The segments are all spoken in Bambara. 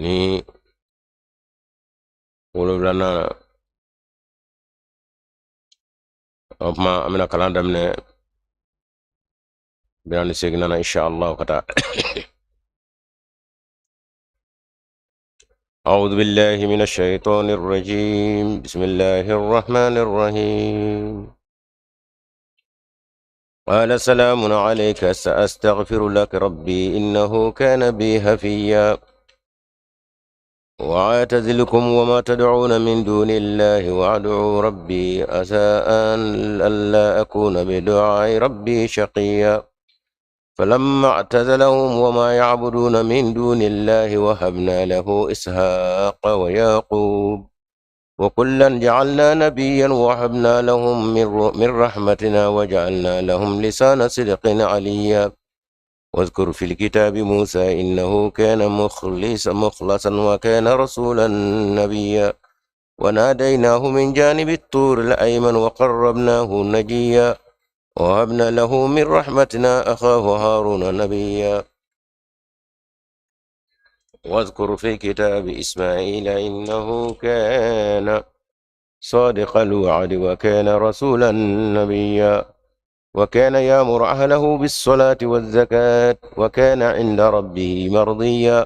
Ni wolonfilanan o tuma an bɛna kalan daminɛ 48nan na insha Allah ka taa. أعوذ بالله من الشيطان الرجيم بسم الله الرحمن الرحيم قال سلام عليك سأستغفر لك ربي إنه كان بي هفيا وأعتزلكم وما تدعون من دون الله وأدعو ربي عسى أن ألا أكون بدعاء ربي شقيا فلما اعتزلهم وما يعبدون من دون الله وهبنا له إسحاق ويعقوب وكلا جعلنا نبيا وهبنا لهم من رحمتنا وجعلنا لهم لسان صدق عليا واذكر في الكتاب موسى إنه كان مخلصا وكان رسولا نبيا وناديناه من جانب الطور الأيمن وقربناه نجيا وهبنا له من رحمتنا أخاه هارون نبيا واذكر في كتاب إسماعيل إنه كان صادق الوعد وكان رسولا نبيا وكان يأمر أهله بالصلاة والزكاة وكان عند ربه مرضيا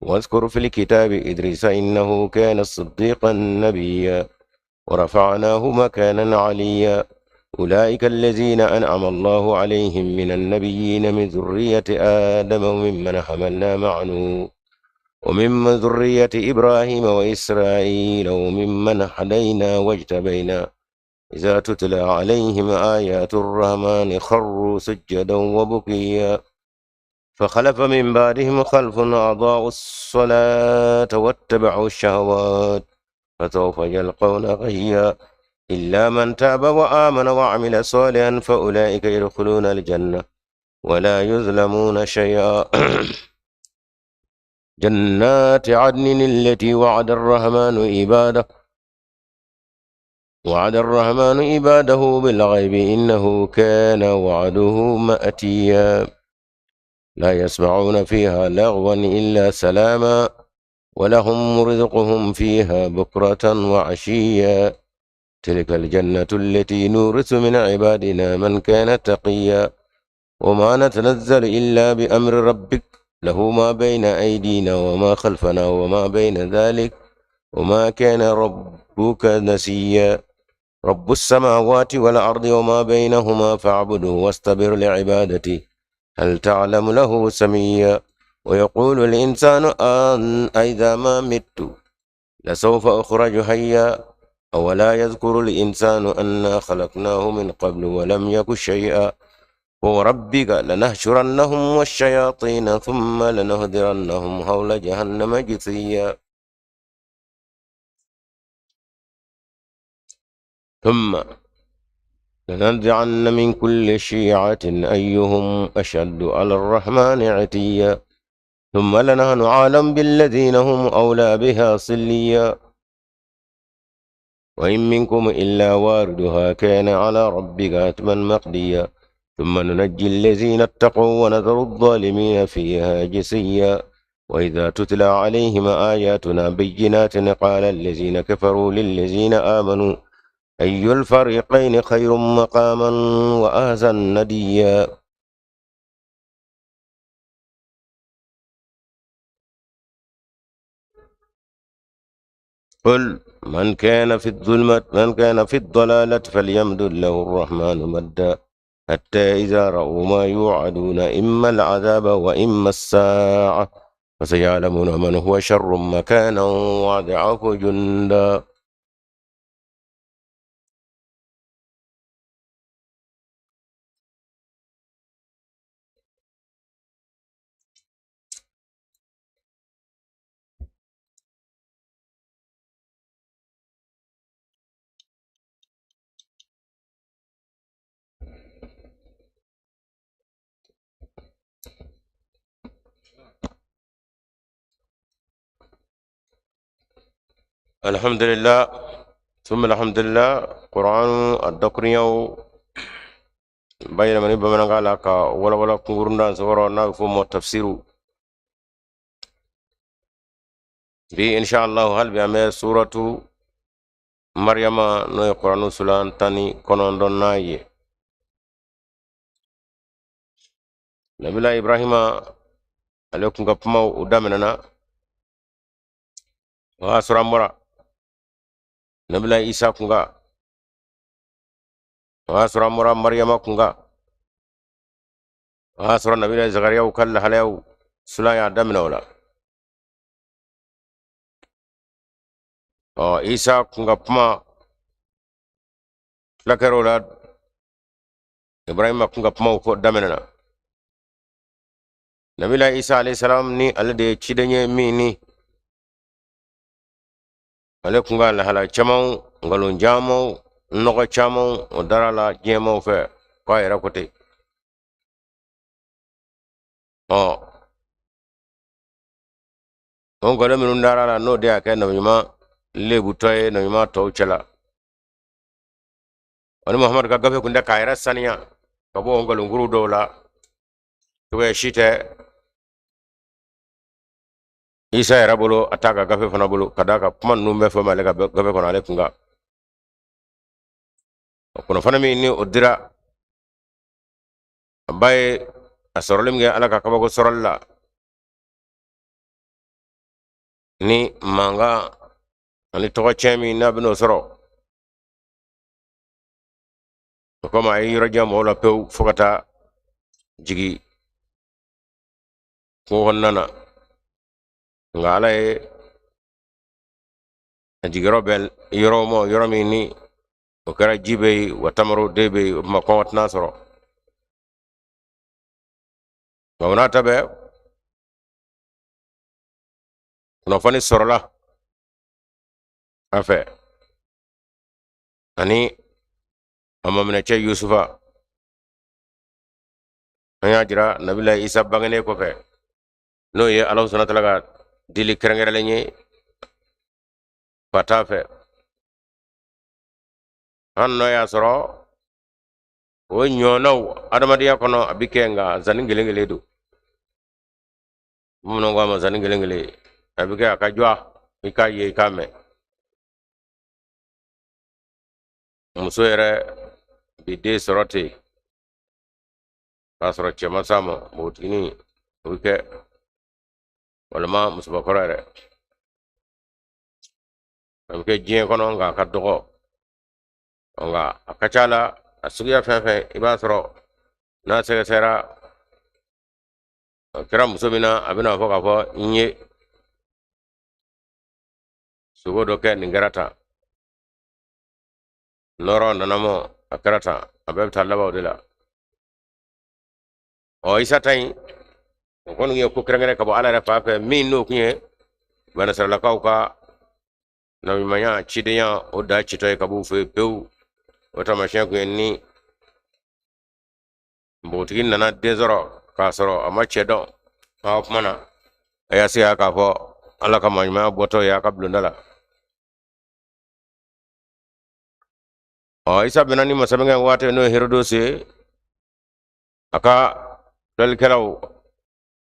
واذكر في الكتاب إدريس إنه كان صديقا نبيا ورفعناه مكانا عليا أولئك الذين أنعم الله عليهم من النبيين من ذرية آدم وممن حملنا مع نوح ومن ذرية إبراهيم وإسرائيل وممن هدينا واجتبينا إذا تتلى عليهم آيات الرحمن خروا سجدا وبكيا فخلف من بعدهم خلف أضاعوا الصلاة واتبعوا الشهوات فسوف يلقون غيا إلا من تاب وآمن وعمل صالحا فأولئك يدخلون الجنة ولا يظلمون شيئا جنات عدن التي وعد الرحمن عباده وعد الرحمن عباده بالغيب إنه كان وعده مأتيا لا يسمعون فيها لغوا إلا سلاما ولهم رزقهم فيها بكرة وعشيا تلك الجنة التي نورث من عبادنا من كان تقيا وما نتنزل إلا بأمر ربك له ما بين أيدينا وما خلفنا وما بين ذلك وما كان ربك نسيا رب السماوات والأرض وما بينهما فاعبده واصطبر لعبادته هل تعلم له سميا ويقول الإنسان أن أئذا ما مت لسوف أخرج حيا أولا يذكر الإنسان أنا خلقناه من قبل ولم يك شيئا وربك لنحشرنهم والشياطين ثم لنهدرنهم حول جهنم جثيا ثم لننزعن من كل شيعة أيهم أشد على الرحمن عتيا ثم لنحن أعلم بالذين هم أولى بها صليا وإن منكم إلا واردها كان على ربك حتما مقضيا ثم ننجي الذين اتقوا ونذر الظالمين فيها جثيا وإذا تتلى عليهم آياتنا بينات قال الذين كفروا للذين آمنوا أي الفريقين خير مقاما وأحسن نديا. قل من كان في الظلمة من كان في الضلالة فليمدد له الرحمن مدا حتى إذا رأوا ما يوعدون إما العذاب وإما الساعة فسيعلمون من هو شر مكانا وأضعف جندا. الحمد لله ثم الحمد لله. قرآن الدكريو bayɛlɛmani bamanankan la ka walawala kunkurunda sɔrɔ n'a bɛ f'o ma tafsiru. Bi inshallah hali bi an bɛ suratu Mariyama n'o ye Kuranu sulan 19nan ye. Nabila Ibrahima ale kun ka kumaw o daminɛna o y'a sɔrɔ an bɔra Nabila Isa kun kan, o y'a sɔrɔ an bɔra Mariyama kun kan, o y'a sɔrɔ Nabila Zakariyaw ka lahalayaw sulan y'a daminɛ o la. Ɔ Isa kun ka kuma tila kɛra o la, Ibrahima kun ka kumaw fɔ daminɛna. Nabila Isa alayhi salam ni ale de ye ciden ye min ni ale kun ka lahala camanw, nkalon camanw, nɔgɔ camanw o dara la diɲɛmaw fɛ k'a yɛrɛ ko ten. Ɔ o nkalon minnu dara la, n'o de y'a kɛ nabiɲuman lebutɔ ye nabiɲuman tɔw cɛla. Ani Muhamadu ka gafe kun tɛ k'a yɛrɛ saniya ka bɔ o nkalonkuru dɔw la, cogoya si tɛ Isa yɛrɛ bolo, a t'a ka gafe fana bolo, ka d'a kan kuma ninnu bɛɛ fɔ ale ka gafe kɔnɔ ale kun kan. O kunnafoni min ni o dira a ba ye, a sɔrɔli min kɛ Ala ka kabako sɔrɔli la ni mankan ani tɔgɔcɛn min n'a bɛn'o sɔrɔ, o kama a ye yɔrɔ jan mɔgɔw la pewu fo ka taa jigin kungo kɔnɔna na. Nka Ala ye a jigiyɔrɔ bɛn yɔrɔ ma, yɔrɔ min ni o kɛra ji bɛ yen wa tamaro den bɛ yen, o tuma kɔngɔ tɛna sɔrɔ. Nka o n'a ta bɛɛ, kunnafoni sɔrɔla a fɛ ani a maminɛcɛ Yusufa. An y'a jira Nabila Isa bangenen kɔfɛ, n'o ye Ala subahana taala ka dili kɛrɛnkɛrɛnlen ye fa t'a fɛ, hali n'o y'a sɔrɔ o ɲɔgɔnnaw adamadenya kɔnɔ a bɛ kɛ, nka zanni kelen kelen don. Bamananw ko a ma zanni kelen kelen, a bɛ kɛ a ka jɔ i k'a ye i k'a mɛn. Muso yɛrɛ bi den sɔrɔ ten k'a sɔrɔ cɛ ma s'a ma, npogotiginin o bɛ kɛ, walima musobakɔrɔ yɛrɛ a bɛ kɛ diɲɛ kɔnɔ, nka a ka dɔgɔ. Nka a ka ca la, a suguya fɛn fɛn i b'a sɔrɔ n'a sɛgɛsɛgɛra a kɛra muso min na, a bɛna fɔ k'a fɔ n ye sogo dɔ kɛ, nin kɛra tan, nɔrɔ nana mɔ, a kɛra tan, a bɛɛ bɛ taa laban o de la. Ɔ Isa ta in, o kɔni ye ko kɛrɛnkɛrɛn ka bɔ Ala yɛrɛ fan fɛ, min n'o kun ye banasiralakaw ka nabiɲumanya cidenya o da citɔ ye ka b'u fɛ yen pewu. O taamasiyɛn kun ye ni npogotigi nana den sɔrɔ k'a sɔrɔ a ma cɛ dɔn, o tuma na a y'a se k'a fɔ Ala ka maɲumanya bɔtɔ ye a ka bulonda la. Ɔ Isa bɛnna ni masa min kɛ waati, n'o ye Herodosi ye, a ka filɛlikɛlaw,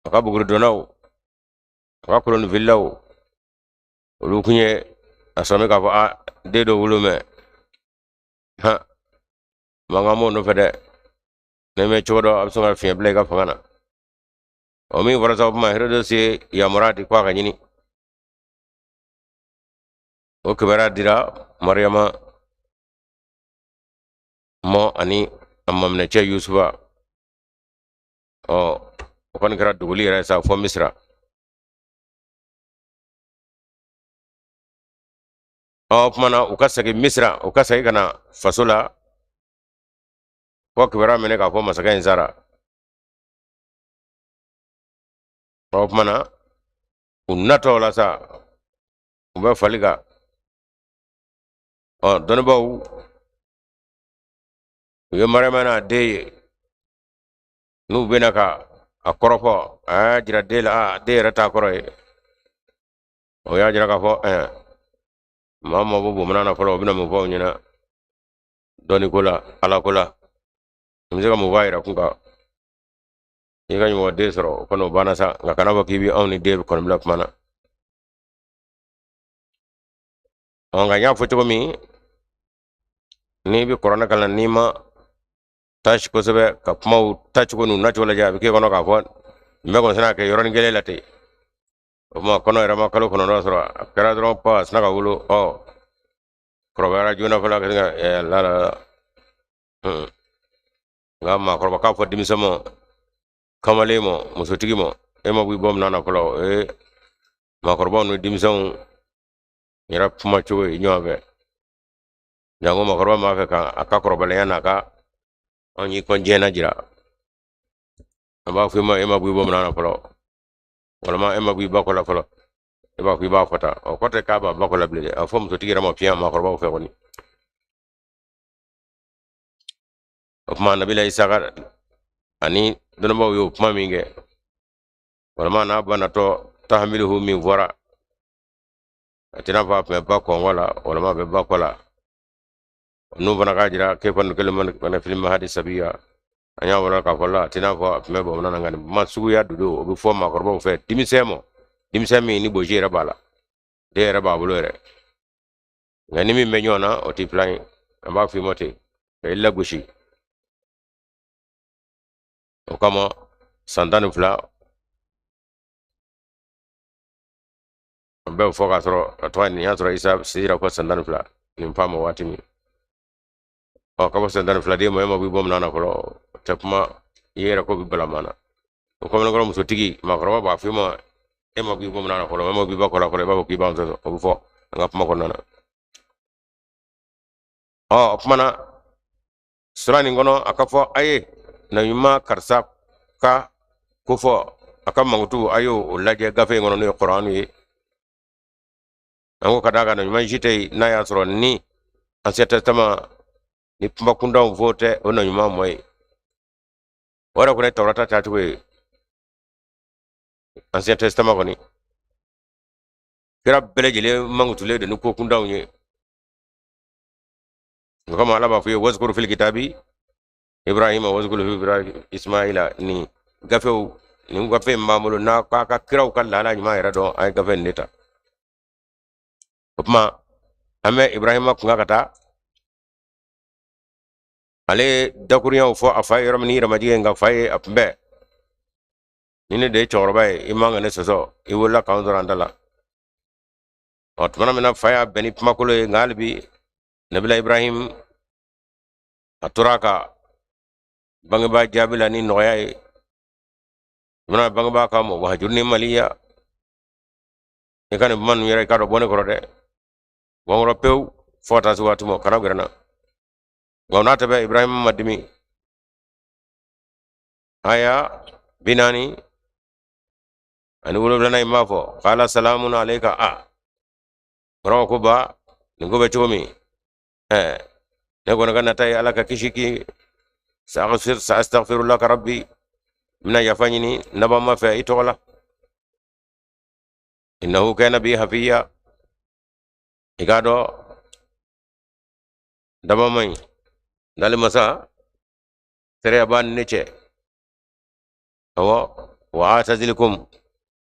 a ka buguridonnaw, a ka kolonifililaw, olu kun ye a sɔmi k'a fɔ a den dɔ wolo mɛ han mankan b'o nɔfɛ dɛ, n'i mɛ cogo dɔ a bɛ sɔn ka fiɲɛ bila i ka fanga na. O min fɔra sa, o tuma Herodosi ye yamaruya di ko a ka ɲini. O kibaruya dira Mariyama mɔ ani a maminɛcɛ Yusufa. Ɔ o kɔni kɛra dogoli yɛrɛ sa fɔ Misira. Ɔ o tuma na u ka segin Misira, u ka segin ka na faso la, fɔ kibaruya minɛ k'a fɔ masakɛ in sara. Ɔ o tuma na u natɔ la sa, u bɛ fali kan. Ɔ dɔnnibaaw u ye Mariyama n'a den ye, n'u bɛna ka a kɔrɔfɔ, a y'a jira den la, a den yɛrɛ t'a kɔrɔ ye. O y'a jira k'a fɔ ɛɛ maa ma bɔ bamanan na fɔlɔ, o bɛna mun fɔ aw ɲɛna dɔnni ko la, Ala ko la, u bɛ se ka mun fɔ a yɛrɛ kun kan? I ka ɲuman den sɔrɔ o kɔni o banna sa, nka kana fɔ k'i bɛ anw ni den kɔni bila kuma na. Ɔ, nka n y'a fɔ cogo min, n'i bɛ kuranɛ kalan, n'i ma tasi kosɛbɛ ka kumaw tacogo n'u nacogo lajɛ, a bɛ k'e kɔnɔ k'a fɔ nin bɛɛ kɔni sina ka kɛ yɔrɔnin kelen la ten. O tuma kɔnɔ yɛrɛ ma kalo 9 sɔrɔ, a kɛra dɔrɔn pa a sina ka wolo. Ɔ, kɔrɔbayara joona fɔlɔ ka se ka la la. Nka maakɔrɔba k'a fɔ denmisɛn ma, kamalen ma, musotigi ma, e ma bɔ i bɔ minan na fɔlɔ. Ee, maakɔrɔbaw ni denmisɛnw yɛrɛ kuma cogo ye ɲɔgɔn fɛ. Janko maakɔrɔba b'a fɛ ka a ka kɔrɔbalenya n'a ka anw y'i kɔn diɲɛ na jira, an b'a fɔ i ma, e ma bɔ i bɔ minan na fɔlɔ, walima e ma bɔ i ba kɔ la fɔlɔ. E b'a fɔ i b'a fɔ tan, o kɔrɔ tɛ k'a b'a ba kɔ la bilen dɛ. A fɔ musotigi yɛrɛ ma fiɲɛ maakɔrɔbaw fɛ kɔni. O tuma nabila Isaka ani dɔnnibaaw y'o kuma min kɛ, walima n'a ba natɔ tahamiluhu min fɔra, a tɛna fɔ a tun bɛ ba kɔngɔ la, walima a bɛ ba kɔ la. N'u fana k'a jira kayfa nukallimu fil mahadi sabiya, an y'a wala k'a fɔ la, a tɛna fɔ a tun bɛ bamanan na. Nka nin kuma suguya dodo, o bɛ fɔ maakɔrɔbaw fɛ denmisɛn ma, denmisɛn min ni bosi yɛrɛ b'a la, den yɛrɛ b'a bolo yɛrɛ. Nka ni min bɛ ɲɔgɔn na, o tɛ filan ye. An b'a f'i ma ten ka i lagosi. O kama san 12, an bɛɛ fɔ k'a sɔrɔ a tɔgɔ nin y'a sɔrɔ Isa sera fɔ san 12 nin fa ma waati min. Ɔ, ka bɔ san 12 den ma, e ma bɔ i bɔ minan na fɔlɔ, o tɛ kuma i yɛrɛ ko bɛ balama na. O kamalenkɔrɔ musotigi maakɔrɔba b'a fɔ i ma, e ma bɔ i bɔ minan na fɔlɔ, e ma bɔ i ba kɔ la fɔlɔ, i b'a fɔ k'i b'an sɔsɔ. O bɛ fɔ an ka kuma kɔnɔna na. Ɔ, o kuma na sura nin kɔnɔ, a ka fɔ a ye nabiɲuman karisa ka ko fɔ, a ka mankutu, a y'o lajɛ gafe in kɔnɔ, n'o ye kuranu ye. An ko ka d'a kan nabiɲuman si tɛ yen n'a y'a sɔrɔ ni Ancien Testament ni kuma kuntanw fɔ tɛ o nabiɲuman mɔ ye. O yɛrɛ kɔni ye Tawurata taacogo ye. Ancien Testament kɔni, kira bɛɛ lajɛlen mankutulen don ni ko kuntanw ye. O kama Ala b'a fɔ i ye wazukuru fil kitabi Ibrahima, wazukuru fi Ibrahim Ismaila. Ni gafew, nin gafe in b'an bolo n'a k'a ka kiraw ka lahala ɲuman yɛrɛ dɔn, an ye gafe in de ta. O tuma an bɛ Ibrahima kunkan ka taa, ale ye dakurunyaw fɔ a fa ye yɔrɔ min ni yɛrɛmajigin, nka fa ye a kunbɛn ni ne de ye cɛkɔrɔba ye, i man ka ne sɔsɔ, i wolola k'anw sɔrɔ an ta la. Ɔ, tuma min na fa y'a bɛn ni kumakolo ye, nka hali bi nabila Ibrahim a tora ka bangebaa jaabi la ni nɔgɔya ye. Tuma bangebaa k'a ma wahajuruni maliya, i ka nin kuma ninnu yɛrɛ, i k'a dɔn, bɔ ne kɔrɔ dɛ, bɔ n kɔrɔ pewu, fo ka taa se waati ma, kana gɛrɛ n na. Nka o n'a ta bɛɛ, Ibrahim ma dimi. Aya 47 in b'a fɔ kala salamun alayka. A kɔrɔ ko ba, nin ko bɛ cogo min, ɛɛ, ne kɔni ka nata ye Ala ka kisi k'i sa'astaghfiru laka rabbi, n bɛna yafa ɲini nabama fɛ i tɔgɔ la, innahu kana bi hafiya. I k'a dɔn dabama in dali masa teriya b'a ni ne cɛ. Awɔ, wa atazilikum,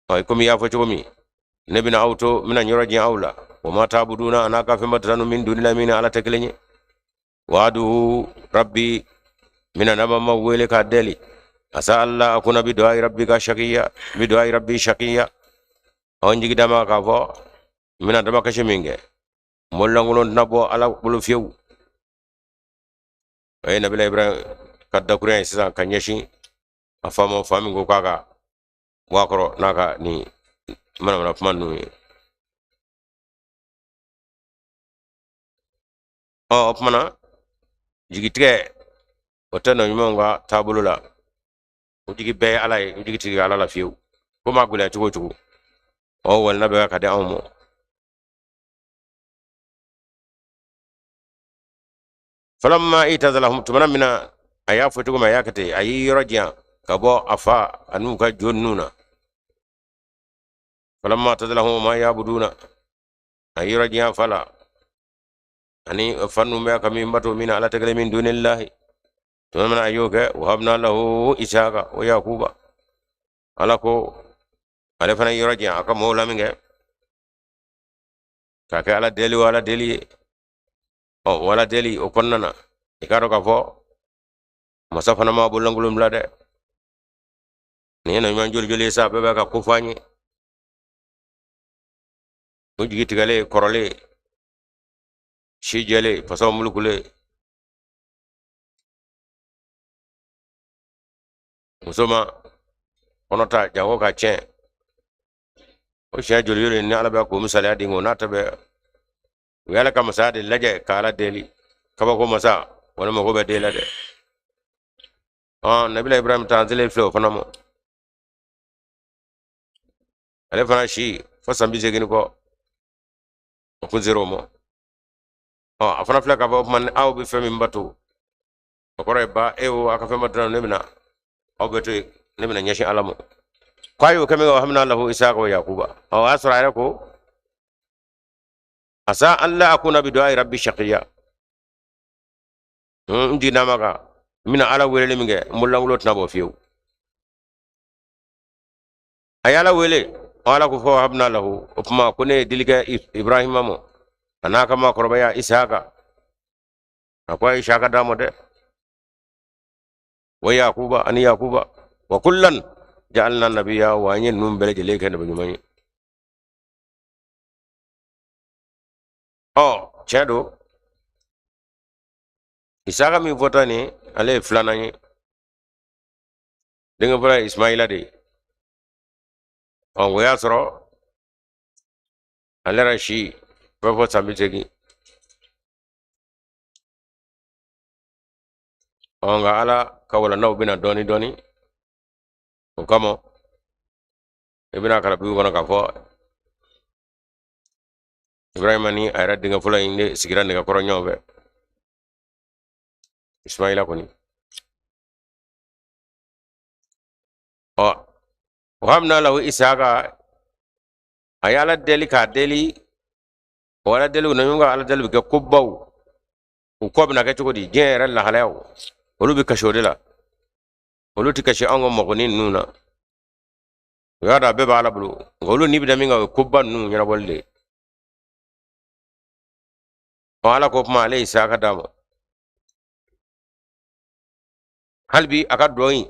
ɔ, komi i y'a fɔ cogo min, ne bɛna aw to, n bɛna n yɔrɔ janya aw la, wa ma taabuduna, a n'a ka fɛn batota min dunillahi, min ni Ala tɛ kelen ye. Wa adu rabbi, n bɛna nabama wele k'a deli, asa alla akuna bi du'ai rabbika shaqiya, bi du'ai rabbi shaqiya. Ɔ, n jigi dama k'a fɔ n bɛna damakasi min kɛ, n bololankolon tɛna bɔ Ala bolo fiyewu. O ye nabila Ibrahim ka dakurunya ye sisan ka ɲɛsin a fa ma, fa min ko k'a ka bɔ a kɔrɔ n'a ka nin manamana kuma ninnu ye. Ɔ, o tuma na jigitigɛ o tɛ nɔ ɲumanw ka taabolo la. U jigi bɛɛ ye Ala ye, u jigi tigɛ Ala la fiyewu, ko maa gɛlɛya cogo o cogo. Ɔ, walina bɛ ka di anw ma. Falamma itazalahum, tumana min na a y'a fɔ cogo min, a y'a kɛ ten, a y'i yɔrɔ jan ka bɔ a fa an'u ka jo ninnu na. Falamma itazalahum ma yabuduna, a y'i yɔrɔ jan fa la ani fa ninnu bɛ ka min bato min na Ala tɛ kelen min dunillahi. Tuma min na a y'o kɛ, wahabna lahu isaka wa yakuba, Ala ko ale fana y'i yɔrɔ jan a ka mɔgɔw la min kɛ. K'a kɛ Ala deli o Ala deli ye. Ɔ, o Ala deli o kɔnɔna na, i k'a dɔn k'a fɔ masa fana m'a bololankolon bila dɛ. Nin ye nabiɲuman joli joli ye sa, bɛɛ bɛ ka ko fɔ an ye. O jigi tigɛlen, kɔrɔlen, si jɛlen, fasaw mulukulen, muso ma kɔnɔ ta janko ka tiɲɛ. O siɲɛ joli joli ni Ala bɛ k'o misaliya di, o n'a ta bɛɛ, u y'Ala ka masaya de lajɛ ka Ala deli. Kabako masa wala mago bɛ den la dɛ. Nabila Ibrahim ta an selen filɛ o fana ma. Ale fana si fo san 80 kɔ, o kun sera o ma. A fana filɛ k'a fɔ o tuma ni aw bɛ fɛn min bato, o kɔrɔ ye ba e o aw ka fɛn bato, ne bɛna aw bɛ to yen, ne bɛna ɲɛsin Ala ma. K'a y'o kɛ min kɛ, wahabna lahu isaka wa yakuba. O y'a sɔrɔ a yɛrɛ ko asa an la akuna bi du'a rabbi shaqiya. N jiginna ma kan, n bɛna Ala weleli min kɛ, n bololankolon tɛna bɔ fiyewu. A ye Ala wele, Ala ko fo wahabna lahu, o tuma ko ne ye dili kɛ Ibrahima ma, a n'a ka maakɔrɔbaya Isaka. A ko a ye Isaka d'a ma dɛ, wa Yakuba, ani Yakuba, wa kullan ja'alna nabiyya, wa an ye ninnu bɛɛ lajɛlen kɛ nabi ɲuman ye. Tiɲɛ don, Isaka min fɔta nin, ale ye filanan ye. Denkɛ fɔlɔ ye Ismaila de ye. O y'a sɔrɔ ale yɛrɛ si bɛ fɔ san 80. Nka Ala ka walandaw bɛna dɔɔni dɔɔni, o kama i bɛna kalan bible kɔnɔ k'a fɔ Ibrahima ni a yɛrɛ denkɛ fɔlɔ in de sigira nɛgɛkɔrɔ ɲɔgɔn fɛ, Ismaila kɔni. Wahabna lahu Isaka, a ye Ala deli k'a deli. O Ala deli, u na ɲɔgɔn ka Ala deli bɛ kɛ kobaw, u kɔ bɛna kɛ cogo di, diɲɛ yɛrɛ lahalayaw, olu bɛ kasi o de la. Olu tɛ kasi anw ka mɔgɔnin ninnu na. U y'a dɔn a bɛɛ bɛ Ala bolo, nka olu ni bɛ da min kan, o ye koba ninnu ɲɛnabɔli de ye. Ala ko kuma, ale ye Isaka d'a ma. Hali bi a ka duwawu in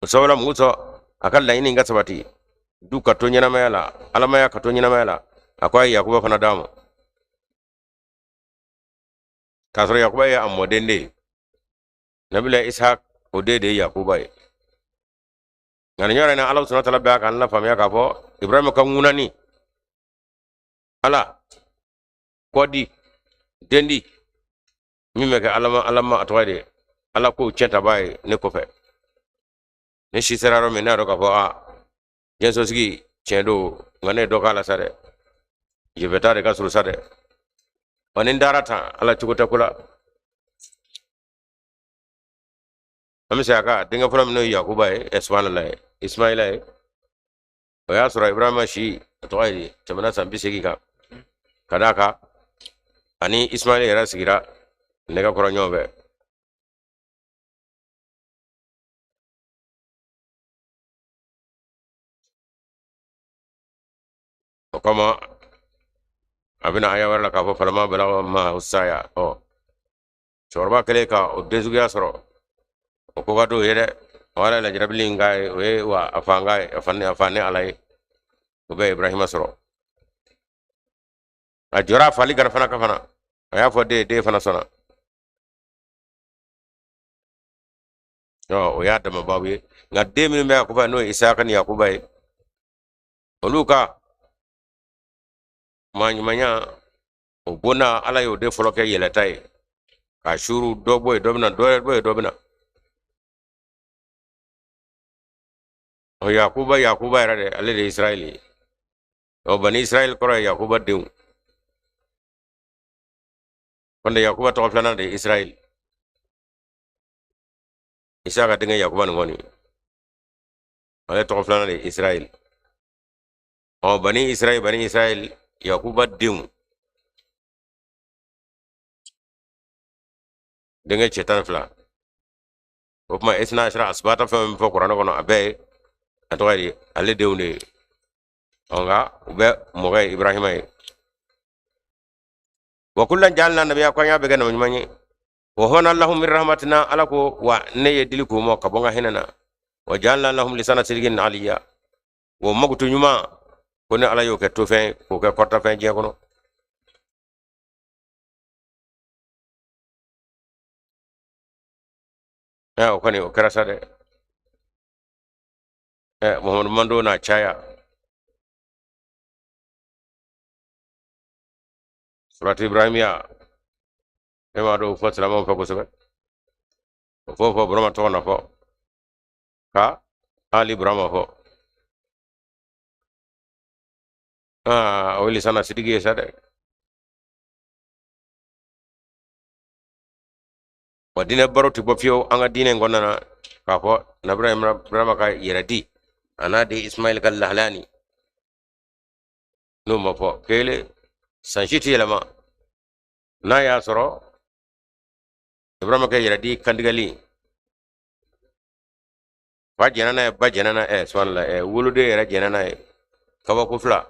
o sababu la, mun sɔn a ka laɲini ka sabati, du ka to ɲɛnamaya la, alamaya ka to ɲɛnamaya la. A ko a ye Yakuba fana d'a ma, k'a sɔrɔ Yakuba ye a mɔden de ye. Nabila Ishaq o den de ye Yakuba ye. Nka nin yɔrɔ in na, Ala subahana taala bɛ k'an lafaamuya k'a fɔ Ibrahima ka ŋunani, Ala kɔ di, den di min bɛ kɛ alama alama, a tɔgɔ ye de Ala ko tiɲɛ tabaa ye ne kɔfɛ. Ne si sera yɔrɔ min, ne y'a dɔn k'a fɔ aa, diɲɛsosigi tiɲɛ don, nka ne ye dɔ k'a la sa dɛ, jefɛta de ka surun sa dɛ. Wa ni n taara tan, Ala cogo tɛ ko la. An bɛ se a ka denkɛ fɔlɔ min, n'o ye Yakuba ye, subhanallah, ye Ismaila ye, o y'a sɔrɔ Ibrahima si, a tɔgɔ ye di, tɛmɛna san 80 kan. Ka d'a kan ani Ismaila yɛrɛ sigira nɛgɛ kɔrɔ ɲɔgɔn fɛ. O kama a bɛna aya wɛrɛ la k'a fɔ falama balaga maahu saya. Cɛkɔrɔba kɛlen ka o den suguya sɔrɔ, o ko ka d'o ye dɛ. O Ala ye lajarabili in k'a ye, o ye wa a fa ye, a fa a fa ni Ala ye, o bɛ Ibrahima sɔrɔ. A jɔra a fali kan fana ka fana, a y'a fɔ den ye, den fana sɔnna. O y'a dama babu ye. Nka den minnu bɛ Yakuba, n'o ye Isaka ni Yakuba ye, olu ka maa ɲumanya o bonna, Ala y'o de fɔlɔ kɛ yɛlɛta ye k'a suuru, dɔ bɔ yen, dɔ bɛ na, dɔ bɔ yen, dɔ bɛ na. Yakuba, Yakuba yɛrɛ de, ale de ye Israɛl ye. Bani Israɛl kɔrɔ ye Yakuba denw. Kɔnde Yakuba tɔgɔ filanan de ye Israɛl. Isaka denkɛ Yakuba nin kɔni, ale tɔgɔ filanan de ye Israɛl. Bani Israɛl, Bani Israɛl, Yakuba denw, denkɛ cɛ 12. O tuma isna asara asibata, fɛn min fɔ kuranɛ kɔnɔ, a bɛɛ ye, a tɔgɔ ye di, ale denw de ye. Nka u bɛ mɔkɛ ye Ibrahima ye. Wa kullan ja'alna nabiyya, ko an y'a bɛɛ kɛ nabi ɲuman ye. Wa wahabna lahum min rahmatina, Ala ko wa ne ye dili k'u ma ka bɔ n ka hinɛ na. Wa ja'alna lahum lisana sidqin aliyya, o makutu ɲuman ko ne Ala y'o kɛ tofɛn, k'o kɛ kɔrɔtafɛn diɲɛ kɔnɔ. O kɔni o kɛra sa dɛ. Muhammadu Mando n'a caya surati Ibrahimiya, e m'a dɔn o fɔ silamɛw fɛ kosɛbɛ, o fɔ fɔ Burama tɔgɔ na fɔ ka Ali Burama fɔ. O ye lisana sidiki ye sa dɛ. Wa diinɛ baro tɛ bɔ fiyewu an ka diinɛ in kɔnɔna na k'a fɔ nabila Ibrahima ka yɛrɛ di a n'a den Ismail ka lahalaya nin n'o ma fɔ kelen san si tɛ yɛlɛma. N'a y'a sɔrɔ Ibrahima ka yɛrɛ di kantigɛli, fa jɛnna n'a ye, ba jɛnna n'a ye, subhanallah, woloden yɛrɛ jɛnna n'a ye, kabako fila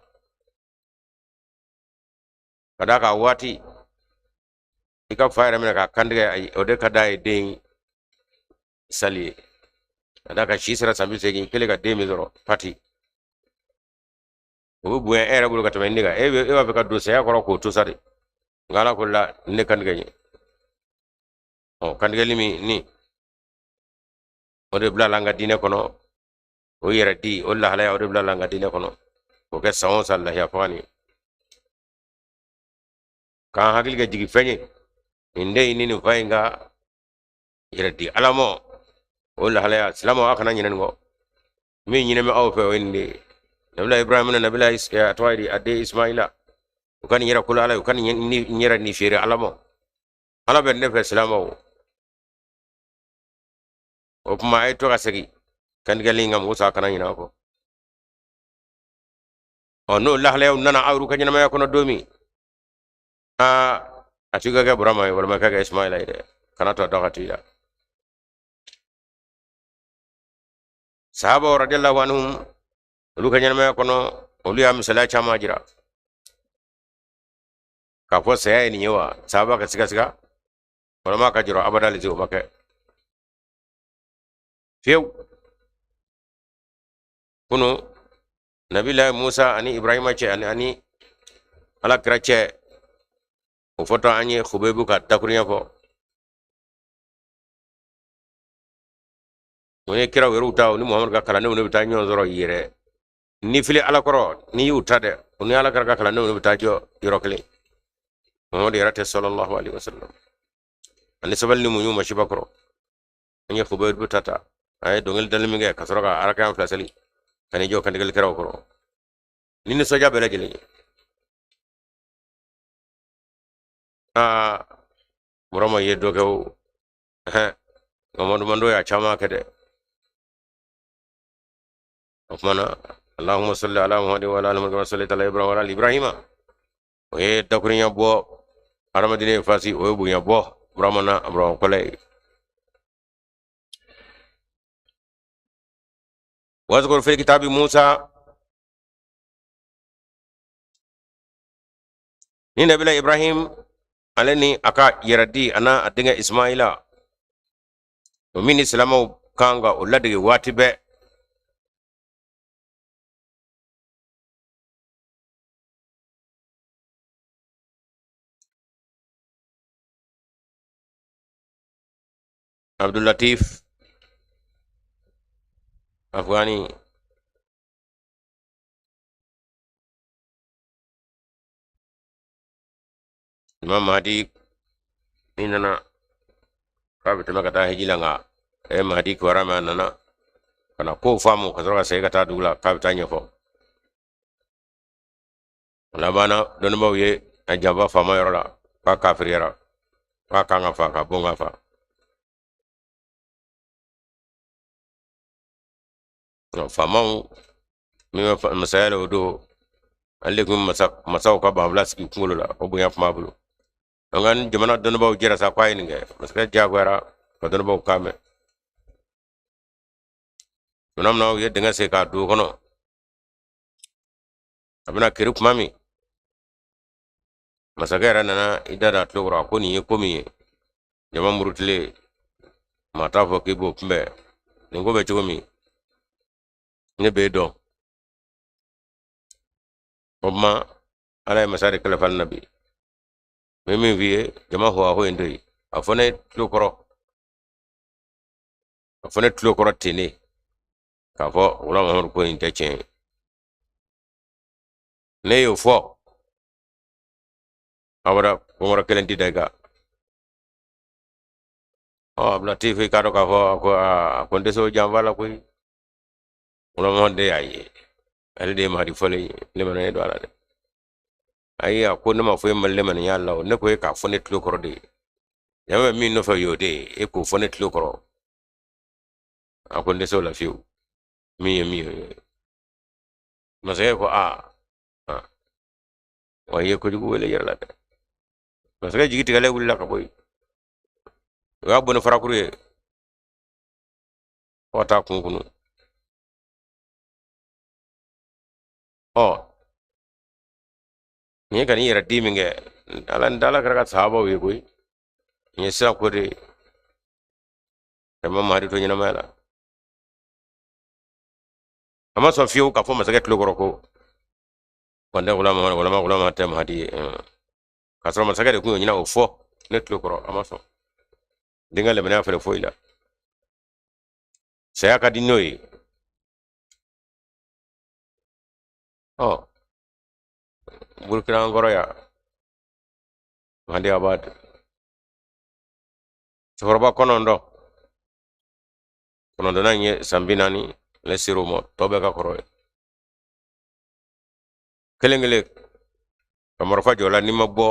ka d'a kan waati i ka fa yɛrɛ minɛ k'a kantigɛ, o de ka d'a ye den sali ye. Ka d'a kan si sera san 80 kelen ka den min sɔrɔ pati, o bɛ bonya e yɛrɛ bolo ka tɛmɛ ne kan. E b'a fɛ ka don saya kɔrɔ k'o to sa de, nka Ala ko la ne kantigɛ ye. Ɔ kantigɛli min ni o de bilala an ka diinɛ kɔnɔ, o yɛrɛ di o lahalaya o de bilala an ka diinɛ kɔnɔ, k'o kɛ san o san lahiya faga nin k'an hakili kɛ jigin fɛn ye nin den in ni nin fa in ka yɛrɛ di Ala ma o lahalaya. Silamɛw, aw kana ɲinɛ nin kɔ. Min ɲinɛ bɛ aw fɛ o ye nin de ye. Nabila Ibrahim na nabila a tɔgɔ ye di, a den Ismaila, u ka nin yɛrɛ kolo Ala ye, u ka nin yɛrɛ ni feere Ala ma. Ala bɛ ne fɛ silamɛw. O tuma a ye to ka segin kantigɛli in kan, mɔgɔ sa kana ɲinɛ a kɔ. Ɔ n'o lahalayaw nana aw ka ɲɛnamaya kɔnɔ don min, a t'i ka kɛ Burama ye walima ka kɛ Ismaila ye dɛ, kana to a dɔ ka to i la. Sahabaw radiyallahu anhum, olu ka ɲɛnamaya kɔnɔ, olu y'a misaliya caman jira k'a fɔ saya ye nin ye wa. Sahaba ka sigasiga walima ka jɔrɔ abada lezi, o ma kɛ fiyewu. Kunu nabila Musa ani Ibrahima cɛ ani Ala kira cɛ, o fɔtɔ an ye Hubebu ka dakuruɲɛ fɔ. O ye kiraw yɛrɛw ta, o ni Muhamadu ka kalandenw de bɛ taa ɲɔgɔn sɔrɔ yɛrɛ ni fili Ala kɔrɔ n'i y'u ta dɛ, o ni Ala kira ka kalandenw de bɛ taa jɔ yɔrɔ kelen. Muhamadu yɛrɛ tɛ sallallahu alaihi wasallam, ani sabali ni muɲu masiba kɔrɔ. An ye Hubebu ta ta, a ye dɔnkili dali min kɛ ka sɔrɔ ka arakan fila seli ka n'i jɔ kantigɛli kiraw kɔrɔ ni nisɔndiya bɛɛ lajɛlen ye. Burama ye dɔ kɛ o, Mamadu Mando y'a caman kɛ dɛ. O tuma na Allahumma salli ala Muhammadin wa ala ali Muhammad kama sallaita ala Ibrahim wa ala ali Ibrahima, o ye dakurunya bɔ hadamaden ye fasi, o ye bonya bɔ Burama na Burama kɔlɛ ye. Wazkur fil kitabi Musa, ni nabila Ibrahim ale ni a ka yɛrɛdi a n'a a denkɛ Ismaila, o min ni silamɛw kan ka o ladege waati bɛɛ. Abdulatif Afghani Imam Mahdi ni nana k'a bɛ tɛmɛ ka taa hiji la, nka Mahdi kibaruya mɛn, a nana ka na kow faamu ka sɔrɔ ka segin ka taa dugu la k'a bɛ taa ɲɛfɔ. O laban na dɔnnibaaw ye a janfa faama yɔrɔ la k'a kafiriyara, k'a kan ka fa ka bon ka fa. Faamaw min bɛ masaya la o don, ale de tun bɛ masaw ka banfula sigi kunkolo la, o bonya tun b'a bolo. An ka jamana dɔnnibaaw jɛra sa k'a ye nin kɛ, masakɛ diyagoyara ka dɔnnibaaw kan mɛn. Tuma min na u ye dingɛ sen k'a don o kɔnɔ, a bɛna kiri kuma min, Masakɛ yɛrɛ nana i da da tulo kɔrɔ, a ko nin ye ko min ye, jama murutilen, maa t'a fɔ k'i b'o kunbɛn. Nin ko bɛ cogo min, ne b'e dɔn. O tuma Ala ye masa de kalifa ne na bi. N bɛ min f'i ye, jama howa ho in to yen, a fɔ ne tulo kɔrɔ, a fɔ ne tulo kɔrɔ ten de k'a fɔ Gulam Mahamadu ko in tɛ tiɲɛ ye. Ne y'o fɔ, abada kɔngɔrɔ kelen tɛ da i kan. Ɔ, Abdulatif, i k'a dɔn k'a fɔ a ko aa, a ko n tɛ se o janfa la koyi. Gulam Mahamadu de y'a ye, ale de ye Mahadi fɔlen ye, ne ma ne don a la dɛ. Ayi, a ko ne ma fɔ e ma lemaniya la o, ne ko e k'a fɔ ne tulo kɔrɔ de ye. Jama bɛ min nɔfɛ y'o de ye, e k'o fɔ ne tulo kɔrɔ. A ko n tɛ se o la fiyewu, min ye min ye. Masakɛ ko aa, wa i ye kojugu wele yɛrɛ la dɛ. Masakɛ jigi tigɛlen wulila ka bɔ yen. O y'a bon ni farakuru ye fo ka taa kun kunu. Ɔ, nin ye ka n'i yɛrɛ di min kɛ, ala n dala kɛra ka sahabaw ye koyi. Nin ye sira ko de ye, ka ma Mahadi to ɲɛnamaya la. A ma sɔn fiyewu k'a fɔ masakɛ tulo kɔrɔ ko kɔntɛ Gulam Mahamadu walama Gulam Mahamadu tɛ Mahadi ye, k'a sɔrɔ masakɛ de tun y'o ɲini o fɔ ne tulo kɔrɔ. A ma sɔn. Denkɛ lemaniya fɛnɛ foyi la, saya ka di n'o ye. Ɔ, Burukina an kɔrɔ yan, Mahadi Abad, cɛkɔrɔba 9, kɔnɔntɔnnan in ye san 40 ale ser'o ma, tɔ bɛɛ ka kɔrɔ ye. Kelen kelen ka marifa jɔ la, n'i ma bɔ,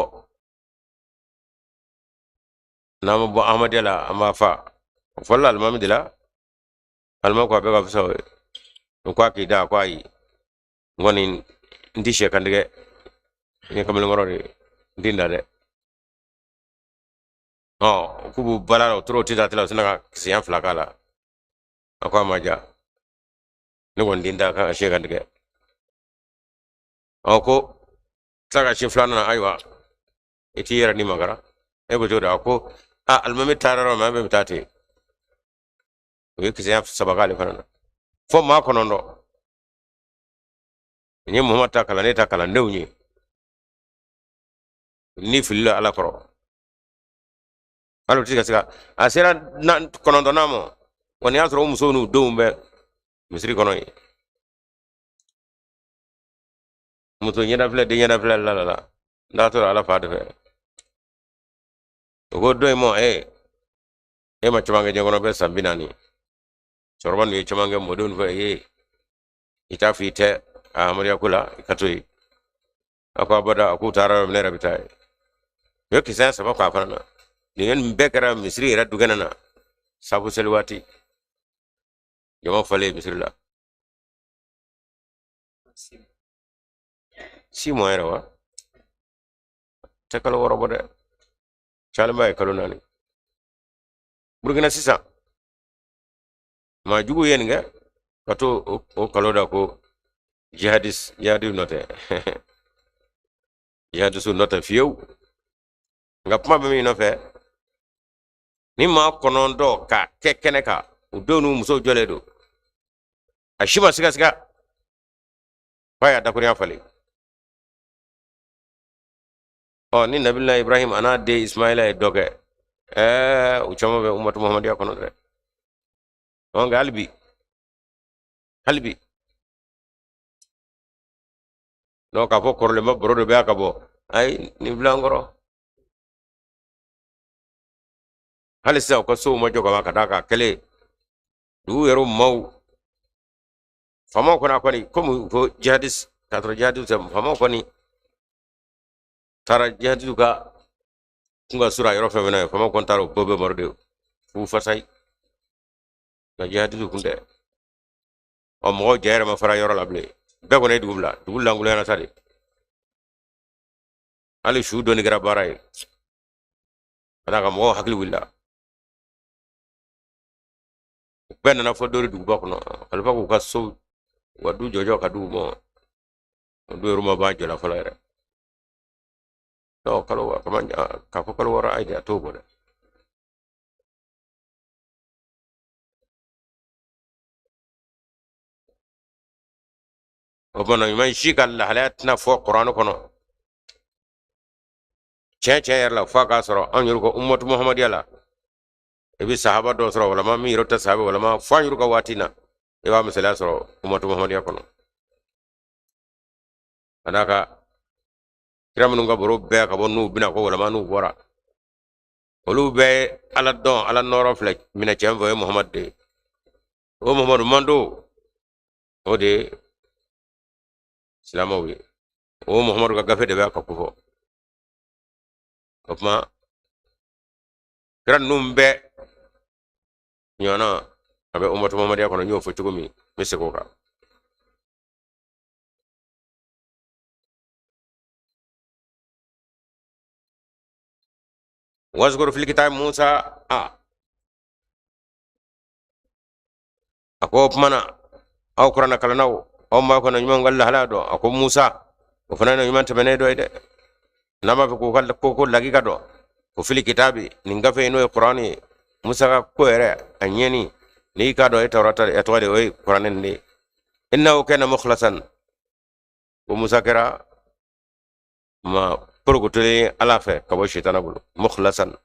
n'a ma bɔ Ahmadiyya la, an b'a fa. O fɔlɔla alimami de la, alimami ko a bɛɛ ka fisa o ye. N ko a k'i da, a ko ayi, n kɔni n ti sɛ kantigɛ, n ye kamalenkɔrɔ de ye, n ti n da dɛ. Ɔ, k'u b'u bala la, o tora o tɛ da la, u sina ka siɲɛ fila k'a la. A ko a ma ja, ne kɔni ti n da ka sɛ kantigɛ. Ɔ, ko tila ka sin filanan na, ayiwa, i t'i yɛrɛ ni makara. E ko cogo di? A ko a alimami taara yɔrɔ min, an bɛɛ bɛ taa ten. O ye kisɛya saba k'ale fana na, fo maa 9. Nin ye Muhamadu ta kalanden ta kalandenw ye, ni filila Ala kɔrɔ, hali o tɛ ka se ka a sera kɔnɔntɔnnan ma kɔni, y'a sɔrɔ o musow n'u denw bɛ misiri kɔnɔ yen. Muso ɲɛda filɛ, den ɲɛda filɛ, la la la, n'a tora Ala fa de fɛ. O ko dɔ in ma, e ma caman kɛ diɲɛ kɔnɔ, bɛ san 40. Cɛkɔrɔba ninnu ye caman kɛ mɔdenw fɛ ye, i t'a fɔ i tɛ Ahmadiyya ko la, i ka to yen. A ko abada, a k'u taara yɔrɔ min, ne yɛrɛ bɛ taa yen. U ye kisɛ saba k'a fana na. Nin ye nin bɛɛ kɛra misiri yɛrɛ dukɛnɛ na, sabu seli waati, jama falen misiri la. 6 mois yɛrɛ wa tɛ kalo 6 bɔ dɛ, cayalenba ye kalo 4. Burukina sisan, maa jugu ye nin kɛ ka to o kalo da ko jihadis, jihadi nɔ tɛ, jihadisiw nɔ tɛ fiyewu. Nka kuma bɛ min nɔfɛ, ni maa 9 ka kɛ kɛnɛ kan, u denw n'u musow jɔlen don, a si ma sigasiga f'a y'a dakurunya falen. Ɔ, ni Nabila Ibrahim a n'a den Ismaila ye dɔ kɛ, ɛɛ, u caman bɛ umatu Muhamadiya kɔnɔ dɛ. Ɔ, nka hali bi, hali bi donc k'a fɔ kɔrɔlenba baro de bɛ a ka bɔ, ayi, nin filɛ an kɔrɔ hali sisan, u ka sow ma jɔ ka ban ka d'a kan kɛlen dugu yɛrɛ maaw faamaw kɔni, a kɔni komi ko jihadis, k'a sɔrɔ jihadis tɛ, faamaw kɔni taara jihadisiw ka kun ka sura yɔrɔ fɛn fɛn na ye, faamaw kɔni taara o bɛɛ bɛ maro de f'u fasayi, nka jihadisiw kun tɛ. Ɔ, mɔgɔw ja yɛrɛ ma fara yɔrɔ la bilen, bɛɛ kɔni ye dugu bila, dugu lankoloyana sa de, hali su donni kɛra baara ye ka d'a kan mɔgɔw hakili wulila, u bɛɛ nana fɔ dori duguba kɔnɔ. Kalifa k'u ka so, u ka du jɔjɔ ka d'u ma, o du yɛrɛ ma ban jɔ la fɔlɔ yɛrɛ. Dɔw kalo k'a fɔ kalo 6, ayi dɛ, a t'o bɔ dɛ. O tuma ɲuman si ka lahalaya tɛna fɔ kuranɛ kɔnɔ tiɲɛ tiɲɛ yɛrɛ la, f'a k'a sɔrɔ anw yɛrɛ ka umatu muhamadiya la, i bɛ sahaba dɔ sɔrɔ, walama min yɛrɛ tɛ sahaba, walama fo an yɛrɛ ka waati na, i b'a misaliya sɔrɔ umatu muhamadiya kɔnɔ. Ka d'a kan kira minnu ka baro bɛɛ ka bɔ n'u bɛna ko walama n'u bɔra, olu bɛɛ ala dɔn, ala nɔɔrɔ filɛ minɛ cɛn fɛ, o ye muhamadu de ye. O muhamadu mando, o de ye silamɛw ye. O muhamadu ka gafe de bɛ ka kofɔ. O tuma kira ninnu bɛɛ ɲɔgɔnna a bɛ umatu muhamadiya kɔnɔ. N y'o fɔ cogo min, n bɛ segin o kan. Wazkur fil kitab Musa. A ko o tuma na, aw kuranɛ kalannaw, aw b'a kɔnɔ ɲumanw ka lahalaya dɔn. A ko Musa, o fana ye ɲuman tɛmɛnen dɔ ye dɛ. N'an b'a fɛ k'u ka ko lakika dɔn, ko fili kitabi, nin gafe in, n'o ye kuranɛ ye, Musa ka ko yɛrɛ a ɲɛni, n'i k'a dɔn, e tawrata e tɔgɔ de, o ye kuranɛ nin de ye. Innahu kana mukhlasan, ko Musa kɛra ma porokotolen Ala fɛ ka bɔ sitana bolo, mukhlasan,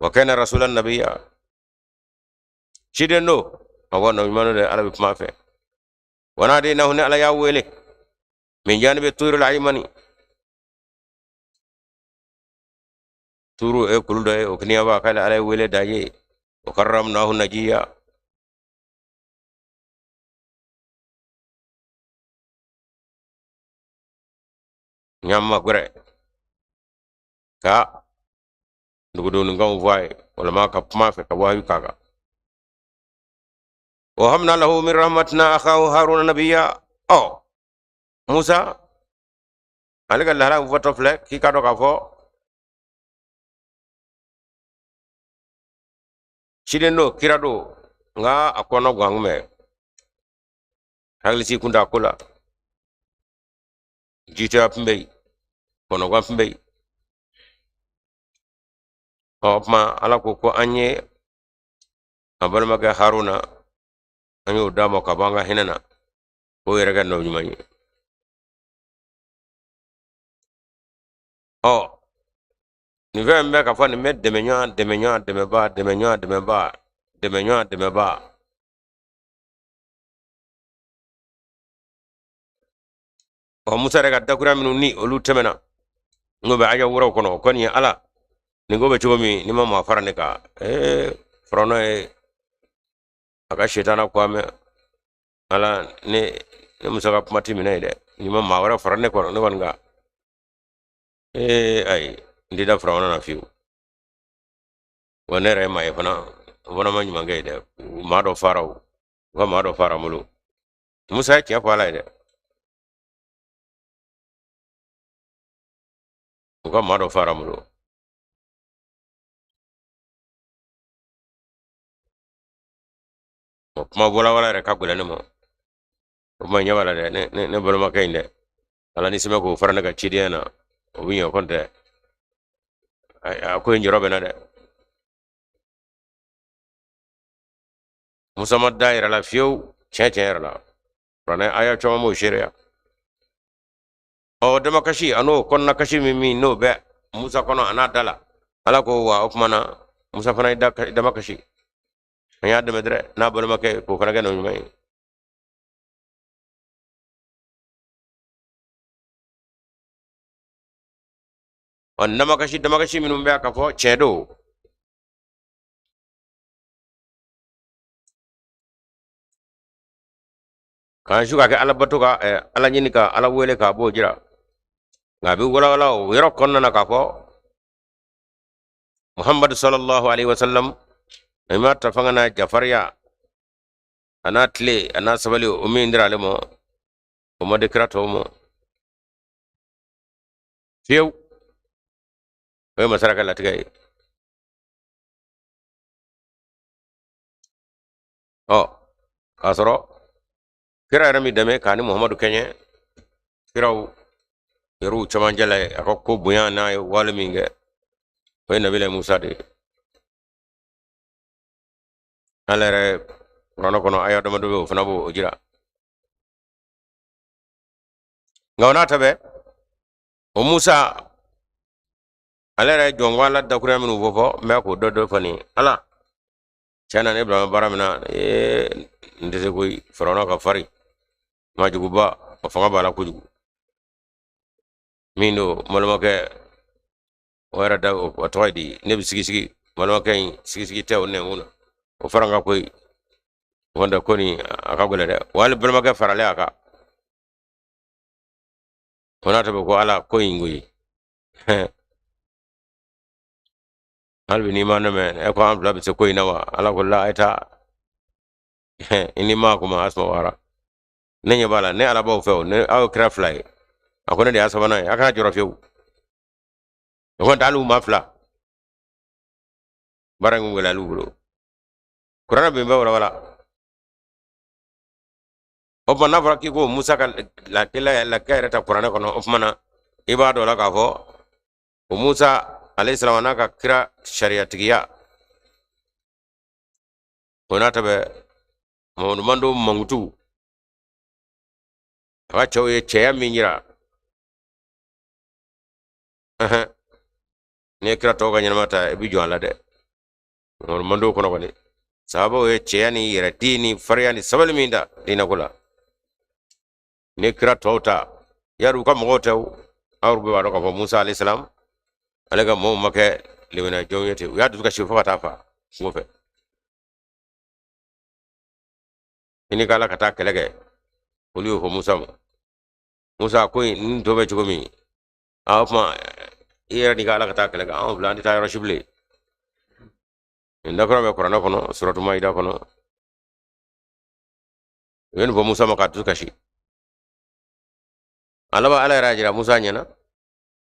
wa kana rasulan nabiyya, ciden don, awɔ, nabi ɲuman don dɛ, Ala bɛ kuma a fɛ. Wa nadaynahu, ni Ala y'a wele, min janibi turil aymani, turu e kulu dɔ ye, o kiniya b'a k'ale Ala ye wele da ye, wa karramnahu najiya. N y'an magwɛrɛ ka dugudoninkanw fɔ a ye, walama ka kuma a fɛ, ka wahayu k'a kan. Wa wahabna lahu min rahmatina akhahu haruna nabiyya. Ɔ Musa, ale ka lahala fɔtɔ filɛ, k'i k'a dɔn k'a fɔ ciden don, kira don, nka a kɔnɔ gan kun bɛ hakilisi kun t'a ko la, jitɔya tun bɛ yen, kɔnɔgan tun bɛ yen. Ɔ o tuma Ala ko ko an ye an balimakɛ Haruna, an y'o d'a ma ka bɔ an ka hinɛ na, k'o yɛrɛ kɛ nabi ɲuman ye. Ɔ nin fɛn bɛ ka fɔ, nin bɛ dɛmɛɲɔgɔn, dɛmɛɲɔgɔn, dɛmɛbaa, dɛmɛɲɔgɔn, dɛmɛbaa, dɛmɛɲɔgɔn, dɛmɛbaa. Ɔ Musa yɛrɛ ka dakura minnu ni olu tɛmɛna, n'o bɛ aya wɛrɛw kɔnɔ, o kɔni ye Ala nin ko bɛ cogo min, n'i ma maa fara ne kan, ee Firawuna ye a ka setana ko a mɛn, Ala ne Musa ka kuma ti minɛ ye dɛ, n'i ma maa wɛrɛ fara ne kɔnɔ, ne kɔni ka ee ayi, n tɛ da Firawuna na fiyewu. Wa ne yɛrɛ ye maa ye fana, n fana ma ɲuman kɛ ye dɛ, maa dɔ fara o, u ka maa dɔ fara n bolo. Musa ye tiɲɛ fɔ Ala ye dɛ, u ka maa dɔ fara n bolo. O kuma walawala yɛrɛ ka gɛlɛn ne ma. O kuma ɲɛ b'a la dɛ, ne balimakɛ in dɛ, Ala ni sɛbɛn k'o fara ne ka cidenya na, o bɛ ɲɛ, o kɔni tɛ a ko in jɔrɔ bɛ n na dɛ. Musa ma da yɛrɛ la fiyewu, tiɲɛ tiɲɛ yɛrɛ la, kuranɛ aya caman b'o seereya. Ɔ damakasi an'o kɔnɔna kasi min n'o bɛ Musa kɔnɔ a n'a da la, Ala ko wa o tuma na Musa fana ye damakasi, an y'a dɛmɛ dɛrɛ n'a balimakɛ, k'o fana kɛ nabi ɲuman ye. Ɔ damakasi minnu bɛ ka fɔ tiɲɛ don, k'an su ka kɛ ala bato ka ala ɲini ka ala wele k'a b'o jira, nka a bɛ walawala o yɔrɔ kɔnɔna na k'a fɔ Muhammadu sallallahu alaihi wasallam ma ta fanga n'a jafariya a n'a tile a n'a sabali, o min dira ale ma, o ma di kira tɔw ma fiyewu. O ye masara ka latigɛ ye. Ɔ k'a sɔrɔ kira yɛrɛ min dɛmɛ k'a ni Muhamadu kɛɲɛ, kiraw Yɛrɛw cɛmancɛ la a ka ko bonya n'a ye wale min kɛ, o ye Nabila Musa de ye. Ala yɛrɛ kuranɛ kɔnɔ aya damadɔ bɛ, o fana b'o jira. Nka o n'a ta bɛɛ, o Musa ale yɛrɛ ye jɔn ko Ala dakuruya minnu fɔ fɔ, n bɛ k'o dɔ dɔ fɔ nin ye. Ala tiɲɛ na, ne bila baara min na, ee, n tɛ se koyi. Firawuna ka farin, maajuguba, o fanga b'a la kojugu. Min don balimakɛ, o yɛrɛ da o tɔgɔ ye di, ne bɛ sigi sigi balimakɛ in sigi sigi tɛ o nɛnkun na, o fara n kan koyi. O kɔni tɛ ko nin a ka gɛlɛn dɛ. Wa hali balimakɛ faralen a kan, o n'a tɛ ko Ala ko in koyi. Hali bi n'i ma ne mɛn, e ko an fila bɛ se ko in na wa? Ala ko la, a ye taa i ni maa kuma asuma wara. Ne ɲɛ b'a la, ne Ala b'aw fɛ o, ne aw ye kira fila ye, a ko ne de y'a sabanan ye, a kana jɔrɔ fiyewu. O kɔni tɛ hali u ma fila baara in gɛlɛyali u bolo. Kuranɛ bɛ bɛɛ walawala. O tuma n'a fɔra k'i ko Musa ka lakika yɛrɛ ta kuranɛ kɔnɔ, o tuma na i b'a dɔn la k'a fɔ o Musa alayhi salam n'a ka kira sariyatigiya, o n'a ta bɛɛ, Mamadu mando mankutu a ka cɛw ye cɛya min jira, n'i ye kira tɔw ka ɲɛnama ta, i bɛ jɔn a la dɛ. Mamadu mando kɔnɔ kɔni, sahabaw ye cɛya ni yɛrɛdi ni farinya ni sabali min ta diinɛko la, n'i ye kira tɔw ta, yari u ka mɔgɔw tɛ o, aw bɛɛ b'a dɔn k'a fɔ Musa alayhi salam ale ka mɔgɔw ma kɛ limaniya jɔnw ye ten. U y'a dusu kasi fo ka taa fa kungo fɛ. I ni k'Ala ka taa kɛlɛ kɛ, olu y'o fɔ Musa ma. Musa ko nin tɔ bɛ cogo min, a o tuma i yɛrɛ ni k'Ala ka taa kɛlɛ kɛ, anw fila an tɛ taa yɔrɔ si bilen. Nin dakura bɛ kuranɛ kɔnɔ, suratu Maida kɔnɔ. U ye nin fɔ Musa ma k'a dusu kasi. A laban Ala yɛrɛ y'a jira Musa ɲɛna,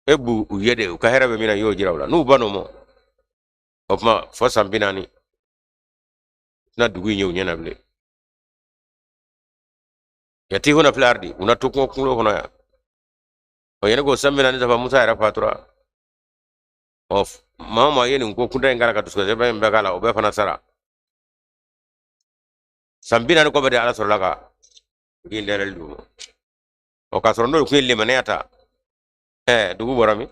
e b'u u ye de, u ka hɛrɛ bɛ min na, i y'o jira u la. N'u ban'o ma, o tuma fo san 40 tɛna dugu in ye u ɲɛna bilen. Yatihuna fil ardi, u na to kungo kungo kɔnɔ yan. Ɔ yanni k'o san 40 dafa, Musa yɛrɛ fatura. Ɔ maa o maa ye nin ko kuntan in k'a la ka dusukasɛbɛn in bɛɛ k'a la, o bɛɛ fana sara. San 40 kɔfɛ de Ala sɔrɔla ka dugu in dayɛlɛli d'u ma. Ɔ k'a sɔrɔ n'olu tun ye limaniya ta, ɛɛ dugu bɔra min?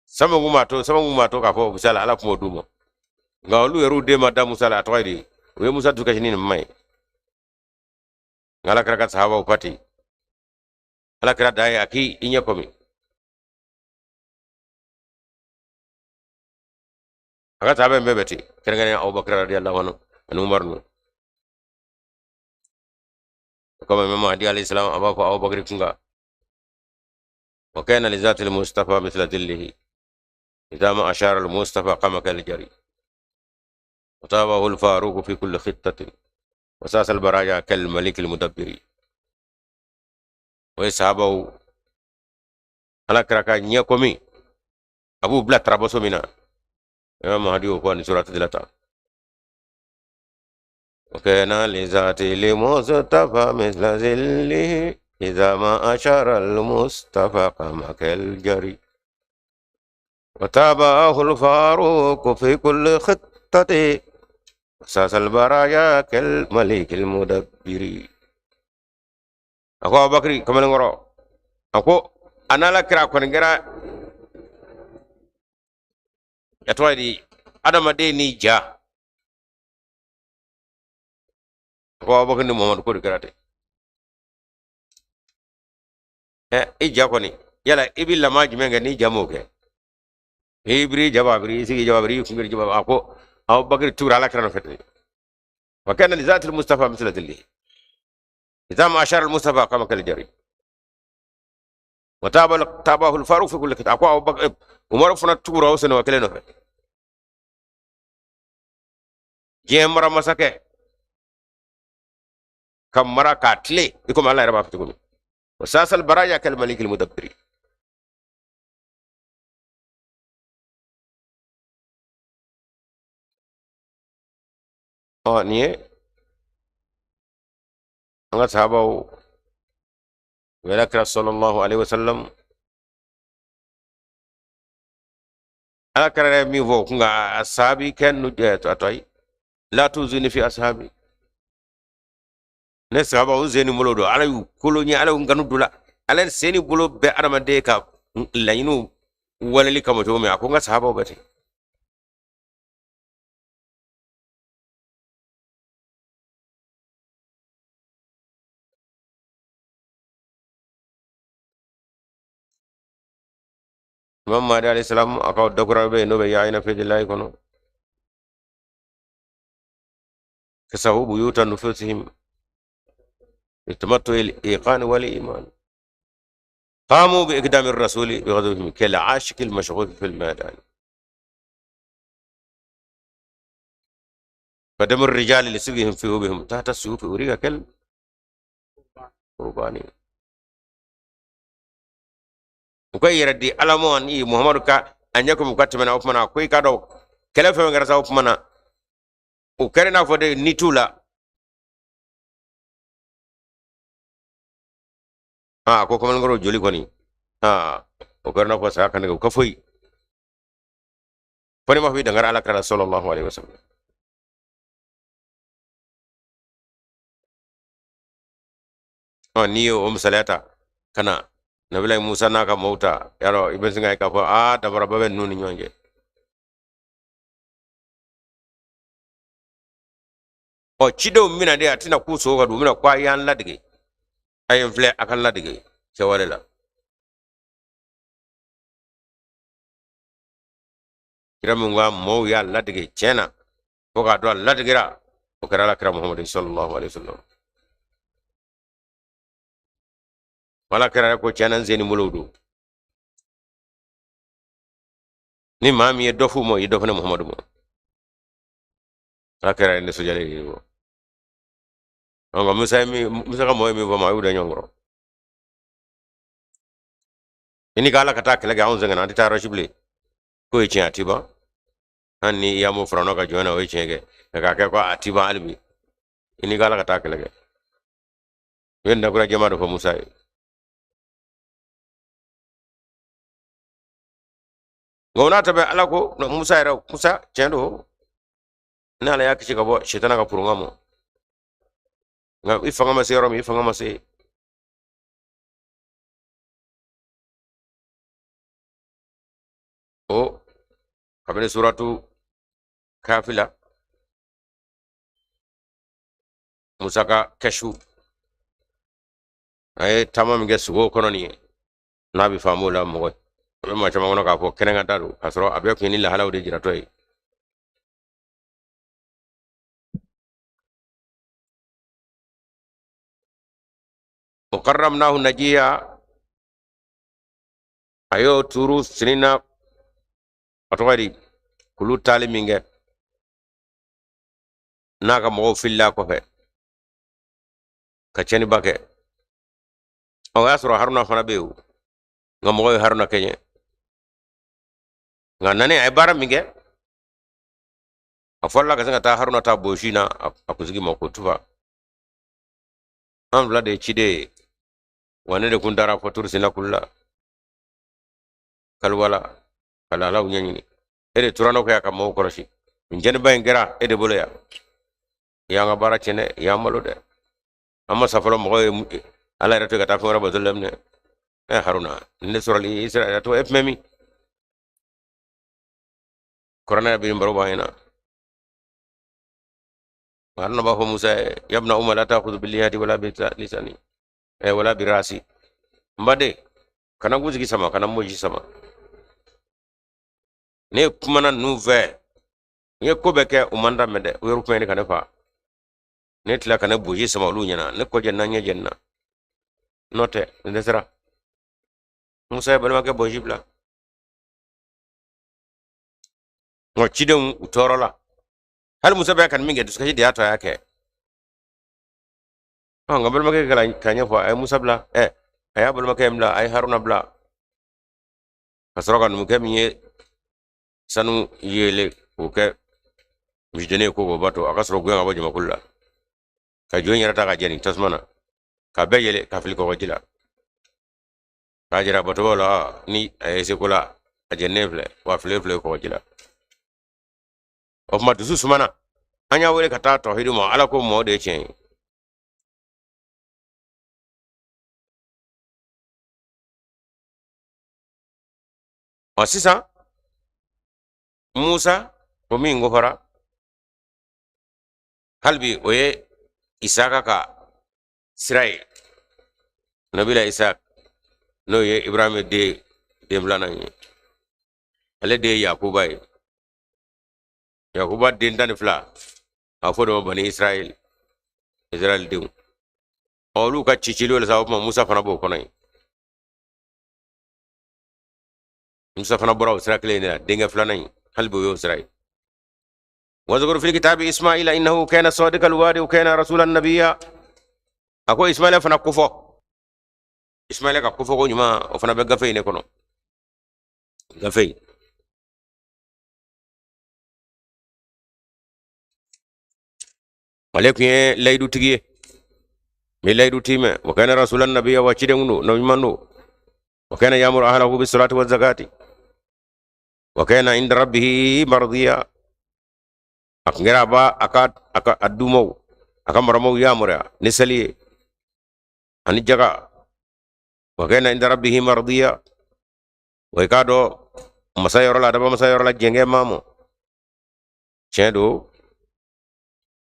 Sabu kun b'a to, sababu kun b'a to k'a fɔ u bɛ se a la, Ala tun b'o d'u ma. Nka olu yɛrɛw den ma da Musa la, a tɔgɔ ye di, u ye Musa dusukasi ni nin kuma ye. Nka Ala kira ka sahabaw pati, Ala kira dan ye a k'i ɲɛ kɔmi a ka sahaba in bɛɛ bɛ ten, kɛrɛnkɛrɛnnenya Abubakar radiyallahu anhu ani Umar ninnu. O kama Imam Mahdi alayhi salam a b'a fɔ Abubakar kun kan, wa kana li zatil Mustafa mithla dhillihi idha ma ashara al Mustafa qama kal jari wa tabahu al Faruq fi kulli khittatin wa sasa al baraya kal malik al mudabbiri. O ye sahabaw Ala kira ka ɲɛ kɔmi a b'u bila tarabaso min na, Imam Mahdi y'o fɔ ani surati la tan. وكان لذات المصطفى مثل ظله إذا ما أشار المصطفى قام كالجري وتابعه الفاروق في كل خطة أساس البرايا كالملك المدبر. A ko Abubakar kamalenkɔrɔ, a ko a n'Ala kira kɔni kɛra a tɔgɔ ye di, adamaden ni ja. A ko Abubakar ni Muhamadu ko de kɛra ten. Ɛ i ja kɔni, yala i bɛ lama jumɛn kɛ n'i ja m'o kɛ? I biri ja b'a biri, i sigi ja b'a biri, i kun ja b'a. A ko Abubakar tugura Ala kira nɔfɛ ten. Wa kana li zatil Mustafa misla dhillihi idha ma ashara al Mustafa qama kal jari wa tabahu al Faruq fi kulli kitab. A ko Abubakar Umar fana tugura o senwa kelen nɔfɛ. Diɲɛ mara masakɛ ka mara k'a tile i komi Ala yɛrɛ b'a fɔ cogo min, wa sasal baraya kal malikil mudabbiri. Ɔ nin ye an ka sahabaw u yɛrɛ kira sallallahu alaihi wasallam. Ala kira yɛrɛ min fɔ kun ka ashabi kɛ nu a tɔ ye la tuzuni fi ashabi ne sahaba u sen ni bolo don ala y'u kolo ɲɛ ala y'u kanu don la ala sen ni bolo bɛ adamaden ka laɲiniw waleli kama cogo min a ko n ka sahabaw bɛ ten. Imam Mahdi alayhi salam a ka dakura bɛ yen n'o bɛ yaa ayna fidilayi kɔnɔ kasahu buyuta nufusihim litamattu al-iqan wal iman qamu bi iqdami ar-rasuli bi ghadabihim kal aashiq al-mashghul fi al-madan فدم الرجال لسبهم في وبهم تحت السيوف أريد كل قرباني u ka yɛrɛ di ala ma ni muhamadu ka a ɲɛ ko ka tɛmɛna o tuma na ko i k'a dɔn kɛlɛ fɛn fɛn kɛra sa o tuma na o kɛra i n'a fɔ de ni t'u la aa ko kamalenkɔrɔ joli kɔni aa o kɛra i n'a fɔ saya kan u ka foyi fo ni ma fɔ i dankari ala kira sallallahu alaihi wasallam. Ɔ n'i ye o misaliya ta ka na nabilayi musa n'a ka mɔɔw ta yarɔ i bɛ sin k'a ye k'a fɔ aa danfaraba bɛ ninnu ni ɲɔgɔn cɛ. Ɔ cidenw bɛna de a tɛna k'u sogo ka don u bɛna ko a y'an ladege a ye n filɛ a ka ladege kɛwale la. Kira min ka mɔɔw y'a ladege tiɲɛ na fo k'a dɔn a ladegera o kɛra ala kira muhamadu sallallahu alaihi wasallam. Ala kira ko tiɲɛ na n sen ni bolow don ni maa min ye dɔ f'u ma i ye dɔ fɔ ne muhamadu ma. Ala kira ye nisɔndiyalen ye bɔ nka musa ye min musa ka mɔgɔ ye min fɔ ma a y'u da ɲɔgɔn kɔrɔ i ni ka ala ka taa kɛlɛ kɛ anw sɛgɛnna an tɛ taa yɔrɔ si bilen k'o ye tiɲɛ a ti ban hali ni i y'a mɔ firawuna ka jɔn na o ye tiɲɛ kɛ nka k'a kɛ ko a ti ban hali bi i ni ka ala ka taa kɛlɛ kɛ u ye dakura jɛma dɔ fɔ musa ye. Nka o n'a ta bɛɛ ala ko musa yɛrɛ musa tiɲɛ don ne ala y'a kisi ka bɔ sitana ka kurunga ma nka i fanga ma se yɔrɔ min i fanga ma se. O kabini suratu kafi la musa ka kɛsu a ye taama min kɛ sugo kɔnɔ nin ye n'a bɛ faamu o la mɔgɔ a bɛ maa caman kɔnɔ k'a fɔ kɛnɛkan ta don k'a sɔrɔ a bɛɛ kun ye ni lahalaw de jiratɔ ye. O karramnahu najiya a y'o turu sinina a tɔgɔ di kulu taali min kɛ n'a ka mɔgɔw filila kɔfɛ ka tiɲɛniba kɛ. O y'a sɔrɔ haruna fana bɛ yen o nka mɔgɔw ye haruna kɛɲɛ nka nani a ye baara min kɛ a fɔlɔla ka se ka taa haruna ta bosi na a kunsigi ma ko tufa an fila de ye ciden ye wa ne de kun taara fɔ turu sina kulu la kaliwa la ka lahalaw ɲɛɲini e de tora nɔfɛ yan ka mɔgɔw kɔlɔsi nin jɛniba in kɛra e de bolo yan i y'an ka baara tiɲɛ dɛ i y'an malo dɛ an ma sa fɔlɔ mɔgɔ ye ala yɛrɛ to ka taa fɛn wɛrɛ bato laminɛ ɛ haruna ne sɔrɔli i sera to e tun bɛ min kuranɛ yɛrɛ bɛ nin baro b'an ɲɛna haruna b'a fɔ musa ye yabna umma la ta'khudh bil lihiyati wala bi lisani wala bi rasi n baden kana kunsigi sama kana moji sama ne kumana ninnu fɛ n ye ko bɛɛ kɛ u man daminɛ dɛ u yɛrɛ kuma ɲini ka ne fa ne tila ka ne boji sama olu ɲɛna ne kɔ jɛnina ɲɛ jɛnina n'o tɛ n dɛsɛra musa ye balimakɛ boji bila nka cidenw u tɔɔrɔla hali musa bɛ ka nin min kɛ dusukasi de y'a to a y'a kɛ ɔ nka balimakɛ kɛra k'a ɲɛfɔ a ye musa bila ɛ a y'a balimakɛ in bila a ye haruna bila ka sɔrɔ ka numukɛ min ye sanu yeele k'o kɛ misidennin ye ko k'o bato a ka sɔrɔ gɛn ka bɔ jamakulu la ka jo in yɛrɛ ta ka jeni tasuma na ka bɛɛ yele ka fili kɔgɔji la k'a jira batobaw la ni a ye se ko la a A jɛnnen filɛ wa filen filɛ kɔgɔji la. O tuma dusu sumana, an y'a wele ka taa tɔhidu ma, ala ko mɔɔ de ye tiɲɛ ye. Ɔ sisan Musa o min ko fɔra hali bi, o ye Isaka ka sira ye, nabila Isaka, n'o ye Ibrahim den filanan ye, ale de ye Yakuba ye. Yakuba den 12, a fɔ de ma bani Israɛl, Israɛl denw. Ɔ olu ka ciciliw la sa, o tuma Musa fana b'o kɔnɔ yen. Musa fana bɔra o sira kelen in de la, denkɛ filanan in hali bi o y'o sira ye. Wazkur fil kitabi Ismaila innahu kana sadiqal wa'di wa kana rasulan nabiyya. A ko Ismaila fana kofɔ, Ismaila ka kofɔ ko ɲuman, o fana bɛ gafe in de kɔnɔ, gafe in. Ale tun ye layidutigi ye, n bɛ layidu tiimɛ. Wa kana rasulan nabiyya, wa ciden don, nabi ɲuman don. Wa kana ya'muru ahlahu bis salati wa zakati wa kana inda rabbihi mardiya. A tun kɛra a b'a a ka a dumaw, a ka maramaw yamaruya ni sali ye ani jaga. Wa kana inda rabbihi mardiya, wa i k'a dɔn masa yɔrɔ la, adama masa yɔrɔ la, jɛnkɛ maamu tiɲɛ don.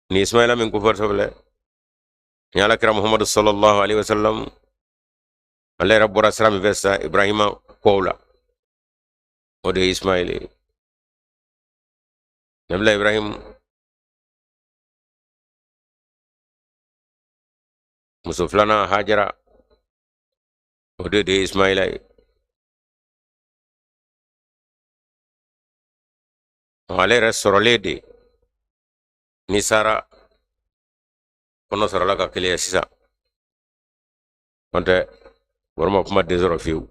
Ni Ismaila min kofɔtɔ filɛ ni ala kira Muhammadu sallallahu alaihi wasallam, ale yɛrɛ bɔra sira min fɛ sisan Ibrahima kɔw la, o de ye Ismail ye. Nabila Ibrahim muso filanan Hajara, o de ye Ismaila ye. Ale yɛrɛ sɔrɔlen de ni Sara kɔnɔ sɔrɔla ka keleya sisan, n'o tɛ wɔrɔma kuma den sɔrɔ fiyewu.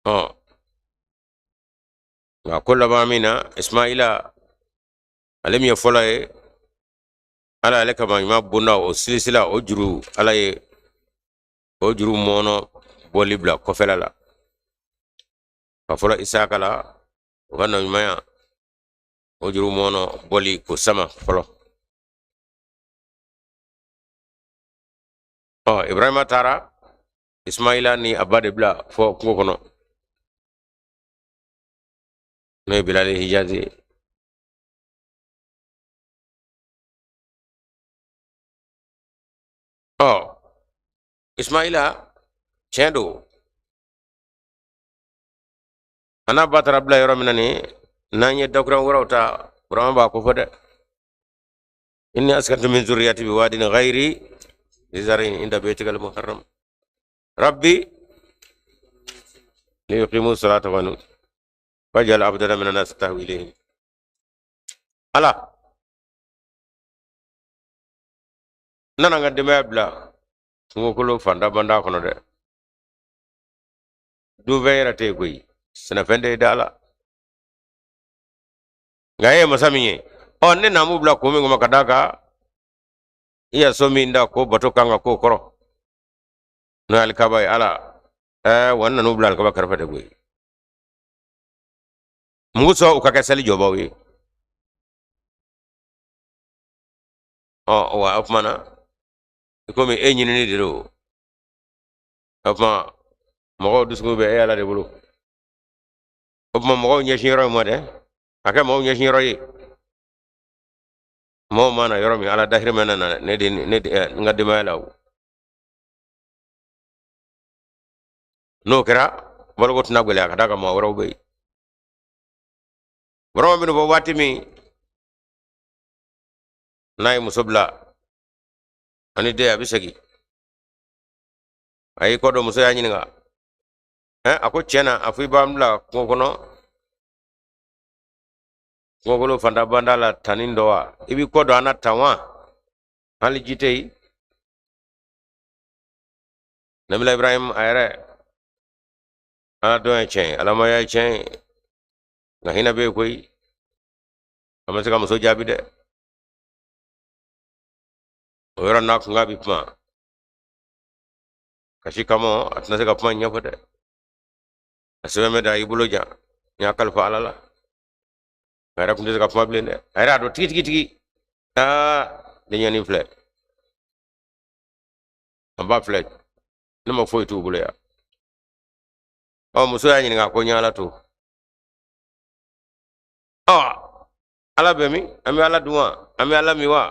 Ɔ nka ko laban min na, Ismaila ale min ye fɔlɔ ye, ala ale ka maa ɲuman bonda o silisila o juru, ala ye o juru mɔɔnɔ bɔli bila kɔfɛla la ka fɔlɔ Isaka la, o ka naɲumanya o juru mɔɔnɔ bɔli k'o sama fɔlɔ. Ɔ Ibrahima taara Ismaila ni a ba de bila fɔ kungo kɔnɔ, n'o ye Bilali Hijazi ye. Ɔ Ismaila tiɲɛ don, a n'a ba taara bila yɔrɔ min na nin, n'an ye dakuran wɛrɛw ta, Burama b'a ko fɔ dɛ. Inni askantu min zurriyati bi wadin ghayri zi zar'in inda baytikal muharram rabbi liyuqimu salata wa waj'al af'idatan minan nas tahwi ilayhim. Ala n nana n ka denbaya bila kungokolo fanda banda kɔnɔ dɛ, dunfɛn yɛrɛ tɛ yen koyi, sɛnɛfɛn tɛ yen da la, nka e ye masa min ye, ɔ ne na m'u bila kun min kama, ka d'a kan i ya so min da ko bato kan ka k'o kɔrɔ, n'o ye alikaba ye, ala ɛɛ wa n nan'u bila alikaba kɛrɛfɛ de koyi, mun kosɔn u ka kɛ sali jɔbaw ye. Ɔ wa o tuma na, i komi e ɲinini de don, o tuma mɔgɔw dusukun bɛ e ala de bolo. O tuma mɔgɔw ɲɛsin yɔrɔ in ma dɛ, a kɛ mɔgɔw ɲɛsin yɔrɔ ye, mɔgɔw mana yɔrɔ min ala dahirimɛ nana ne de ne de n ka denbaya la. O n'o kɛra, baloko tɛna gɛlɛya ka d'a kan mɔgɔ wɛrɛw bɛ yen. Burama bɛna bɔ waati min n'a ye muso bila ani den, a bɛ segin, a y'i kɔ don, muso y'a ɲininka, ɛ a ko tiɲɛ na, a fɔ i b'an bila kungo kɔnɔ, kungokolo fanda banda la tannin dɔ wa, i b'i kɔ don an na tan wa, hali ji tɛ yen. Nabila Ibrahim a yɛrɛ ala dɔn ye tiɲɛ ye, alamaya ye tiɲɛ ye, nka hinɛ bɛ yen koyi, a ma se ka muso jaabi dɛ. O yɔrɔ n'a kun k'a bɛ kuma. Kasi kama a tɛna se ka kuma ɲɛfɔ dɛ. A sɛbɛn bɛ da a y'i bolo jan, n y'a kalifa Ala la. A yɛrɛ tun tɛ se ka kuma bilen dɛ. A yɛrɛ y'a dɔn tigi tigi tigi. Aa, denyɛnin filɛ. An ba filɛ. Ne ma foyi t'u bolo yan. Ɔ, muso y'a ɲininka ko n ye Ala to. Ɔ, Ala bɛ min? An bɛ Ala dun wa? An bɛ Ala min wa?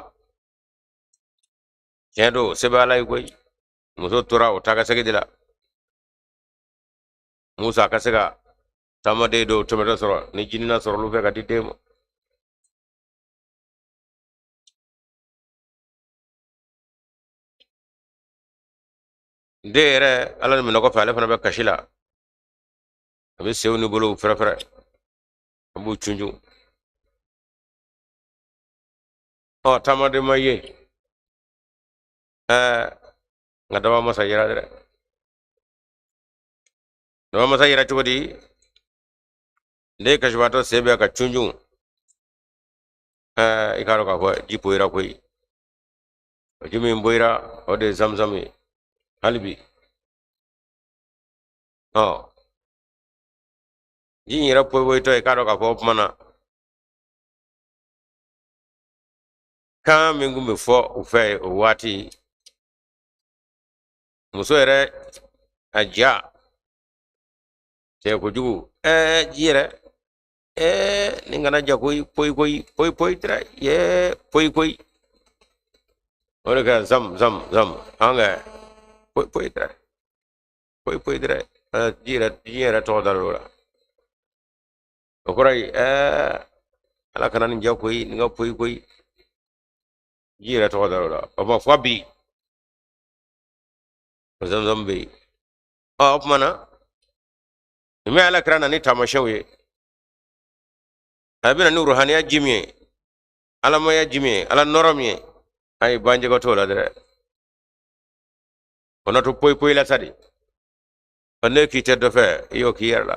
Tiɲɛ don, se bɛ Ala ye koyi. Muso tora o taa ka segin de la. Musa ka se ka taamaden dɔw tɛmɛtɔ sɔrɔ ni jinina sɔrɔ olu fɛ ka di den ma. Den yɛrɛ Ala ni minɛ kɔfɛ ale fana bɛ kasi la. A bɛ senw ni bolow fɛrɛfɛrɛ, a b'u cunjun. Ɔ, taamaden ma ye. Ɛɛ, nka daba masa yera dɛ. Daba masa yera cogo di? Ne kasibaatɔ sen bɛ ka cunjun. Ɛɛ, i k'a dɔn k'a fɔ ji poyira koyi. O ji min poyira, o de ye zamzam ye hali bi. Ɔ, ji in yɛrɛ poyipoyitɔ, i k'a dɔn k'a fɔ o tuma na kan min tun bɛ fɔ u fɛ o waati, muso yɛrɛ a ja cɛ kojugu. Ɛɛ, ji yɛrɛ, ɛɛ, nin kana ja koyi, poyi koyi, poyi poyi tɛrɛ ye poyi koyi. O de kɛra zam zam zam an kɛ poyi poyi tɛrɛ, poyi poyi tɛrɛ. Ji yɛrɛ, ji yɛrɛ tɔgɔ dar'o la. O kɔrɔ ye, ɛɛ, Ala kana nin ja koyi, nin ka poyi koyi. Ji yɛrɛ tɔgɔ dar'o la. O ma fɔ bi, o zamzam bɛ yen. Ɔ, o tuma na nin bɛ Ala kira na ni taamasiyɛnw ye. A bɛ na ni ruhaniya ji min ye, alamaya ji min ye, Ala nɔrɔ min ye, ayi, banjɛgɛ t'o la dɛ. O na to poyi poyi la sa de. Ɔ, ne k'i tɛ dɔ fɛ, i y'o k'i yɛrɛ la.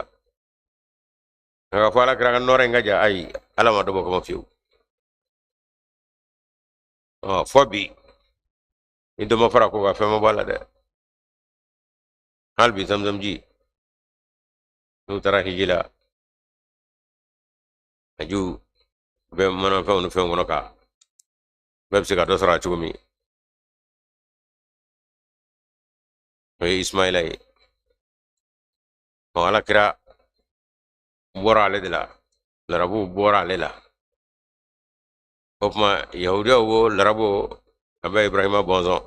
Nka k'a fɔ Ala kira ka nɔrɔ in ka ja, ayi, Ala ma dɔ bɔ kama fiyewu. Ɔ, fɔ bi, ni dɔ ma fara ko kan, fɛn ma bɔ a la dɛ. Hali bi zamzam ji, n'u taara hiji la, a jiw bɛ manafɛnw ni fɛnw kɔnɔ ka bɛɛ bɛ se ka dɔ sɔrɔ a cogo min. O ye Ismaila ye. Ɔ, Ala kira bɔra ale de la, larabuw bɔra ale la. O tuma yahudiyaw wo, larabu, a bɛ Ibrahima bɔnsɔn.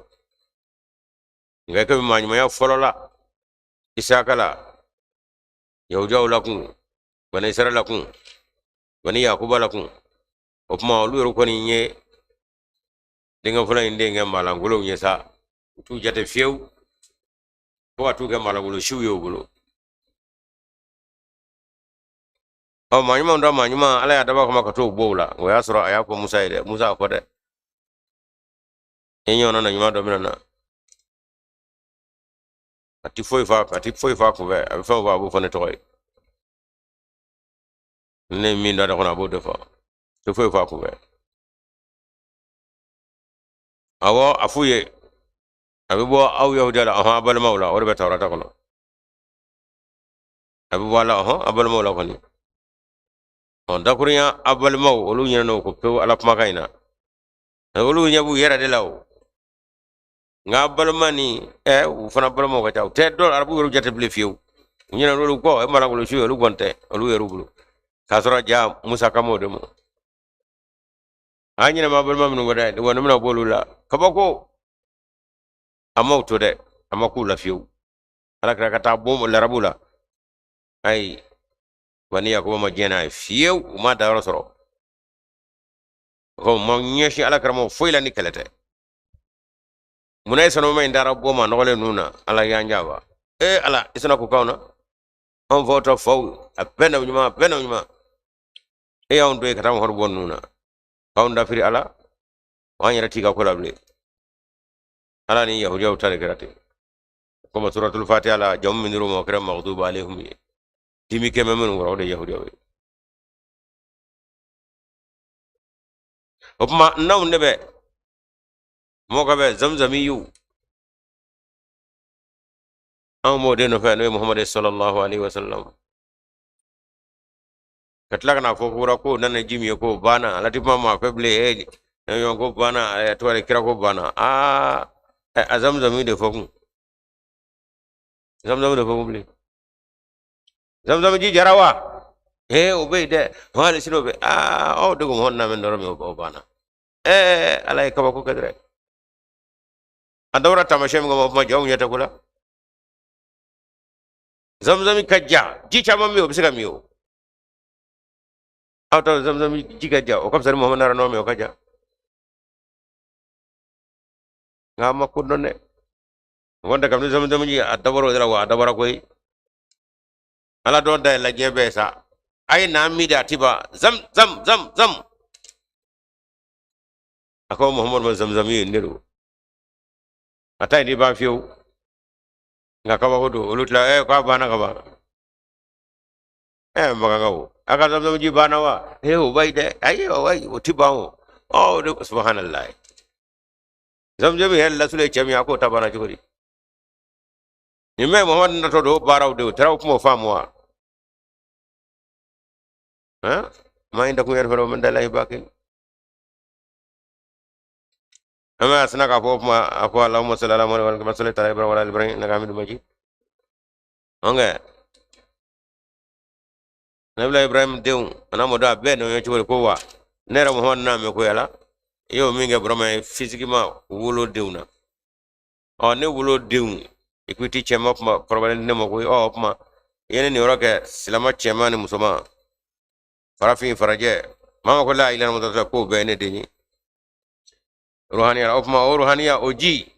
Nka komi maaɲumanya fɔlɔ la Isaka la, yahudiyaw la kun, bani Israɛla kun, bani Yakuba la kun, o tuma olu yɛrɛ kɔni ye denkɛ fɔlɔ in den kɛ maalankolonw ye sa. U t'u jate fiyewu, fo ka t'u kɛ maalankolon siw ye u bolo. Ɔ, maa ɲumanw dɔ maa ɲuman, Ala y'a dabɔ a kama ka t'o bɔ u la. O y'a sɔrɔ a y'a fɔ Musa ye dɛ, Musa a fɔ dɛ, i ɲɔgɔnna na ɲuman dɔ bɛna na. A ti foyi fɔ, a ti foyi fɔ a kunfɛ, a bɛ fɛn o fɔ, a b'o fɔ ne tɔgɔ ye. Ne ye min dɔn a kɔnɔ, a b'o de fɔ. A ti foyi fɔ a kunfɛ. Awɔ, a f'u ye, a bɛ bɔ aw yahudiya la, ɔhɔn, a balimaw la, o de bɛ Tawurata kɔnɔ. A bɛ bɔ a la, ɔhɔn, a balimaw la kɔni. Ɔ, dakurunya, a balimaw, olu ɲinɛna o kɔ pewu Ala kumakan in na. Olu ɲɛ b'u yɛrɛ de la o. Nka a balima ni, ɛ, u fana balimaw ka ca, u tɛ dɔw arabu yɛrɛ jate bilen fiyewu. U ɲinɛna olu kɔ, e malangolo su ye, olu kɔni tɛ olu yɛrɛ bolo. K'a sɔrɔ ja Musa kama o de ma. An ɲinɛ ma balima minnu kɔ dɛ, wa ne bɛna bɔ olu la. Kabako, a m'o to dɛ, a ma k'u la fiyewu. Ala kira ka taa bɔ larabu la. Ayi, bani Yakuba ma diɲɛ n'a ye fiyewu, u ma dayɔrɔ sɔrɔ. O ma ɲɛsin Ala kira ma foyi la ni kɛlɛ tɛ. Munna e sanuma in taara bɔ ma nɔgɔlen ninnu na? Ala y'an janfa. Ee Ala, i sɔnna k'o k'anw na? Anw faw ta faw, a bɛɛ na ɲuman, a bɛɛ na ɲuman. E y'anw to yen ka taa anw bɔ ninnu na. K'anw dafiri Ala, an yɛrɛ t'i ka ko la bilen. Ala ni yahudiyaw ta de kɛra ten. Komi suratul Fatiha la, jamu min dir'u ma, o kɛra maghdubi alayhim ye. Dimi kɛmɛ minnu kɔrɔ, o de ye yahudiyaw ye. O tuma n'anw de bɛ mɔgɔ bɛ zamzamiyiw. Anw b'o de nɔfɛ, n'o ye Muhamadu sallallahu alaihi wasallam. Ka tila ka n'a fɔ kura ko nana ji min ye k'o banna, ala ti kuma maa fɛ bilen, e ɲɔgɔn ko banna, a tɔgɔ de kira ko banna. Aa, a zamzami de fɔ kun, zamzami de fɔ kun bilen. Zamzami ji jara wa? Ee, o bɛ yen dɛ, hali sini o bɛ. Aa, aw de ko mɔgɔ na min dɔrɔn min, o banna. Ɛɛ, ala ye kabako kɛ dɛ. A dawra taamasiyɛn min kama, o kuma jɔnw ɲɛ tɛ ko la. Zamzami ka ja, ji caman bɛ yen, o bɛ se ka min o. Aw ta zamzami ji ka ja, o ka fisa ni Muhamadu nara nɔ min, o ka ja. Nka a ma ko dɔn dɛ. O tɛ kabini zamzami ji a dabɔra o de la wa, a dabɔra koyi. Ala dɔn da yɛlɛla diɲɛ bɛɛ sa. A ye n'a min de, a ti ban. Zam zam zam zam. A ko Muhamadu ma zamzami ye ne don. A ta in ti ban fiyewu. Nka kabako don, olu tila ɛ k'a banna ka ban. Ɛ makankaw, a ka zamzam ji banna wa? Ee, o b'ayi dɛ, ayi o ayi, o ti ban o. Ɔ, o de subahanallahi. Zamzam yɛrɛ lasulu ye cɛ min ye, a k'o ta banna cogo di? Nin bɛɛ Muhamadu natɔ don, o baaraw de, o taara o kuma o faamu wa? Han? Ma indakum yanfadu wa ma indallahi baqin. An bɛ a sina k'a fɔ o kuma, a ko Allahumma salli ala Muhammad kama sallaita ala Ibrahim wa ala ali Ibrahim innaka Hamidum Majid. Ɔnkɛ Nabila Ibrahim denw a n'a mɔdenw a bɛɛ nɔ ye cogo di ko wa ne yɛrɛ Muhamadu n'a mɛn ko yala i y'o min kɛ Burama ye physiquement wolodenw na. Ɔ, ne wolodenw i ko i ti cɛman kuma kɔrɔbalen di ne ma koyi. Ɔ, o kuma i ye ne niyɔrɔ kɛ silama cɛman ni musoman, farafin farajɛ, maa ma ko la ilaha illallah k'o bɛɛ ye ne den ye ruhaniya. O kuma o ruhaniya o ji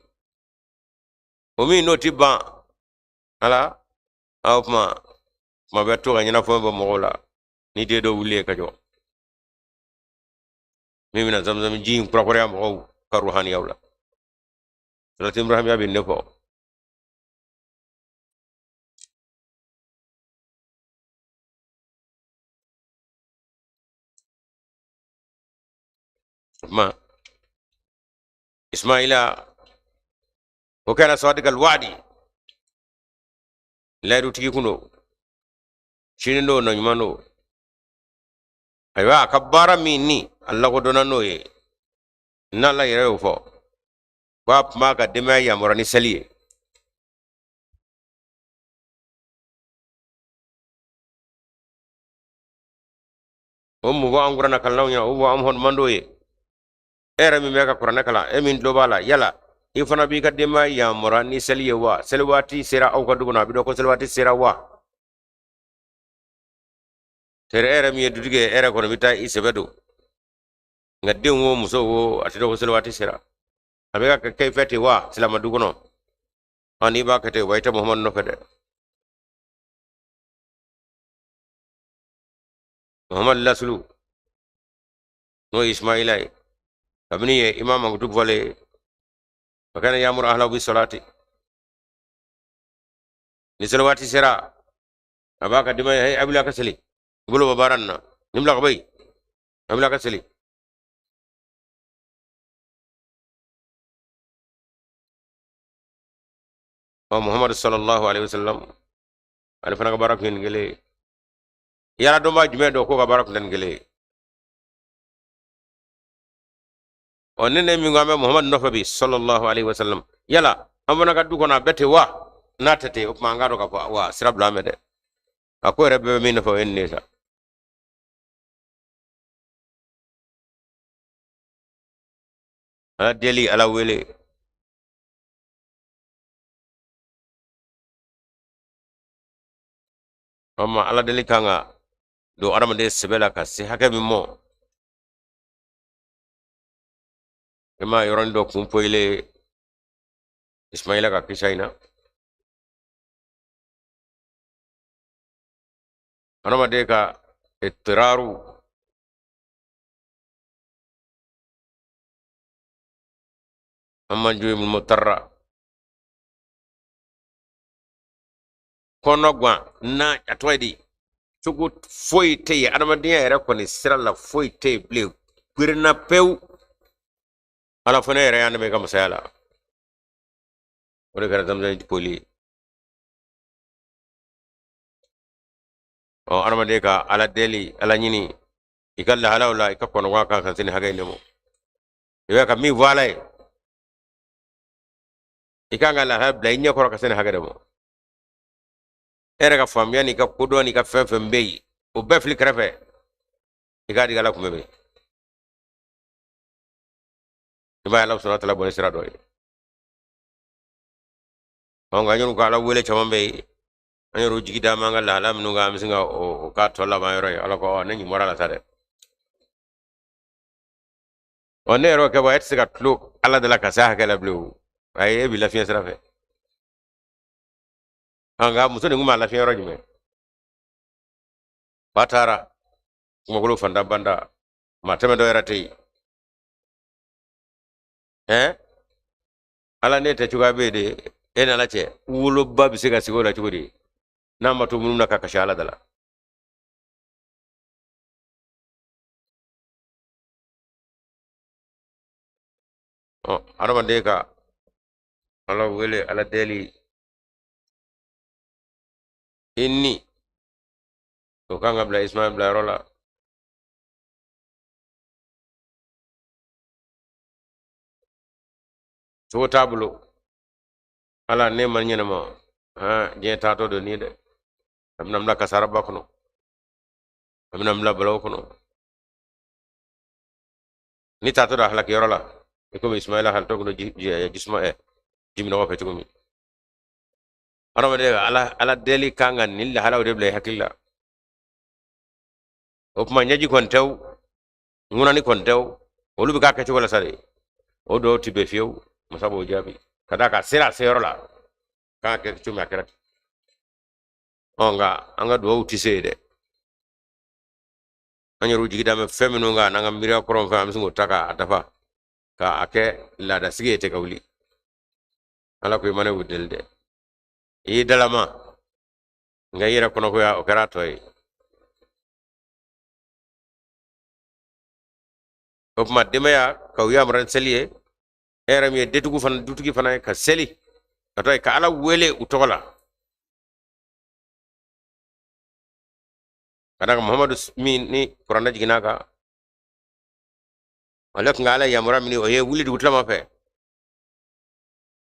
o min n'o ti ban ala. O kuma kuma bɛ to ka ɲɛnafɔ bɔ mɔgɔw la ni den dɔ wuli ye ka jɔ min bɛna zamzam ji in kurakuraya mɔgɔw ka ruhaniyaw la. Salatu ibrahimiya bɛ ne fɔ. O kuma Ismaila o kɛra sadiqal wa'di, layidutigi kun don, sini don, nɔ ɲuman don. Ayiwa, a ka baara min ni a lakodɔnna n'o ye, n'Ala yɛrɛ y'o fɔ ko a tun b'a ka denbaya yamaruya ni seli ye. O mun fɔ an kuranɛ kalannaw ɲɛna, o fɔ an hɔnman dɔw ye. E yɛrɛ min bɛ ka kuranɛ kalan, e min tulo b'a la, yala i fana b'i ka denbaya yamaruya ni seli ye wa? Seli waati sera aw ka du kɔnɔ, a bɛ dɔn ko seli waati sera wa? Tɛrɛ e yɛrɛ min ye dutigi ye, e yɛrɛ kɔni bɛ taa i sɛbɛ don, nka denw wo, musow wo, a tɛ dɔn ko seli waati sera. A bɛ ka kɛ i fɛ ten wa silamɛ du kɔnɔ? Ɔ, n'i b'a kɛ ten wa, i tɛ Muhamadu nɔfɛ dɛ. Muhamadu lasulu n'o ye Ismaila ye, kabini ye imam mankutu fɔlen ye, wa kana yamuru ahlahu bi salati, ni seli waati sera a b'a ka denbaya, hey, a wuli a ka seli, i bolo bɔ baara nin na, nin bila ka bɔ yen, a wuli a ka seli. Ɔ, Muhamadu sallallahu alaihi wasallam ale fana ka baara kun ye nin kelen ye. Yala dɔnbaa jumɛn dɔ k'o ka baara kun tɛ nin kelen ye? Ɔ, ne min ko an bɛ Muhamadu nɔfɛ bi sallallahu alaihi wasallam, yala an fana ka du kɔnɔ a bɛɛ ten wa? N'a tɛ ten, o tuma an k'a dɔn k'a fɔ wa sira bila an bɛ dɛ. A ko yɛrɛ bɛɛ bɛ min nɔfɛ, o ye nin de ye sa. Ala deli, Ala wele. Ama Ala deli kan ka don adamaden sɛbɛ la ka se hakɛ min mɔ, i ma yɔrɔnin dɔ kun poyile Ismaila ka kisa in na. Adamaden ka itiraru an man juyi mutarra kɔnɔ gan na, a tɔgɔ ye di, cogo foyi tɛ yen adamadenya yɛrɛ kɔni sira la, foyi tɛ yen bilen, girinna pewu. Ala fana yɛrɛ y'an dɛmɛ i ka masaya la, o de kɛra zamzam poli ye. Ɔ, adamaden ka Ala deli, Ala ɲini i ka lahalaw la, i ka kɔnɔgɔ kan ka se nin hakɛ in de ma. I bɛ ka min fɔ Ala ye, i kan ka lahala bila i ɲɛ kɔrɔ ka se nin hakɛ de ma. E yɛrɛ ka faamuya n'i ka kodɔn n'i ka fɛn fɛn bɛ yen, o bɛɛ fili kɛrɛfɛ, i k'a di Ala kun bɛ. I b'a ye Ala subahana taala bɔ ni sira dɔ ye. Ɔ, nka an yɛrɛw ka Ala wele caman bɛ yen, an yɛrɛw jigi da an ka lahala minnu kan, an bɛ sin ka o k'a tɔ laban yɔrɔ ye. Ala ko ne ɲin bɔra la sa dɛ. Ɔ, ne yɛrɛ kɛ bɔ, e tɛ se ka tulo Ala da la ka se a hakɛ la bilen. O ayi, e b'i lafiɲɛ sira fɛ. Nka muso nin kun b'a lafiɲɛ yɔrɔ jumɛn? Ba taara kumakolo fanda banda, maa tɛmɛ dɔ yɛrɛ tɛ yen. Ɛn, Ala, ne tɛ cogoya bɛ yen de e n'Ala cɛ. Woloba bɛ se ka sigi o la cogo di n'a ma to minnu na ka kasi Ala da la? Ɔ, adamaden ka Ala wele, Ala deli, i ni o kan ka bila Ismaɛl bila yɔrɔ la. Cogo t'a bolo. Ala, ne ma ɲɛnama han, diɲɛ taatɔ don nin dɛ. A bɛna n bila kasaraba kɔnɔ, a bɛna n bila balawu kɔnɔ. Ni taatɔ don a halakiyɔrɔ la, i komi Ismaila halitɔ kun don jisuma jiminɔgɔ fɛ cogo min. Adamaden Ala deli kan ka nin lahalaw de bila i hakili la. O tuma ɲɛji kɔni tɛ o, ŋunani kɔni tɛ o, olu bɛ k'a kɛcogo la sa de. O dɔw ti bɛn fiyewu. Masa b'o jaabi ka d'a kan a sera a seyɔrɔ la, k'a kɛ cogo min a kɛra ten. Ɔ, nka an ka duwawu tɛ se yen dɛ. An yɛrɛw jigi da bɛ fɛn minnu kan n'an ka miiriya kɔrɔ fɛ, an bɛ se k'o ta k'a dafa k'a kɛ laadasigi ye ten ka wuli. Ala ko i ma ne deli dɛ, i y'i dalama, nka i yɛrɛ kɔnɔkoya o kɛra a tɔ ye. O tuma denbaya ka u yamaruya ni seli ye, e yɛrɛ min ye dutigiw fana, dutigi fana ye ka seli ka to yen ka Ala wele u tɔgɔ la. Ka d'a kan Muhamadu min ni kuranɛ jiginna a kan, ale tun ka Ala yamaruya min o ye wuli dugutilama fɛ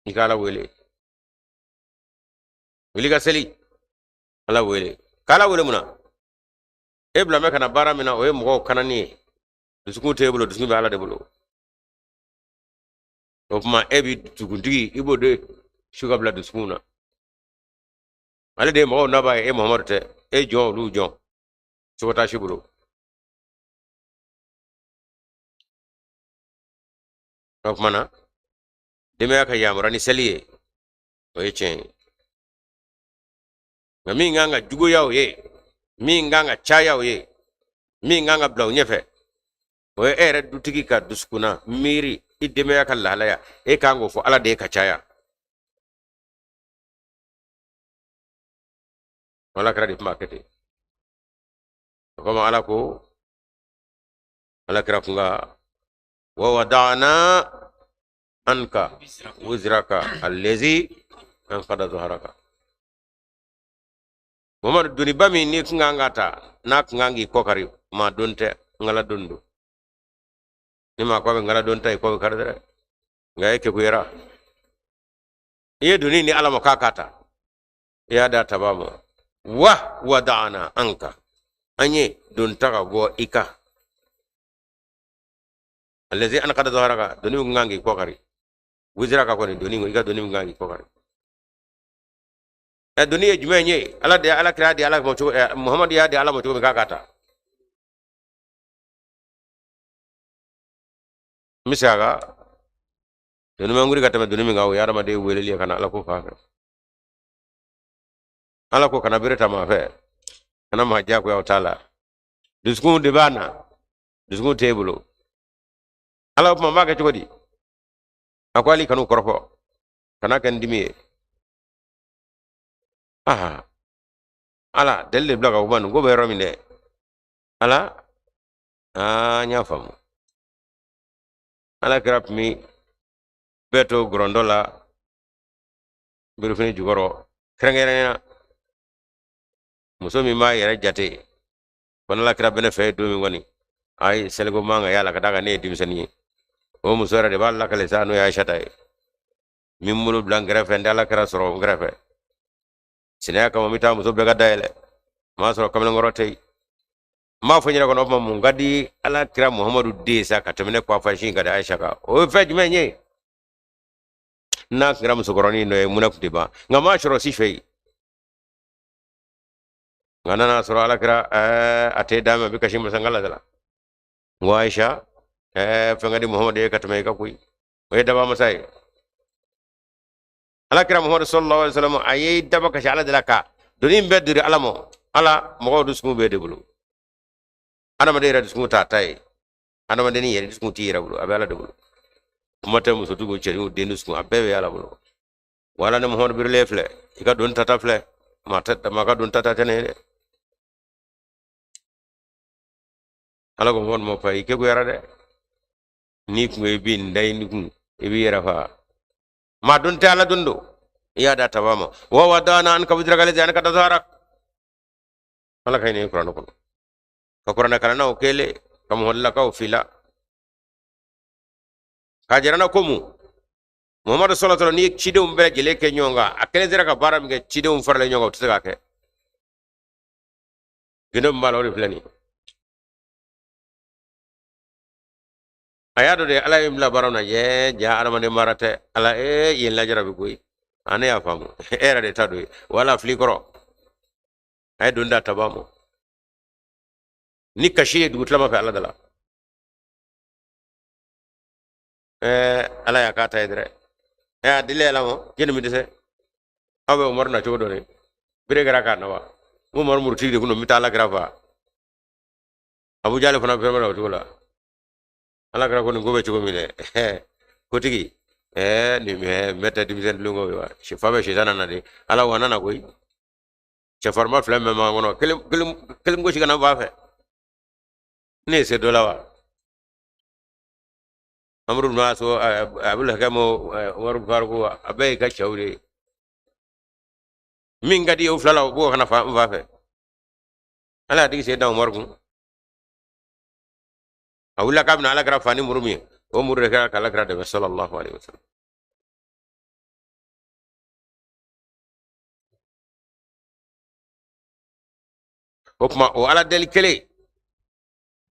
i ka Ala wele, wuli ka seli, Ala wele. Ka Ala wele mun na? E bila mɛ ka na baara min na, o ye mɔgɔw kanani ye. Dusukun t'e bolo, dusukun bɛ Ala de bolo. O tuma e bi dusukuntigi, i b'o de su ka bila dusukun na. Ale de ye mɔgɔw nabaa ye, e Muhamadu tɛ. E jɔn, olu jɔn, cogo t'a si bolo. O tuma na denbaya ka yamaruya ni seli ye, o ye tiɲɛ ye. Nka min kan ka juguya o ye, min kan ka caya o ye, min kan ka bila o ɲɛfɛ, o ye e yɛrɛ dutigi ka dusukunna miiri i denbaya ka lahalaya. E kan k'o fɔ Ala de ye ka caya. Ala kira de tun b'a kɛ ten. O kama Ala ko Ala kira kun ka wa wada'na anka wizraka allazi anqada zaharaka. Muhammadu, doniba min n'i kun kan ka ta, n'a kun kan k'i kɔ kari, maa don tɛ, ngala don don. Ni maa ko a bɛ ngala don ta, i kɔ bɛ kari dɛ. Nka e kekuyara, i ye doni ni Ala ma k'a ka ta, i y'a d'a tabaa ma. Wa wada'na anka, an ye don ta ka bɔ i kan. Allazi anqada zaharaka, doni min kan k'i kɔ kari, wizraka kɔni doni, i ka doni min kan k'i kɔ kari. Ɛ, doni ye jumɛn ye? Ala de, Ala kira di Ala ma cogo, Muhamadu y'a di Ala ma cogo min k'a ka ta. N bɛ segin a kan, doni man girin ka tɛmɛ doni min kan, o ye adamaden weleli ye ka na Ala ko fan fɛ. Ala ko kana bere ta maa fɛ, kana maa diyagoya, o t'a la. Dusukun de b'a na, dusukun t'e bolo. Ala o tuma n b'a kɛ cogo di? A ko hali kan'u kɔrɔfɔ, kana kɛ n dimi ye. Aha, Ala deli de bila ka kuma nin ko bɛ yɔrɔ min dɛ. Ala, aa, n y'a faamu. Ala kira tun bɛ bɛɛ to gɔrɔndɔ la birifini jukɔrɔ kɛrɛnkɛrɛnnenya. Muso min b'a yɛrɛ jate ko n'ala kira bɛ ne fɛ don min kɔni, ayi, seliko man ka y'a la ka d'a kan ne ye denmisɛnnin ye. O muso yɛrɛ de b'a lakale sa, n'o ye Ayisata ye. Min bolo bila n kɛrɛfɛ, n tɛ ala kira sɔrɔ n kɛrɛfɛ. Sinaya kama n bɛ taa muso bɛɛ ka dayɛlɛ, n b'a sɔrɔ kamalenkɔrɔ tɛ yen. N b'a fɔ n yɛrɛ kɔnɔ, o tuma mun ka di ala kira Muhamadu den sa ka tɛmɛ ne kɔfɛ si ka di Ayisa kan? O ye fɛn jumɛn ye? N'a kɛra musokɔrɔnin dɔ ye, munna tun tɛ ban? Nka n m'a sɔrɔ si fɛ yen. Nka nana sɔrɔ ala kira a tɛ d'a ma, a bɛ kasi masankala de la. N ko Ayisa, fɛn ka di Muhamadu ye ka tɛmɛ i kan koyi. O ye daba masa ye. Ala kira Muhamadu sallallahu alaihi wasallam a ye daba kasi ala de la ka doni in bɛɛ diri ala ma. Ala mɔgɔw dusukun b'e de bolo. Adamaden yɛrɛ dusukun t'a ta ye. Adamaden yɛrɛ dusukun t'i yɛrɛ bolo, a bɛ ala de bolo. Kuma tɛ musotigiw, cɛniw, den dusukun, a bɛɛ bɛ ala bolo. Wala ne Muhamadu birilen filɛ, i ka don tata filɛ, maa ka don tata tɛ ne ye dɛ. Ala ko Muhamadu ma fa i kekuyara dɛ. N'i kun i b'i da i kun, i b'i yɛrɛ faga. Maa don tɛ ala don don. I y'a da taba ma. Wa wadana anka wizraka allazi anqada dhahrak. Ala ka hinɛ kuranɛ kɔnɔ. Ka kuranɛ kalannaw kele, ka muhammadulakaw fila. K'a jira n na ko mun? Muhammadu sallallahu alaihi wasallam, n'i ye cidenw bɛɛ lajɛlen kɛ ɲɔgɔn kan, a kelen sera ka baara min kɛ, cidenw faralen ɲɔgɔn kan, o tɛ se k'a kɛ. Gindo min b'a la, o de filɛ nin ye. A y'a dɔn de ala ye n bila baara min na, yɛ ja adamaden baara tɛ. Ala ee yen lajarabi koyi. A ne y'a faamu. E yɛrɛ de ta don ye. Wala fili kɔrɔ. A ye don da taba ma. Ni kasi ye dugutilama fɛ ala da la. Ala y'a k'a ta ye dɛrɛ. A dili ala ma, jɛni mi dɛsɛ. Aw bɛ Umaru na cogo dɔ de. Bere kɛra k'a na wa. N ko Umaru murutigi de kun don, n bɛ taa ala kira fa. Abu Jali fana fɛn bɛ o cogo la. Ala kira ko nin ko bɛ cogo min dɛ. Kotigi, nin bɛ tɛ denmisɛnnin tulonkɛw ye wa. Fa bɛ sitana na de. Ala wa nana koyi. Cɛfarinba fila min bɛ makan kɔnɔ, kelen gosi ka na ba fɛ. Ne ye se dɔ la wa. Amuru bin Aso, Abul Hakam, Umaru Faruku, a bɛɛ y'i ka cɛw de ye. Min ka di ye o fila la, o b'o kana fa n fa fɛ. Ala y'a tigi sen da Umaru kun. A wulila k'a bɛna ala kira fa ni muru min ye, o muru de kɛra k'ala kira dɛmɛ sallallahu alaihi wasallam. O tuma o ala deli kelen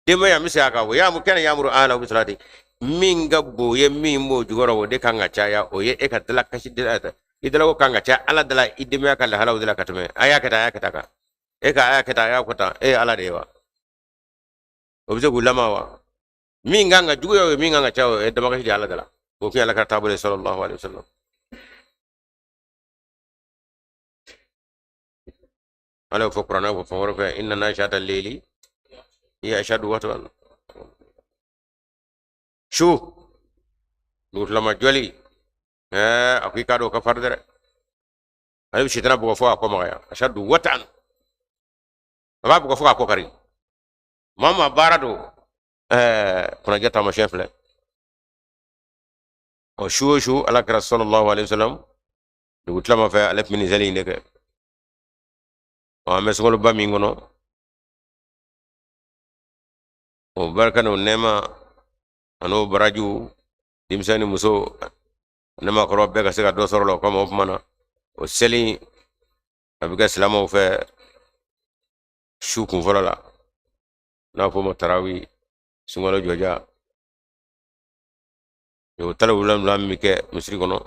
denbaya bɛ se a kan o y'a kɛnɛ ya'muru ahlahu bi salati min ka bon ye min b'o jukɔrɔ o de kan ka caya o ye e ka dala kasi dala ta i dalako kan ka caya ala dala i denbaya ka lahalaw de la ka tɛmɛ a y'a kɛ tan a y'a kɛ tan kan e ka a y'a kɛ tan a y'a kɛ tan e ye ala de ye wa o bɛ se k'u lama wa min kan ka juguya o ye min kan ka caya o ye damakasi de ala dala o kun ye ala ka taabolo ye sallallahu alaihi wasallam. Ala y'o fɔ kuranɛ fɔ fɛn wɛrɛ fɛ inna nashi'ata layli hiya ashaddu wat'an su dugutilama jɔli a ko i k'a dɔn o ka farin dɛ ale bɛ sitana bugɔ fo a kɔ magaya ashaddu wat'an a b'a bugɔ fo k'a kɔ kari maa maa baara don kunnajɛ taamasiyɛn filɛ ɔ su o su ala kira sallallahu alaihi wasallam dugutilama fɛ ale tun bɛ nin seli in de kɛ. Ɔ an bɛ sunkaloba min kɔnɔ o barika n'o nɛɛma an'o barajiw denmisɛn ni muso ne maakɔrɔ bɛɛ ka se ka dɔ sɔrɔ la o kama o tuma na o seli a bɛ kɛ silamɛw fɛ su kun fɔlɔ la n'a fɔ o ma tarawi sunkalo jɔja o 17 min bɛ kɛ misiri kɔnɔ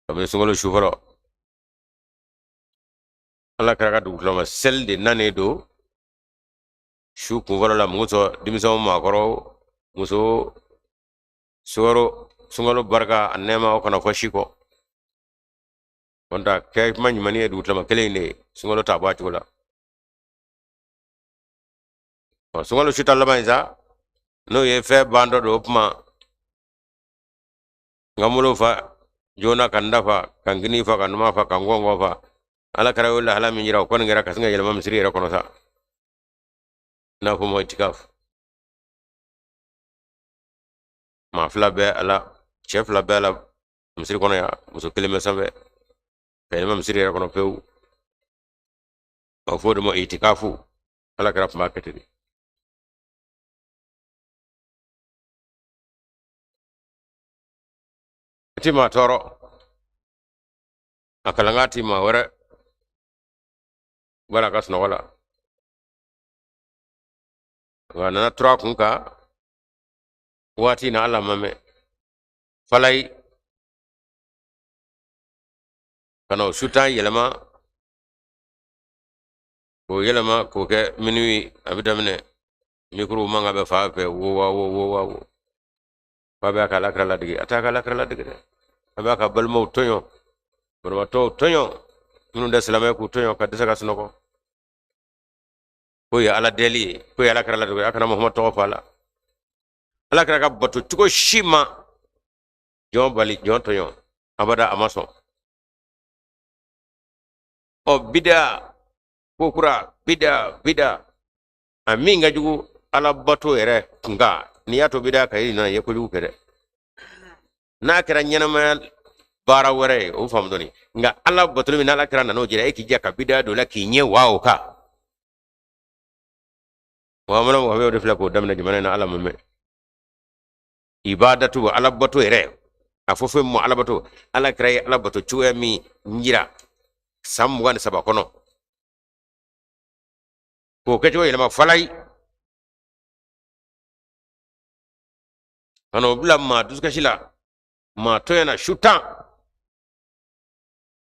kabini sunkalo su fɔlɔ ala kira ka dugutilama seli de nanen don su kun fɔlɔ la mun sɔn denmisɛnw maakɔrɔ muso sukaro sunkalo barika a nɛɛma o kana fɔ si kɔ kɔnta kɛ kuma ɲumanni ye dugutilama kelen in de ye sunkalo t'a bɔ a cogo la ɔ sunkalo su tan laban in sa n'o ye fɛn bantɔ don o kuma n ka n bolo fa joona ka n da fa ka n kini fa ka n numan fa ka n kɔnkɔn fa ala kira y'o lahala min jira o kɔni kɛra ka sin ka yɛlɛma misiri yɛrɛ kɔnɔ sa n'a fɔ ma itikaf maa fila bɛ a la cɛ fila bɛ a la misiri kɔnɔ yan muso kelen bɛ sanfɛ ka yɛlɛma misiri yɛrɛ kɔnɔ pewu. A bɛ fɔ o de ma itikafu. Ala kira tun b'a kɛ ten de. A ti maa tɔɔrɔ, a kalankan ti maa wɛrɛ bala ka sunɔgɔ la. Nka a nana tura a kun kan waati na, ala ma mɛn falayi ka na o su tan yɛlɛma, k'o yɛlɛma k'o kɛ minuit. A bɛ daminɛ mikoro mankan bɛ fan fɛ, wo wa wo wo wa wo. K'a bɛ a ka alakira ladege, a t'a ka alakira ladege dɛ, a b'a ka balimaw tɔɲɔ, banabaatɔw tɔɲɔ, minnu tɛ silamɛ k'u tɔɲɔ ka dɛsɛ ka sunɔgɔ. K'o ye ala deli ye, k'o ye alakira ladege, a kana Muhamadu tɔgɔ fɔ a la. Alakira ka bato cogo si ma jɔn bali jɔn tɔɲɔ abada, a ma sɔn. Ɔ bida ko kura, bida bida a min ka jugu ala bato yɛrɛ kunkan, n'i y'a to bida ka i nana i ye kojugu kɛ dɛ. N'a kɛra ɲɛnamaya baara wɛrɛ ye, o faamu dɔɔni, nka ala batoli min n'ala kira nan'o jira e k'i jɛ ka bida don la k'i ɲɛ wa o kan. Wa mana mɔgɔ bɛ o de filɛ k'o daminɛ jamana in na, ala ma mɛn. Ibadatu, ala bato yɛrɛ, a fɔ fɛn ma ala bato, ala kira ye ala bato cogoya min jira san 23 kɔnɔ, k'o kɛcogo yɛlɛma falayi ka n'o bila maa dusukasi la, maa tɔɲɔ na su tan,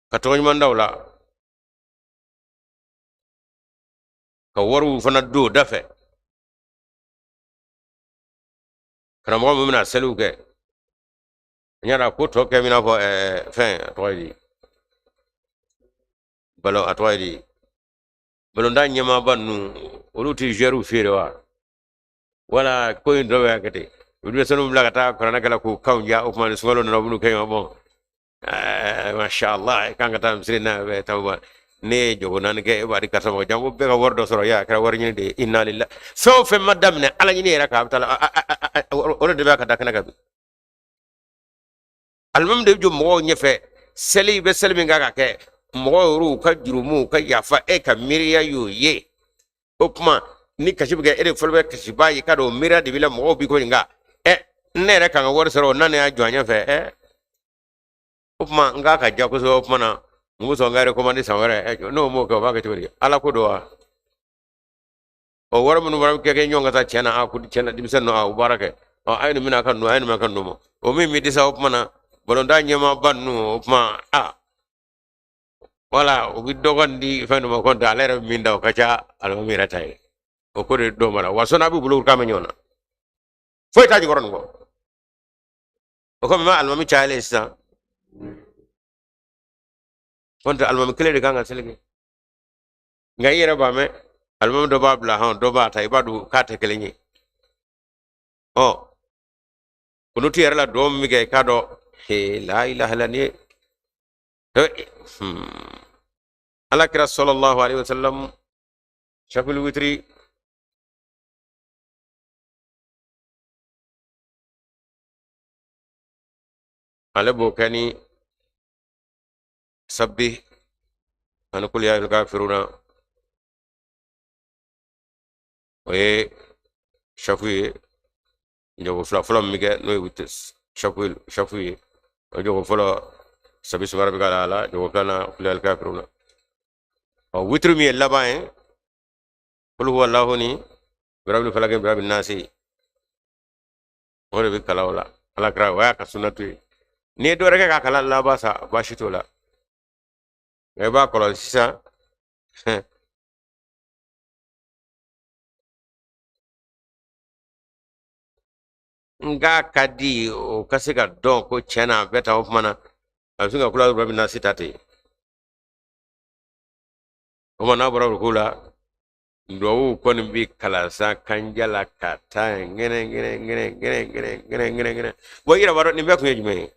ka tɔgɔ ɲuman da o la, ka wariw fana don o da fɛ. Karamɔgɔ min bɛna seliw kɛ, n y'a dɔn ko tɔ kɛ min n'a fɔ fɛn, a tɔgɔ ye di, balon, a tɔgɔ ye di, balontan ɲɛmaaba ninnu, olu tɛ joueurs feere wa? Wala ko in dɔ bɛ kɛ ten, olu bɛ sanu bila ka taa kuranɛ kɛla k'u kanw ja. O tuma ni sunkalo nana, u b'u kɛ ɲɔgɔn bɔn. Masha Allah, kan ka taa misiri na bɛ taa ba ne ye jogo naani kɛ, e b'a di karisa ma, janko bɛɛ ka wari dɔ sɔrɔ, ya a kɛra wari ɲini de ye. Inna lillahi. Fɛn o fɛn ma daminɛ ala ɲini yɛrɛ kan, a bɛ taa o de bɛ ka da kɛnɛ kan bi. Alimami de bɛ jɔ mɔgɔw ɲɛfɛ, seli bɛ seli min kan ka kɛ, mɔgɔw yɛrɛw ka jurumuw ka yafa, e ka miiriya y'o ye. O tuma ni kasi bɛ kɛ, e de fɔlɔ bɛ kasiba ye, k'a dɔn o miiriya de b'i la, mɔgɔw b'i ko nka ne yɛrɛ kan ka wari sɔrɔ, o nana y'a jɔ a ɲɛfɛ. O tuma n k'a ka ja kosɛbɛ. O tuma na mun bɛ sɔn ka recommandé san wɛrɛ? N'o m'o kɛ, o b'a kɛ cogo di? Ala ko don wa? O wari minnu fana bɛ kɛ ɲɔgɔn ka taa tiɲɛ na, a ko tiɲɛ na denmisɛnnin ninnu, a u baara kɛ, ɔ a ye nin minɛ a ka ninnu, a ye nin minɛ a ka ninnu ma, o min bɛ disa. O tuma na balontan ɲɛmaaba ninnu, o tuma a wala u bɛ dɔgɔ di fɛn dɔ ma, ko ale yɛrɛ bɛ min da, o ka ca alimami yɛrɛ ta ye. O ko de dɔw mara wa sɔnni a b'u bolo k'a mɛn ɲɔgɔn na, foyi t'a jukɔrɔ nin kɔ. O komi ma alimami cayalen sisan, ko tɛ alimami kelen de kan ka seli kɛ, nka i yɛrɛ b'a mɛn alimami dɔ b'a bila hɔn, dɔ b'a ta, i b'a dɔn k'a tɛ kelen ye. Ɔ kunutu yɛrɛ la, duwawu min bɛ kɛ, i k'a dɔn he la ilaha illa nin ye. Ala kira sallallahu alaihi wasallam shafil witri ale b'o kɛ ni sabbi ani kul ya ayyuhal kafiruna, o ye shafu ye. Jogo fila fɔlɔ min bɛ kɛ, n'o ye shafu ye, o jogo fɔlɔ sabi suma rabbika ala, jogo filanan kul ya ayyuhal kafiruna. Ɔ witiri min ye laban ye, kul huwa allahu ni birabil falaki birabil nasi, o de bɛ kalan o la. Ala kira o y'a ka sunnatu ye. N'i ye dɔ wɛrɛ kɛ k'a kalan laban sa, baasi t'o la, nka i b'a kɔlɔsi sisan. Nka ka di o ka se ka dɔn ko tiɲɛ na a bɛɛ ta. O tuma na a bɛ se ka kula birabil nasi ta ten. O tuma n'a bɔra ko la, duwawu kɔni bi kalan sa kanja la ka taa ŋɛnɛ ŋɛnɛ ŋɛnɛ ŋɛnɛ ŋɛnɛ ŋɛnɛ ŋɛnɛ ŋɛnɛ. Bɔn i yɛrɛ b'a dɔn nin bɛɛ kun ye jumɛn ye?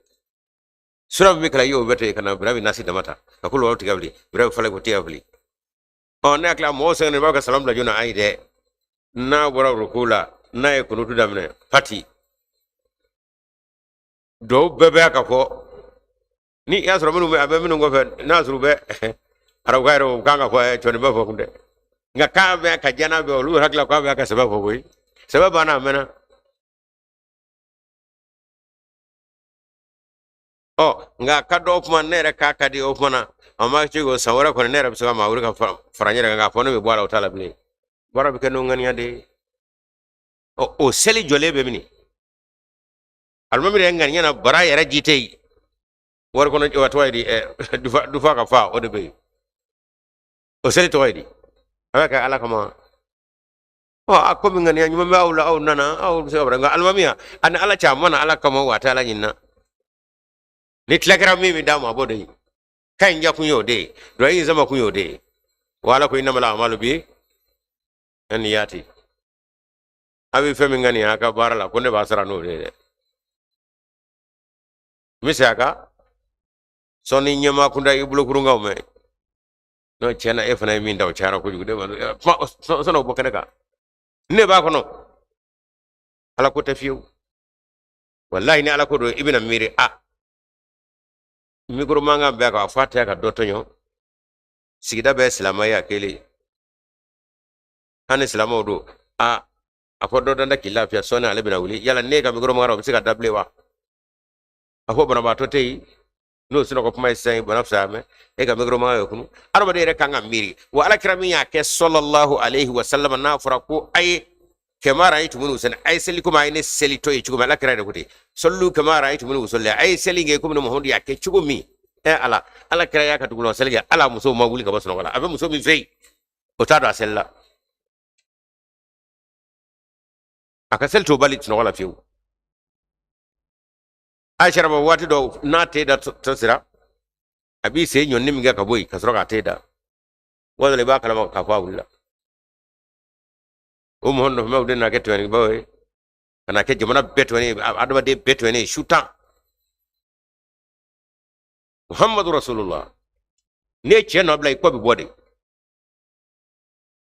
Sura min bɛ kalan i y'o bɛɛ to yen ka na birabi nasi dama ta ka kolo wari tigɛ wuli, birabi falaki ko tigɛ wuli. Ɔ ne hakili la mɔgɔw sɛgɛnnen b'a ka salam bila joona. Ayi dɛ, n'a bɔra ruku la, n'a ye kunutu daminɛ pati, duwawu bɛɛ bɛ ka fɔ. Ni i y'a sɔrɔ minnu bɛ a bɛ minnu kɔfɛ, n'a y'a sɔrɔ u bɛ Arabukan yɛrɛ o kan ka fɔ cɔniba fɔ kun dɛ. Nka k'a bɛ ka diya n'a bɛɛ olu hakili la k'a bɛ ka sɛbɛ fɔ koyi. Sɛbɛ banna a mɛnna. Ɔ nka ka dɔw kuma ne yɛrɛ k'a ka di o kuma na a ma ce ko san wɛrɛ kɔni ne yɛrɛ bɛ se ka maa wuli ka fara n yɛrɛ kan k'a fɔ ne bɛ bɔ a la o t'a la bilen. Baara bɛ kɛ n'o ŋaniya de ye. Ɔ o seli jɔlen bɛ min? Alimami yɛrɛ ŋaniya na bara yɛrɛ ji tɛ yen. Wari kɔnɔ wa tɔgɔ ye di ɛ dufa dufa ka fa o de bɛ yen. O seli tɔgɔ ye di? A bɛ kɛ Ala kama. Ɔ a komi ŋaniya ɲuman bɛ aw la aw nana aw bɛ se ka fara nka alimami a ni Ala cɛ a ma na Ala kama wa a tɛ Ala ɲinina. Ni tila kɛra min bɛ d'a ma a b'o de ye. Ka in jakun y'o de ye. Dɔ in sama kun y'o de ye. Wa Ala ko innamal a'malu bi niyati. A bɛ fɛn min ŋaniya a ka baara la ko ne b'a sara n'o de ye dɛ. N bɛ segin a kan sɔnni ɲɛmaa kunda i bolokurunkaw mɛn. N'o tiɲɛ na e fana ye min da o cayara kojugu ne ma kuma sɔnni o bɔ kɛnɛ kan. Ne b'a kɔnɔ. Ala ko tɛ fiyewu. Walahi ni Ala ko don i bɛna miiri a mikoro mankan bɛɛ kan a fɔ a tɛ ka dɔ tɔɲɔ. Sigida bɛɛ silamɛya kelen. Hali ni silamɛw don a a fɔ dɔ danda k'i lafiya sɔɔni ale bɛna wuli yala ne ka mikoro mankan o bɛ se ka da bilen wa? A fɔ banabaatɔ tɛ yen n'o sunɔgɔ kuma ye sisan bana fisaya mɛ e ka mikoro mankan ye kunu. Adamaden yɛrɛ kan ka miiri wa Ala kira min y'a kɛ sɔlɔlahu aleyhi wa sallam n'a fɔra ko a ye kama ra'aytumuni usalli a ye seli komi a ye ne seli tɔ ye cogo min Ala kira yɛrɛ ko ten sallu kama ra'aytumuni usalli a ye seli kɛ komi ne Muhamadu y'a kɛ cogo min. Ɛ Ala Ala kira y'a ka dugulɔ seli kɛ ala musow ma wuli ka bɔ sunɔgɔ la a bɛ muso min fɛ yen o t'a dɔn a seli la. A ka seli t'o bali sunɔgɔ la fiyewu. Aisha ba waati dɔw n'a te da tɔ sera a b'i sen ɲɔni min kɛ ka bɔ yen ka sɔrɔ k'a te da waati dɔ la i b'a kalama k'a fɔ a wulila. O mɔgɔ nɔfɛmaaw de nana kɛ tɔɲɔnibaw ye ka na kɛ jamana bɛɛ tɔɲɔni ye adamaden bɛɛ tɔɲɔni ye su tan. Muhammadu Rasulullah n'i ye cɛ nɔ bila i kɔ bɛ bɔ de.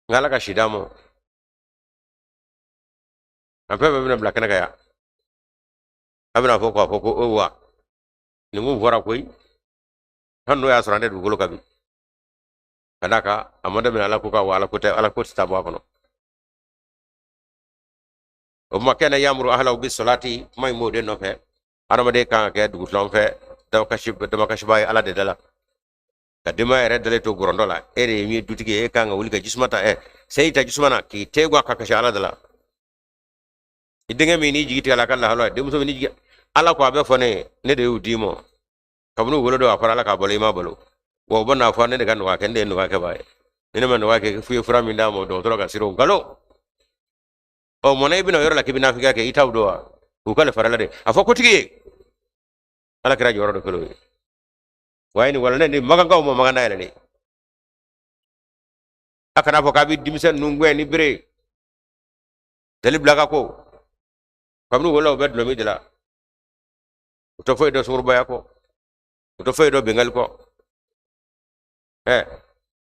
Nka Ala ka si d'a ma a fɛn fɛn bɛna bila kɛnɛ kan yan a bɛna fɔ k'a fɔ ko o wa nin kun fɔra koyi hali n'o y'a sɔrɔ an tɛ dugukolo kan bi ka d'a kan a ma daminɛ Ala ko kan wa Ala ko tɛ Ala ko tɛ taa bɔ a kɔnɔ. O kuma kana yamuru ahlahu bi salati kuma in b'o de nɔfɛ. Adamaden kan ka kɛ dugutilaw fɛ damakasiba ye Ala de da la ka denbaya yɛrɛ dalen to gɔrɔndɔ la e de ye min ye dutigi ye e kan ka wuli ka jisuma ta ɛ seyi ta jisuma na k'i tɛgɛ ka kasi Ala da la. I denkɛ min n'i jigi tigɛ la a ka lahala ye denmuso min n'i jigi Ala ko a bɛ fɔ ne ye ne de y'u d'i ma kabini u wolo don a fɔra Ala k'a balo i ma balo wa u bɛ n'a fɔ ne de ka nɔgɔya kɛ ne de ye nɔgɔya kɛbaa ye ni ne ma nɔgɔya kɛ f'u ye fura min d'a ma dɔgɔtɔrɔ ka siran o nkalon. Ɔ mɔnɛ i bɛna o yɔrɔ la k'i bɛ nafigiya kɛ i t'aw dɔn wa u ka farala de a fɔ kotigi ye Ala kira jɔyɔrɔ dɔ kɛlen o ye wa ni wala ne ni makankaw ma makan dayɛlɛ de a kana fɔ k'a bɛ denmisɛn ninnu gɛn ni bere dali bila ka ko kabini wolo u bɛ dulɔmin de la u tɛ foyi dɔn sungurubaya kɔ u tɛ foyi dɔn binkanni kɔ. Ɛ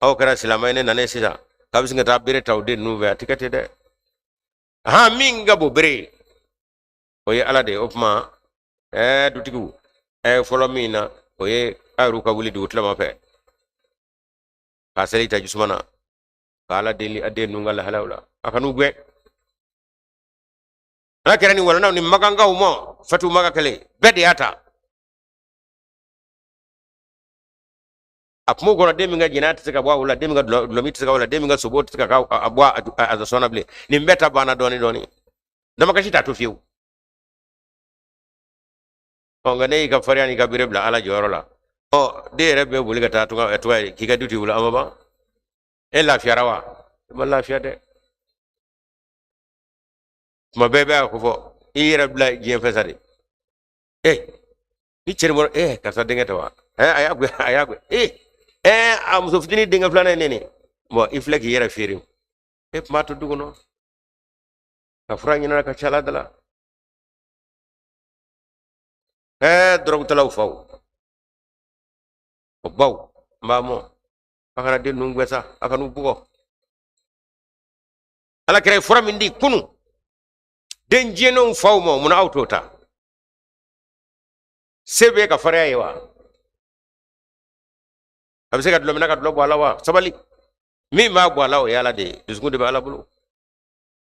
aw kɛra silamɛ ye ne nanen sisan k'a bɛ sin ka taa bere ta o den ninnu fɛ a tɛ kɛ ten dɛ. Han min ka bon bere ye o ye Ala de ye. O tuma ɛɛ dutigiw ɛɛ fɔlɔ min na o ye a yɛrɛw ka wuli dugutilama fɛ k'a seli ta jisuma na ka Ala deli a den ninnu ka lahalaw la a kan'u gɛn. Ala kɛra nin walanaw ni makankaw ma fatu maka kɛlɛ bɛɛ de y'a ta. A kuma kɔnɔ den min ka jɛnɛya tɛ se ka bɔ a la den min ka dulɔmin tɛ se ka bɔ a la den min ka sobo tɛ se ka a bɔ a sɔn na bilen nin bɛɛ ta banna dɔɔni dɔɔni damakasi t'a to fiyewu. Ɔ nka ne y'i ka farinya n'i ka bere bila Ala jɔyɔrɔ la ɔ den yɛrɛ bɛ boli ka taa tunga tunga k'i ka du t'i bolo a ma ban e lafiyara wa i ma lafiya dɛ. Tuma bɛɛ bɛ a ko fɔ i yɛrɛ bila diɲɛ fɛ sa de e ni cɛ bɔra e karisa denkɛ tɛ wa ɛ a y'a gɛn a y'a gɛn e ɛ a muso fitinin denkɛ filanan ye ne nin bɔn i filɛ k'i yɛrɛ feere e tun b'a to du kɔnɔ ka fura ɲinina ka ca Ala da la. Ɛ dɔrɔgutalaw faw o baw n b'a mɔ a kana den ninnu gɛn sa a kan'u bugɔ. Ala kira ye fura min di kunun den jɛnenw faw ma munna aw t'o ta? Se bɛ ka farinya ye wa? A bɛ se ka dulɔminna ka dulɔ bɔ a la wa? Sabali, min b'a bɔ a la o ye Ala de ye, dusukun de bɛ Ala bolo.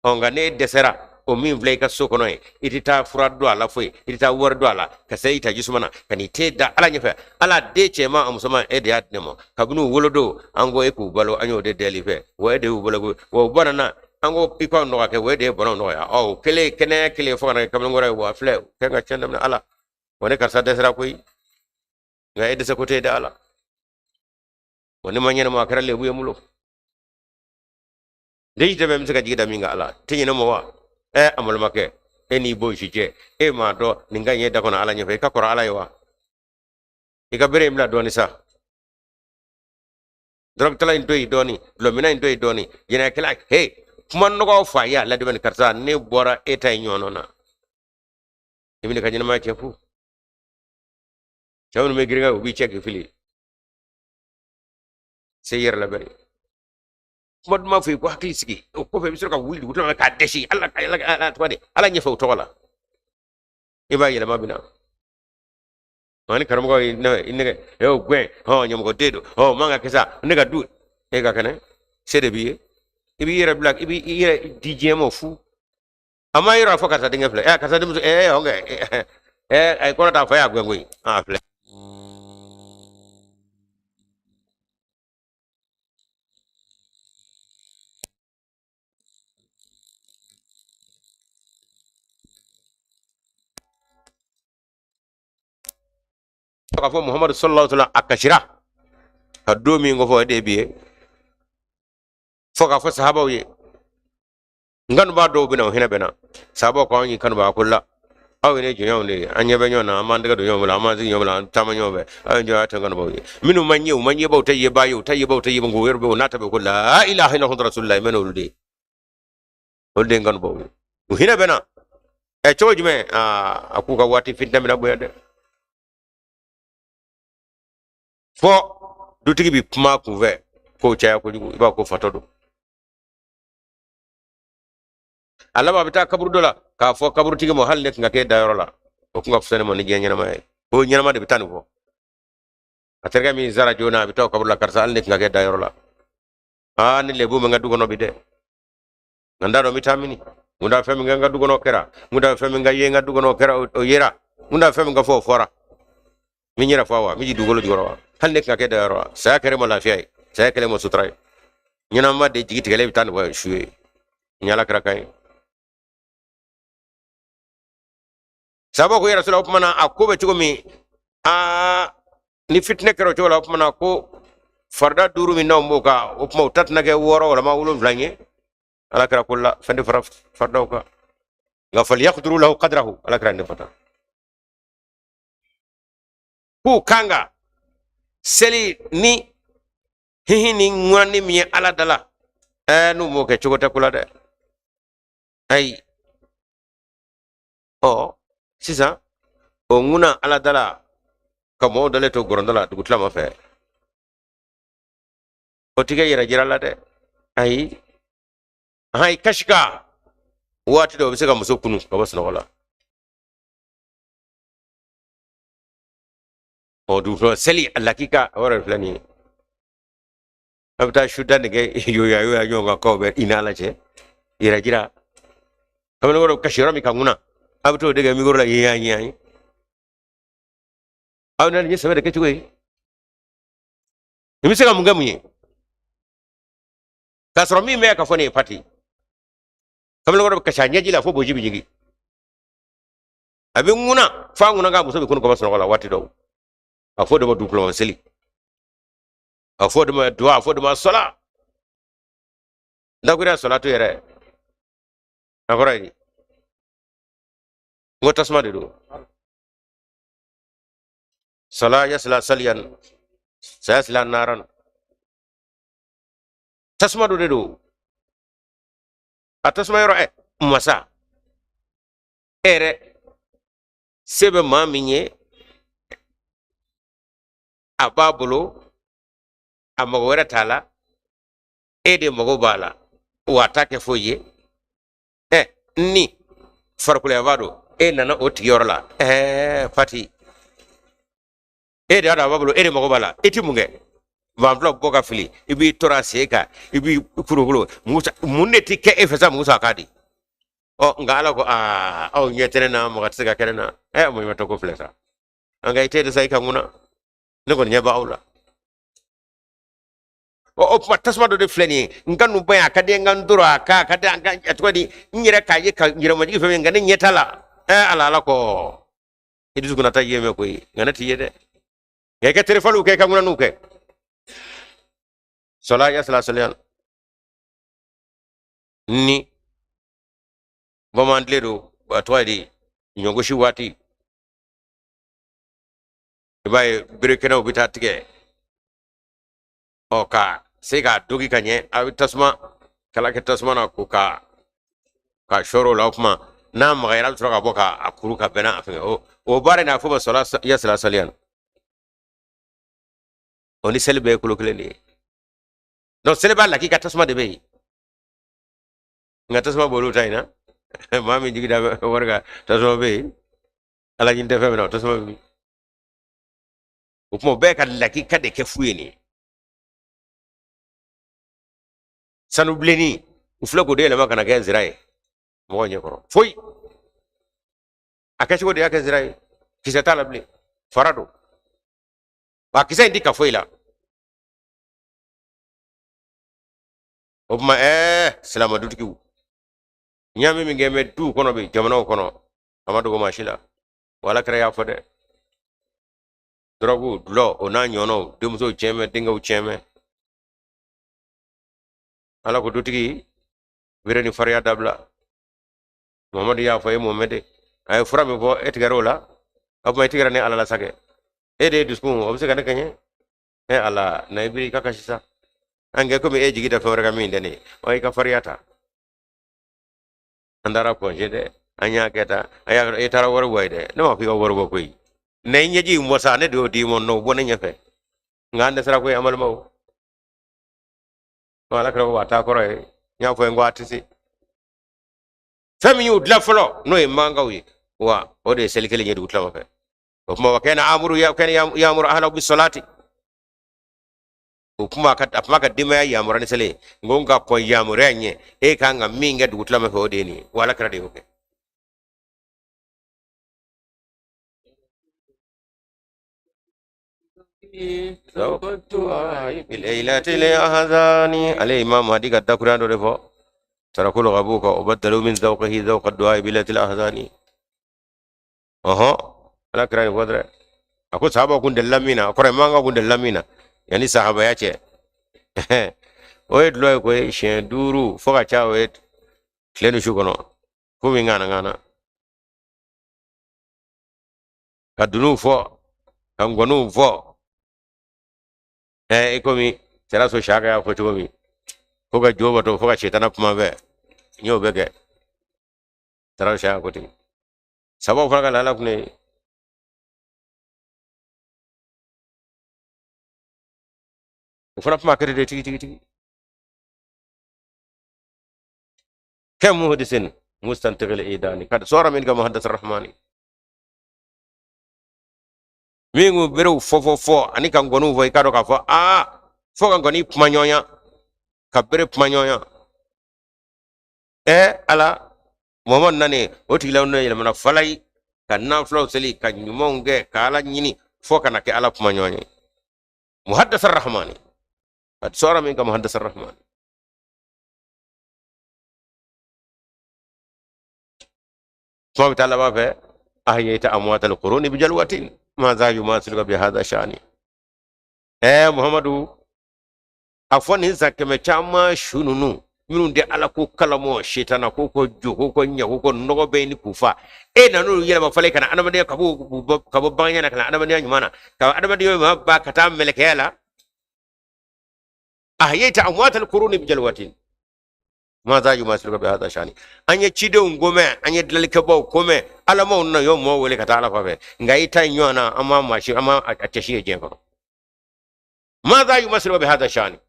Ɔ, nka n'e dɛsɛra o min filɛ i ka so kɔnɔ ye, i tɛ taa fura don a la foyi, i tɛ taa wari don a la, ka se i ta jisuma na ka n'i te da Ala ɲɛfɛ. Ala, den cɛman a musoman, e de y'a di ne ma kabini u wolodon, an ko e k'u balo, an y'o de deli fɛ, wa e de y'u balo, wa u banana, an ko i k'aw nɔgɔya kɛ, wa e de ye banaw nɔgɔya. Ɔ, o kelen kɛnɛya kelen fo ka na kɛ kamalenkɔrɔ ye, wa filɛ kɛ ka tiɲɛ daminɛ. Ala, wa ne karisa dɛsɛra koyi, nka e dɛsɛ ko tɛ da Ala. Wa ne ma ɲɛnama, a kɛra lebu ye n bolo. Den tɛ bɛ se ka jigi da min kan, Ala tɛ ɲinɛ ma wa? Ɛ, a balimakɛ, e n'i bo si cɛ, e m'a dɔn nin ka ɲɛ da kɔnɔ Ala ɲɛfɛ, i ka kɔrɔ Ala ye wa? I ka bere in bila dɔɔni sa, dɔrɔgutala in to yen dɔɔni, dulɔminna in to yen dɔɔni, jɛnɛyakɛla, he, kuma nɔgɔw fɔ a ye, a ladɛmɛ karisa, ne bɔra e ta in ɲɔgɔn na, i bɛ ne ka ɲɛnamaya cɛ fu. Cɛ minnu bɛ girin u b'i cɛ k'i fili, se i yɛrɛ labɛn, kuma duman fɔ i ko hakili sigi, o kɔfɛ i bɛ sɔrɔ ka wuli dugu kɔnɔ k'a dɛsɛ Ala, Ala, Ala tɔgɔ de, Ala ɲɛfɛ o tɔgɔ la, i b'a yɛlɛma bɛ na. Ni karamɔgɔ ye i nɛgɛ, e y'o gɛn, hɔn, ɲɛmɔgɔden don, hɔn, man ka kɛ sa, ne ka du, e ka kɛnɛ, se de b'i ye, i b'i yɛrɛ bila, i b'i yɛrɛ di diɲɛ ma fu. A ma yɔrɔ fɔ karisa denkɛ filɛ, ɛ, karisa denmuso, ɛ, hɔn kɛ, ɛ, a ye kɔrɔ ta, fa y'a gɛn koyi, a filɛ. K'a fɔ Muhamadu sallallahu alaihi wasallam a kasira ka don min kofɔ, o de bi ye fo k'a fɔ sahabaw ye, n kanubaa dɔw bɛ na, o hinɛ bɛ na. Sahabaw ko anw y'i kanubaa ko la, aw ye ne jɔnɲɔgɔnw de ye, an ɲɛ bɛ ɲɔgɔn na, an b'an tɛgɛ don ɲɔgɔn bolo, an b'an sigi ɲɔgɔn bolo, an taama ɲɔgɔn fɛ, aw ye jɔn, tɛ kanubaaw ye. Minnu ma ɲɛ, u ma ɲɛbaw tɛ yebaa ye, u ta yebaw tɛ yeba, u yɛrɛ bɛ o n'a ta bɛ ko la ilaha illallah rasulullah, mɛ n'olu de ye, olu de ye n kanubaaw ye, u hinɛ bɛ na. Ɛ, cogo jumɛn? Aa, a k'u ka waati fitinɛ bɛna bonya dɛ, fɔ dutigi bi kuma kunfɛ k'o caya kojugu, i b'a ko fatɔ don. A laban a bɛ taa kaburu dɔ la k'a fɔ kaburutigi ma, hali ne tun ka k'e dayɔrɔ la, o tun ka fisa ne ma ni diɲɛ ɲɛnamaya ye. O ɲɛnama de bɛ taa nin fɔ. A terikɛ min sara joona, a bɛ taa o kaburu la, karisa, hali ne tun ka k'e dayɔrɔ la, aa, ni lebu bɛ n ka du kɔnɔ bi dɛ, nka n t'a dɔn n bɛ taa mini, n da fɛn min kɛ n ka du kɔnɔ o kɛra, n da fɛn min ka ye n ka du kɔnɔ o kɛra, o yera, n da fɛn min ka fɔ o fɔra, n bɛ n yɛrɛ fɔ wa, n bɛ jigin dugukolo jukɔrɔ wa, hali ne tun ka kɛ dayɔrɔ wa, saya kɛra ma lafiya ye, saya kɛlen ma sutura ye. Ɲɛnama de jigi tigɛlen bɛ taa nin fɔ su ye, ni Ala kɛra kan ye. Sahabaw ko ya Rasula, o tuma na a ko bɛ cogo min? Aa, ni fitinɛ kɛra o cogo la, o tuma na ko farida duuru min n'anw b'o kan, o tuma o ta tɛna kɛ 6 walama 7 ye. Ala kɛra ko la, fɛn tɛ fara faridaw kan, nka falyaqduru lahu qadrahu, Ala kɛra ne fata k'u kan ka seli ni hihi ni ŋunani min ye Ala da la. Ɛɛ, n'u m'o kɛ, cogo tɛ ko la dɛ. Ayi, ɔ, sisan o ŋuna Ala da la ka mɔgɔw dalen to gɔrɔndɔ la dugutilama fɛ, o ti kɛ yɛrɛ jira la dɛ. Ayi, ayi, kasika waati dɔ o bɛ se ka muso kunu ka bɔ sunɔgɔ la. Ɔ, dugutila seli a lakika, o yɛrɛ filɛ nin ye, a bɛ taa su da nɛgɛ yoya yoya ɲɔgɔn kan k'aw bɛ i n'Ala cɛ yɛrɛ jira. Kamalenkɔrɔ kasi yɔrɔ min ka ŋuna, a bɛ t'o de kɛ mikoro la yen yan yan. Aw na nin ye sɛbɛ de kɛcogo ye. Nin bɛ se ka mun kɛ mun ye k'a sɔrɔ min bɛ ka fɔ nin ye pati. Kamalenkɔrɔ bɛ kasi a ɲɛji la fo boji bɛ jigin, a bɛ ŋuna f'a ŋuna k'a muso bɛ kunu ka bɔ sunɔgɔ la waati dɔw. A fɔ o de ma dugukolo seli, a fɔ o de ma duwa, a fɔ o de ma sɔla dakuriya sɔlatu yɛrɛ a kɔrɔ ye di? N ko tasuma de don. Sala yasla saliyan sayasla naran, tasuma dɔ de don. A tasuma yɔrɔ, ɛ, masa e yɛrɛ se bɛ maa min ye, a b'a bolo, a mago wɛrɛ t'a la, e de mago b'a la, wa a t'a kɛ foyi ye. Ɛ, ni farikoloyanfa don, e nana o tigi yɔrɔ la, ɛɛ, fati, e de y'a dɔn a b'a bolo, e de mago b'a la, e ti mun kɛ? Banfula bɔ ka fili, i b'i tɔrɔ a sen kan, i b'i kurukuru. Musa, mun de ti kɛ e fɛ sa? Musa k'a di. Ɔ, nka Ala ko aa, aw ɲɛ tɛ ne na, mɔgɔ tɛ se ka kɛ ne na. Ɛ, maɲumatɔ ko filɛ sa. Nka i tɛ de sa, i ka ŋuna, ne kɔni ɲɛ b'aw la. Ɔ, o tuma tasuma dɔ de filɛ nin ye, n ka nu ba yan, a ka di n ka n toro a kan, a ka di an ka a tɔgɔ di n yɛrɛ k'a ye ka n yɛrɛ majigin fɛn min, nka ne ɲɛ t'a la. Ɛ Ala, Ala ko i dusu kana taa yen mɛn koyi, nka ne t'i ye dɛ, nka i ka terefaliw kɛ, i ka ŋunaniw kɛ. Sɔla ya sala sɔliya ni bamanan tile don, a tɔgɔ ye di, ɲɔgosi waati, i b'a ye berekɛnɛw bɛ taa tigɛ, ɔ, ka se k'a dogi ka ɲɛ, a bɛ tasuma kala kɛ tasuma na ko ka sɔrɔ o la. O tuma n'a magayara, a bɛ sɔrɔ ka bɔ k'a kuru ka bɛn n'a fɛngɛ. O baara in, a fɔ ma sɔla ya sala saliya, o ni seli bɛɛ ye kolo kelen de ye. Donc seli b'a lakika tasuma de bɛ yen, nka tasuma b'olu ta in na. Maa min jigi da bɛ wari kan, tasuma bɛ yen. Ala ɲini tɛ fɛn min na, o tasuma bɛ min? O tuma o bɛɛ ka lakika de kɛ fu ye nin ye. Sanu bilenni, u filɛ k'o de yɛlɛma ka na kɛ nsira ye mɔgɔw ɲɛkɔrɔ. Foyi a kɛcogo de y'a kɛ nsira ye, kisɛ t'a la bilen, fara don wa, kisɛ in ti ka foyi la. O tuma silamɛ dutigiw, ɲaami min kɛ bɛ duw kɔnɔ bi, jamanaw kɔnɔ, a ma dogo maa si la. Wa Ala kira y'a fɔ dɛ, dɔrɔgu, dulɔ, o n'a ɲɔgɔnnaw, denmusow tiɲɛ bɛ, denkɛw tiɲɛ bɛ. Ala ko dutigi, bere ni fariya dabila. Muhamadu y'a fɔ e Muhamadu, a ye fura min fɔ, e tigɛra o la. O tuma e tigɛra ne Ala la sa kɛ, e de ye dusukun, o bɛ se ka ne kɛɲɛ. E Ala, na i biri i ka kasi sa. An kɛ komi e jigi da fɛn wɛrɛ kan min tɛ ne ye, wa i ka fariya ta. An taara kɔnse dɛ, an y'a kɛ tan, a y'a e taara wari bɔ ye dɛ. Ne m'a fɔ i ka wari bɔ koyi, na i ɲɛji in bɔ sa, ne de y'o d'i ma, n'o bɔ ne ɲɛfɛ. Nka an dɛsɛra koyi, an balimaw. Ala kɛra ko a t'a kɔrɔ ye, n y'a fɔ n ko a tɛ se. Fɛn min y'u dilan fɔlɔ, n'o ye mankaw ye, wa o de ye seli kelen ye dugutilama fɛ. O tuma wa kana amuru ya kana yamuru ahlahu bi salati. O kuma ka a kuma ka denbaya yamaruya ni seli ye. N ko nka kɔn yamaruya ɲɛ, e kan ka min kɛ dugutilama fɛ, o de ye nin ye. Wa Ala kira de y'o kɛ. Ale Imam Mahdi ka dakuruya dɔ de fɔ, tarakul ghabuka wa baddalu min zawqihi zawqa du'a bi laylatil ahzani. Ɔhɔn, Ala kira ye fɔ dɛ, a ko sahaba kun delila min na, a kɔrɔ ye mankan kun delila min na yanni sahabaya cɛ, o ye dulɔ ye koyi, siɲɛ 5 fo ka ca, o ye tile ni su kɔnɔ, fo min ŋana ŋana ka dununw fɔ, ka ngɔniw fɔ. I komi Siraso Saka y'a fɔ cogo min, ko ka jo bato fo ka setana kuma bɛɛ, n y'o bɛɛ kɛ. Siraso Saka ko ten, sababu fana ka lahala kun ye. O fana kuma kɛra de tigi tigi tigi. Kam muhdisin mustantiqil idani kad sora min ka muhaddas rahmani, min ko berew fɔ fɔ fɔ ani ka ngɔniw fɔ, i k'a dɔn k'a fɔ aa, fo ka ngɔni kuma ɲɔgɔnya, ka bere kuma ɲɔgɔnya. Ala Muhamadu nani, o tigilaw ne yɛlɛmana falayi ka nafilaw seli, ka ɲumanw kɛ, ka Ala ɲini, fo ka na kɛ Ala kuma ɲɔgɔn ye. Muhaddas rahmani kad sora min ka muhaddas rahmani. Kuma bɛ taa laban fɛ, ahyayta amwat alquruni bi jalwatin ma za yumasiluka bi hadha shani. Muhamadu, a fɔ nin san kɛmɛ caman su ninnu minnu tɛ Ala ko kalamɔ, setana ko ko jo ko ko ɲɛ ko ko nɔgɔ bɛ ni k'u fa, e nan'olu yɛlɛma falen ka na adamadenya ka bɔ baganya na ka na adamadenya ɲuman na, ka adamadenya ɲuman ba ka taa mɛlɛkɛya la. Ahyayta amwat alquruni bi jalwatin ma za yumasiluka bi hadha shani. An ye cidenw ko mɛn, an ye dilanlikɛbaw ko mɛn, alamaw nana y'o mɔgɔw wele ka taa Ala fan fɛ, nka i ta in ɲɔgɔn na, an ma maa si, an ma a cɛ si ye diɲɛ kɔnɔ. Ma za yumasiluka bi hadha shani.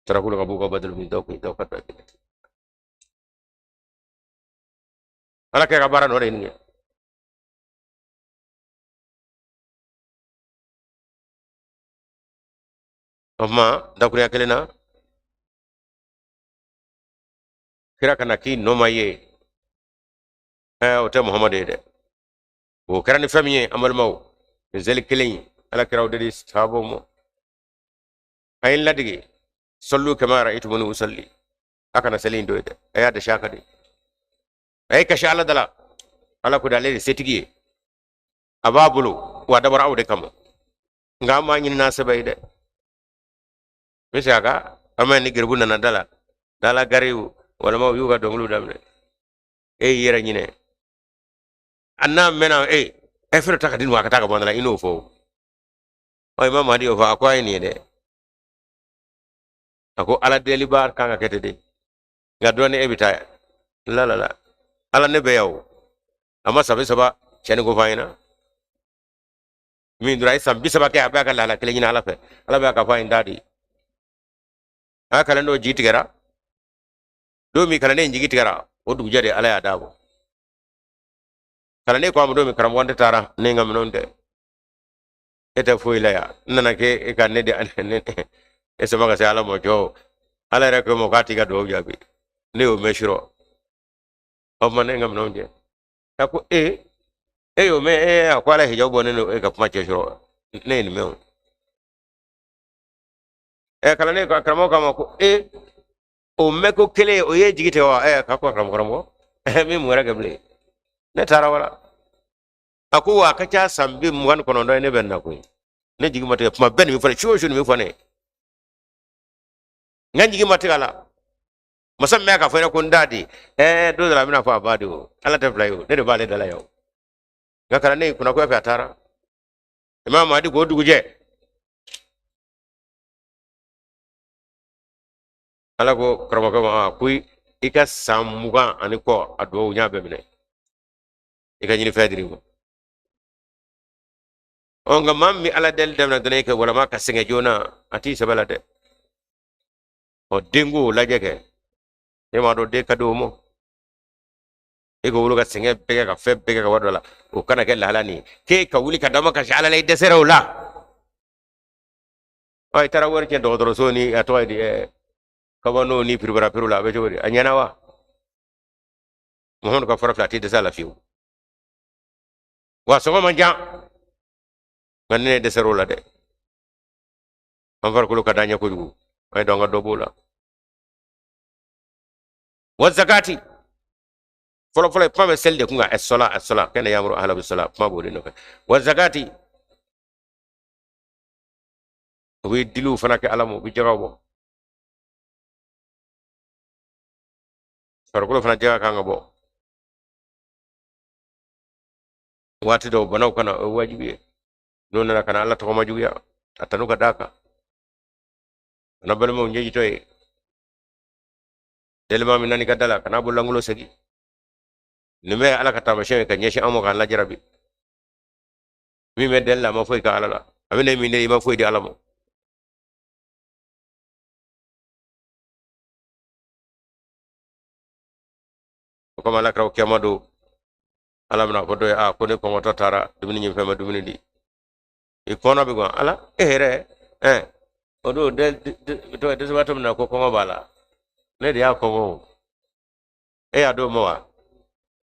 Tarakul ghabuka badal min dawqi dawqa dawqi. Ala kɛ ka baara nɔ de ye nin ye. O tuma dakurunya kelen na kira ka na k'i nɔ ma ye, o tɛ Muhamadu ye dɛ. O kɛra ni fɛn min ye, an balimaw, nin seli kelen in ala kira o de di sahabaw ma. A ye n ladege, sallu kama ra'aytumuni usalli, a kana seli in to yen dɛ, a y'a dɛsɛ a ka di, a ye kasi ala da la. Ala ko de ale de setigi ye, a b'a bolo wa a dabɔra aw de kama, nka an b'a ɲini n'a sɛbɛ ye dɛ. N bɛ segin a kan, an bɛ ni geribu nana da la, dala gariw walima u y'u ka dɔnkiliw daminɛ, e y'i yɛrɛ ɲinɛ a n'a mɛnna, e e fɛnɛ ta ka di nin ma, a ka taa ka bɔ an da la, i n'o fɔ o. Ɔ, Imam Mahdi y'o fɔ, a ko a ye nin ye dɛ, a ko ala deliba kan ka kɛ ten de, nka dɔɔni e bɛ taa yan, la la la, ala ne bɛ yan o, a ma san 30 cɛnni ko fɔ an ɲɛna min dɔrɔn, a ye san 30 kɛ a bɛ a ka lahala kelen ɲini ala fɛ, ala bɛ a ka fɔ a ye n t'a di. A ka kalanden dɔ jigi tigɛra don min, kalanden in jigi tigɛra o dugujɛ de ala y'a d'a ma. Kalanden ko a ma don min, karamɔgɔ ne taara ne ka minɛnw tɛ, e tɛ foyi la yan, n nana k'e ka ne di ne e sama ka se ala ma jɔ, ala yɛrɛ ko ma k'a t'i ka dugawu jaabi, ne y'o mɛn surɔ, aw ma ne ka minɛnw jɛ. A ko e e y'o mɛn? E a ko ala ye hijabu bɔ ne n'o e ka kuma cɛ surɔ, ne ye nin mɛn o. Ɛ, kalanden ko karamɔgɔ k'a ma ko e o mɛn ko kelen o ye jigi tigɛ wa? Ɛ, k'a ko karamɔgɔ, ɛ min mun wɛrɛ kɛ bilen, ne taara wala. A ko wa a ka ca san 29 ye ne bɛ nin na koyi, ne jigi ma tigɛ, kuma bɛɛ nin bɛ fɔ ne, su o su nin bɛ fɔ ne, n ka jigi ma tigɛ a la. Masa min bɛ k'a fɔ ne ko n t'a di, ɛɛ don dɔ la a bɛna fɔ a b'a di o, ala tɛ fila ye o, ne de b'ale da la yan o. Nka kalanden kunnagoya fɛ a taara. Imam Mahdi k'o dugujɛ ala ko karamɔgɔkɛ ma, ko i ka san 20 ani kɔ a duwawu n y'a bɛɛ minɛ, i ka ɲinifɛn dir'i ma. Ɔ, nka maa min bɛ ala deli daminɛ dɔrɔn e kɛ walama ka sɛgɛn joona, a t'i sɛbɛ la dɛ. Ɔ, denko lajɛ kɛ, e m'a dɔn den ka di o ma, e ka wolo ka sɛgɛn bɛɛ kɛ ka fɛn bɛɛ kɛ ka wari dɔ la, o kana kɛ lahala nin ye k'e ka wuli ka dama kasi ala la, i dɛsɛra o la. Ɔ, i taara wari tiɲɛ dɔgɔtɔrɔso ni a tɔgɔ ye di, kabano ni piripara piru la, a bɛ cogo di, a ɲɛna wa? Muhamadu ka fura filɛ, a t'i dɛsɛ a la fiyewu, wa sɔngɔ man jan, nka ne dɛsɛra o la dɛ. An farikolo ka d'an ye kojugu, an ye dɔn an ka dɔ b'o la. Wa zakati fɔlɔfɔlɔ kuma bɛ seli de kun kan, ɛsɔla ɛsɔla kana yamuru ahla bisala, kuma b'o de nɔfɛ. Wa zakati, u bɛ diliw fana kɛ ala ma, u bɛ jagaw bɔ, farikolo fana jaga kan ka bɔ waati dɔw, banaw kana, o ye wajibi ye. N'o nana ka na ala tɔgɔ ma juguya, a tanu ka d'a kan, kana balimaw ɲɛjitɔ ye, delima min nani ka da la, kana bolo lankolon segin. Nin bɛɛ ye ala ka taamasiyɛn ye ka ɲɛsin an ma k'an lajarabi. Min bɛ deli la, a ma foyi kɛ ala la, a bɛ ne min deli, i ma foyi di ala ma. O kama ala kira kiyama don, ala bɛna fɔ dɔ ye, a ko ne kɔngɔtɔ taara dumuni ɲini fɛn ma dumuni di, i kɔnɔ bɛ gan ala e yɛrɛ, ɛ o don dɛsɛbaatɔ min na ko kɔngɔ b'a la, ne de y'a kɔngɔ o, e y'a d'o ma wa?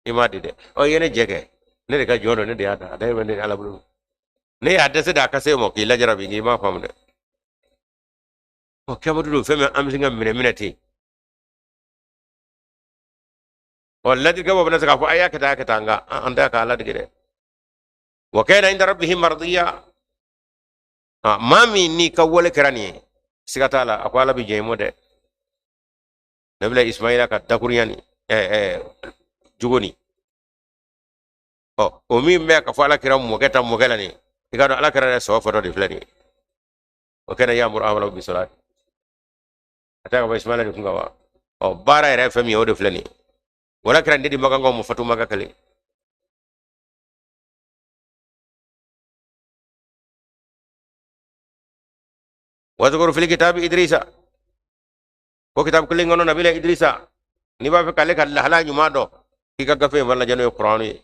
I m'a di dɛ. Ɔ, i ye ne jɛ kɛ, ne de ka jɔn don, ne de y'a da, a da bɛ ne ala bolo, ne y'a dɛsɛ de a ka se ma k'i lajarabi, k'i m'a faamu dɛ. Ɔ, kiyama don fɛn min an bɛ se ka minɛ minɛ ten. Ɔ, ladigɛbɔ bɛna se k'a fɔ a y'a kɛ tan, a y'a kɛ tan, nka an tɛ k'a ladige dɛ. Wa kana inda rabbihi mardiya, maa min n'i ka wale kɛra nin ye, siga t'a la, a ko ala bɛ jɛn i mɔ dɛ. Nabila Ismaila ka dakurunya ni jogo nin, ɔ, o min bɛ ka fɔ ala kira mɔkɛ ta mɔkɛ la nin, i k'a dɔn ala kira yɛrɛ sɔrɔ fɔtɔ de filɛ nin ye. Wa kana ya'muru ahlahu bisalati, a tɛ ka bɔ Ismaila de kun kan wa? Ɔ, baara yɛrɛ fɛn min ye, o de filɛ nin ye. Wala kira ne di makankaw ma fatu maka kelen. Wazkur fil kitabi Idrisa, ko kitabu kelen kɔnɔ nabila Idrisa, n'i b'a fɛ k'ale ka lahala ɲuman dɔn, k'i ka gafe in fana lajɛ, n'o ye Kuranu ye.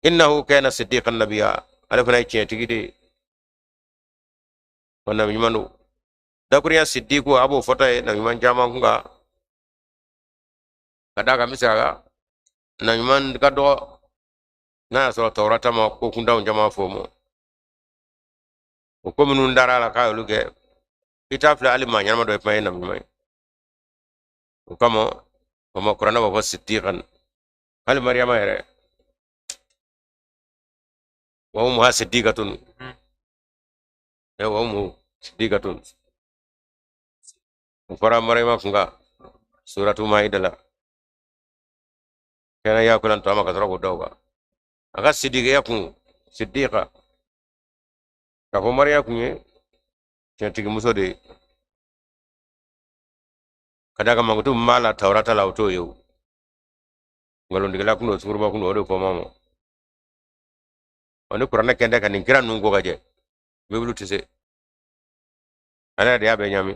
Innahu kana siddiqan nabiyya, ale fana ye tiɲɛtigi de ye, wa nabi ɲuman don. Dakurunya siddiku a b'o fɔtɔ ye nabiɲuman caman kun kan, ka d'a kan n bɛ segin a kan, nabiɲuman ka dɔgɔ n'a y'a sɔrɔ tawurata ma ko kuntanw caman fɔ o ma. O ko minnu dara a la k'a y'olu kɛ, i t'a filɛ hali maa ɲɛnama dɔ ye kuma ye nabiɲuman ye. O kama o ma kuranɛ b'a fɔ siddiqan, hali mariyama yɛrɛ wa ummuha siddiqatun, wa ummuhu siddiqatun, o fɔra mariyama kun kan suratu maida la, kana yakulan ta'ama ka sɔrɔ k'o da o kan. A ka sidikiya kun siddiqa, k'a fɔ mariya kun ye tiɲɛtigimuso de ye, ka d'a kan mankutu min b'a la tawurata la o t'o ye o, nkalontigɛla kun don, sunguruba kun don, o de fɔ ma ma. Ɔ ni kuranɛ kɛn tɛ ka nin kira ninnu ko ka jɛ, bibulu tɛ se, ala yɛrɛ de y'a bɛɛ ɲaami.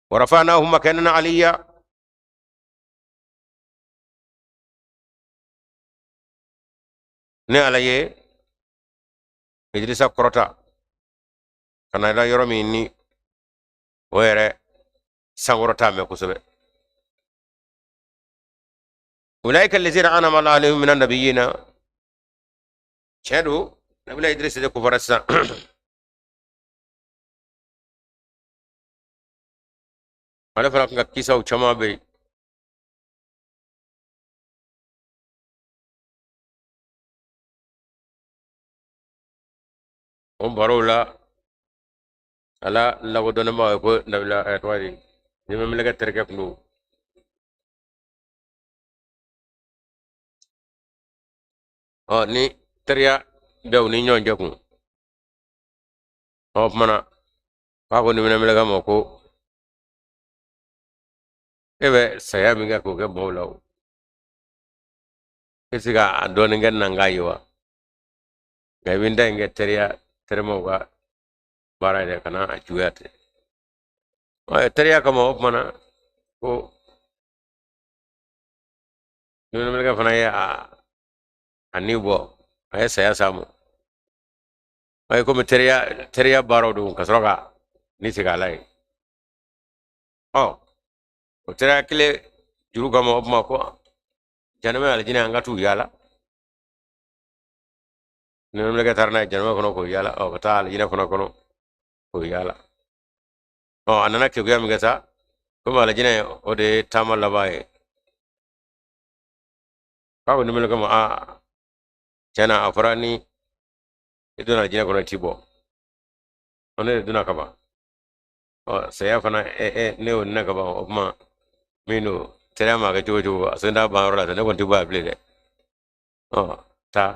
Warafanahu makanan aliyya, ne ala ye Idrisa kɔrɔta ka na yɔrɔ min ni o yɛrɛ sankɔrɔta mɛn kosɛbɛ. Ulaika allazina an'ama Allahu alayhim minan nabiyina, tiɲɛ don nabila Idrisa de kofɔra sisan. Ale fana tun ka kisaw caman bɛ yen. O barow la ala lakodɔnnenbaw ye ko nabila ɛ tɔgɔ di ɲɛmɛmɛlɛkɛ terikɛ tun don. Ɔ ni teriya bɛ u ni ɲɔgɔn cɛ kun, ɔ kuma na k'a ko niminɛmɛlɛkɛ ma ko e bɛ saya min kɛ k'o kɛ mɔgɔw la o, e se ka a dɔɔnin kɛ na n k'a ye wa? Nka i bɛ n ta in kɛ teriya terimaw ka baara yɛrɛ kana a juguya ten. Ɔ teriya kama o tuma na ko niminɛmɛlɛkɛ fana ye a ni bɔ, a ye saya s'a ma. A ye komi teriya baaraw don ka sɔrɔ ka ni segin a la yen. Ɔ o teriya kelen juru kama o tuma ko janɛmɛ alijinɛ an ka t'u yaala. Niminɛmɛlɛkɛ taara n'a ye janɛmɛ kɔnɔ k'o yaala, ɔ ka taa alijinɛ fana kɔnɔ k'o yaala. Ɔ a nana keguya min kɛ sa, komi alijinɛ o de ye taama laban ye, k'a ko niminɛmɛlɛkɛ ma aa tiɲɛ na a fɔra ni i donna alijinɛ kɔnɔ i ti bɔ, ɔ ne de donna ka ban, ɔ saya fana ɛ ɛ ne y'o nɛnɛ ka ban, o tuma min don teriya maa kɛ cogo o cogo a sen t'a ban yɔrɔ la, ne kɔni ti bɔ yan bilen dɛ. Ɔ taa,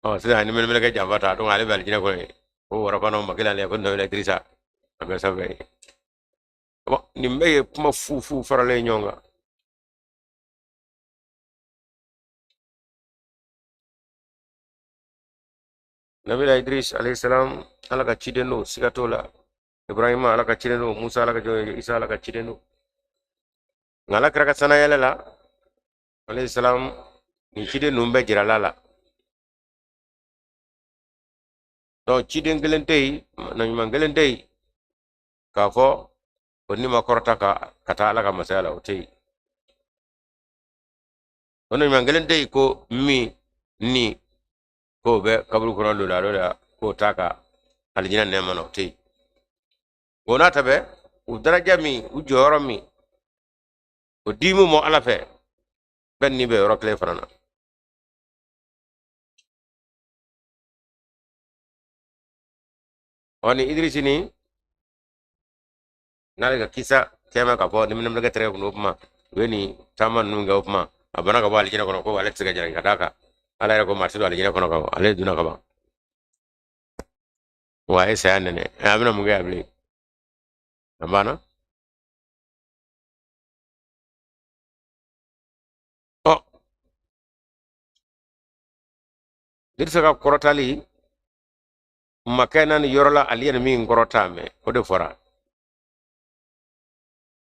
ɔ sisan niminɛmɛlɛkɛ janfa ta, donc ale bɛ alijinɛ kɔnɔ yen, ko warafanaw ma kelen ale ko nabila Idrisa a bɛ sanfɛ yen. Bon nin bɛɛ ye kuma fu fu faralen ɲɔgɔn kan. Nabila Idris alayhi salam ala ka ciden don, siga t'o la. Ibrahima ala ka ciden don, Musa ala ka jɔn, Isa ala ka ciden don. Nka ala kira ka sanayɛlɛ la alayhi salam nin ciden ninnu bɛɛ jirala la. Donc ciden kelen tɛ yen, nabiɲuman kelen tɛ yen k'a fɔ o ni ma kɔrɔta ka taa ala ka masaya la, o tɛ yen. O nabiɲuman kelen tɛ yen ko min ni k'o bɛ kaburu kɔnɔ don la la k'o t'a ka alijinɛ nɛɛma na, o tɛ yen. O n'a ta bɛɛ, u daraja min, u jɔyɔrɔ min, o dimu mɔ ala fɛ, bɛɛ ni bɛ yɔrɔ kelen fana na. Ɔ ni Idirisi ni n'ale ka kisa kɛmɛ k'a fɔ ni minɛmɛlɛkɛ terikɛ kun o kuma u ye nin taama ninnu kɛ, o kuma a banna ka bɔ alijinɛ kɔnɔ ko ale tɛ se ka jalaki ka d'a kan ala yɛrɛ ko maa tɛ don alijinɛ kɔnɔ ka ban, ale donna ka ban, wa a ye saya nɛnɛ, a bɛna mun kɛ yan bilen, a banna. Ɔ Idirisa ka kɔrɔtali makɛ na ni yɔrɔ la ale yɛrɛ min kɔrɔta mɛn, o de fɔra.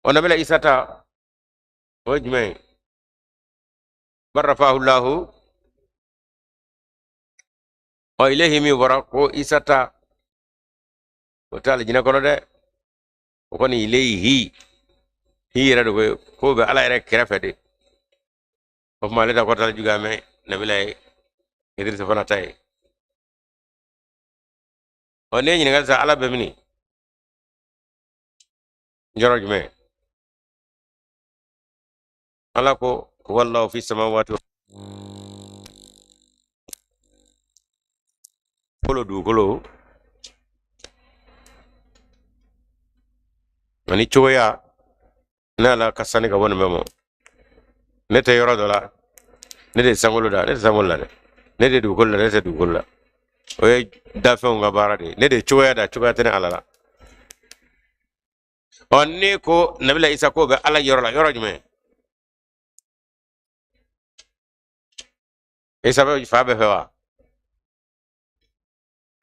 Ɔ nabila Isa ta o ye jumɛn ye? Bal rafahu lahu ɔ ilayhi min fɔra ko Isa ta O tɛ alijinɛ kɔnɔ dɛ. O kɔni ilayhi, hi yɛrɛ de ko k'o bɛ Ala yɛrɛ kɛrɛfɛ de. O tuma ale ta kɔrɔtali juguya mɛ Nabila ye Idrisa fana ta ye. Ɔ, ne ye ɲininkali sa, Ala bɛ mini? Yɔrɔ jumɛn? Ala ko wallahu fi samawati kolo dugukolo ani cogoya. Ne Ala ka sani ka bɔ nin bɛɛ ma. Ne tɛ yɔrɔ dɔ la, ne de ye sankolo da, ne tɛ sankolo la dɛ. Ne de ye dugukolo da, ne tɛ dugukolo la. O ye dafɛnw ka baara de ye. Ne de ye cogoya da, cogoya tɛ ne Ala la. Ɔ, ne ko Nabila Isa k'o bɛ Ala yɔrɔ la, yɔrɔ jumɛn? Isa bɛ fa bɛɛ fɛ wa?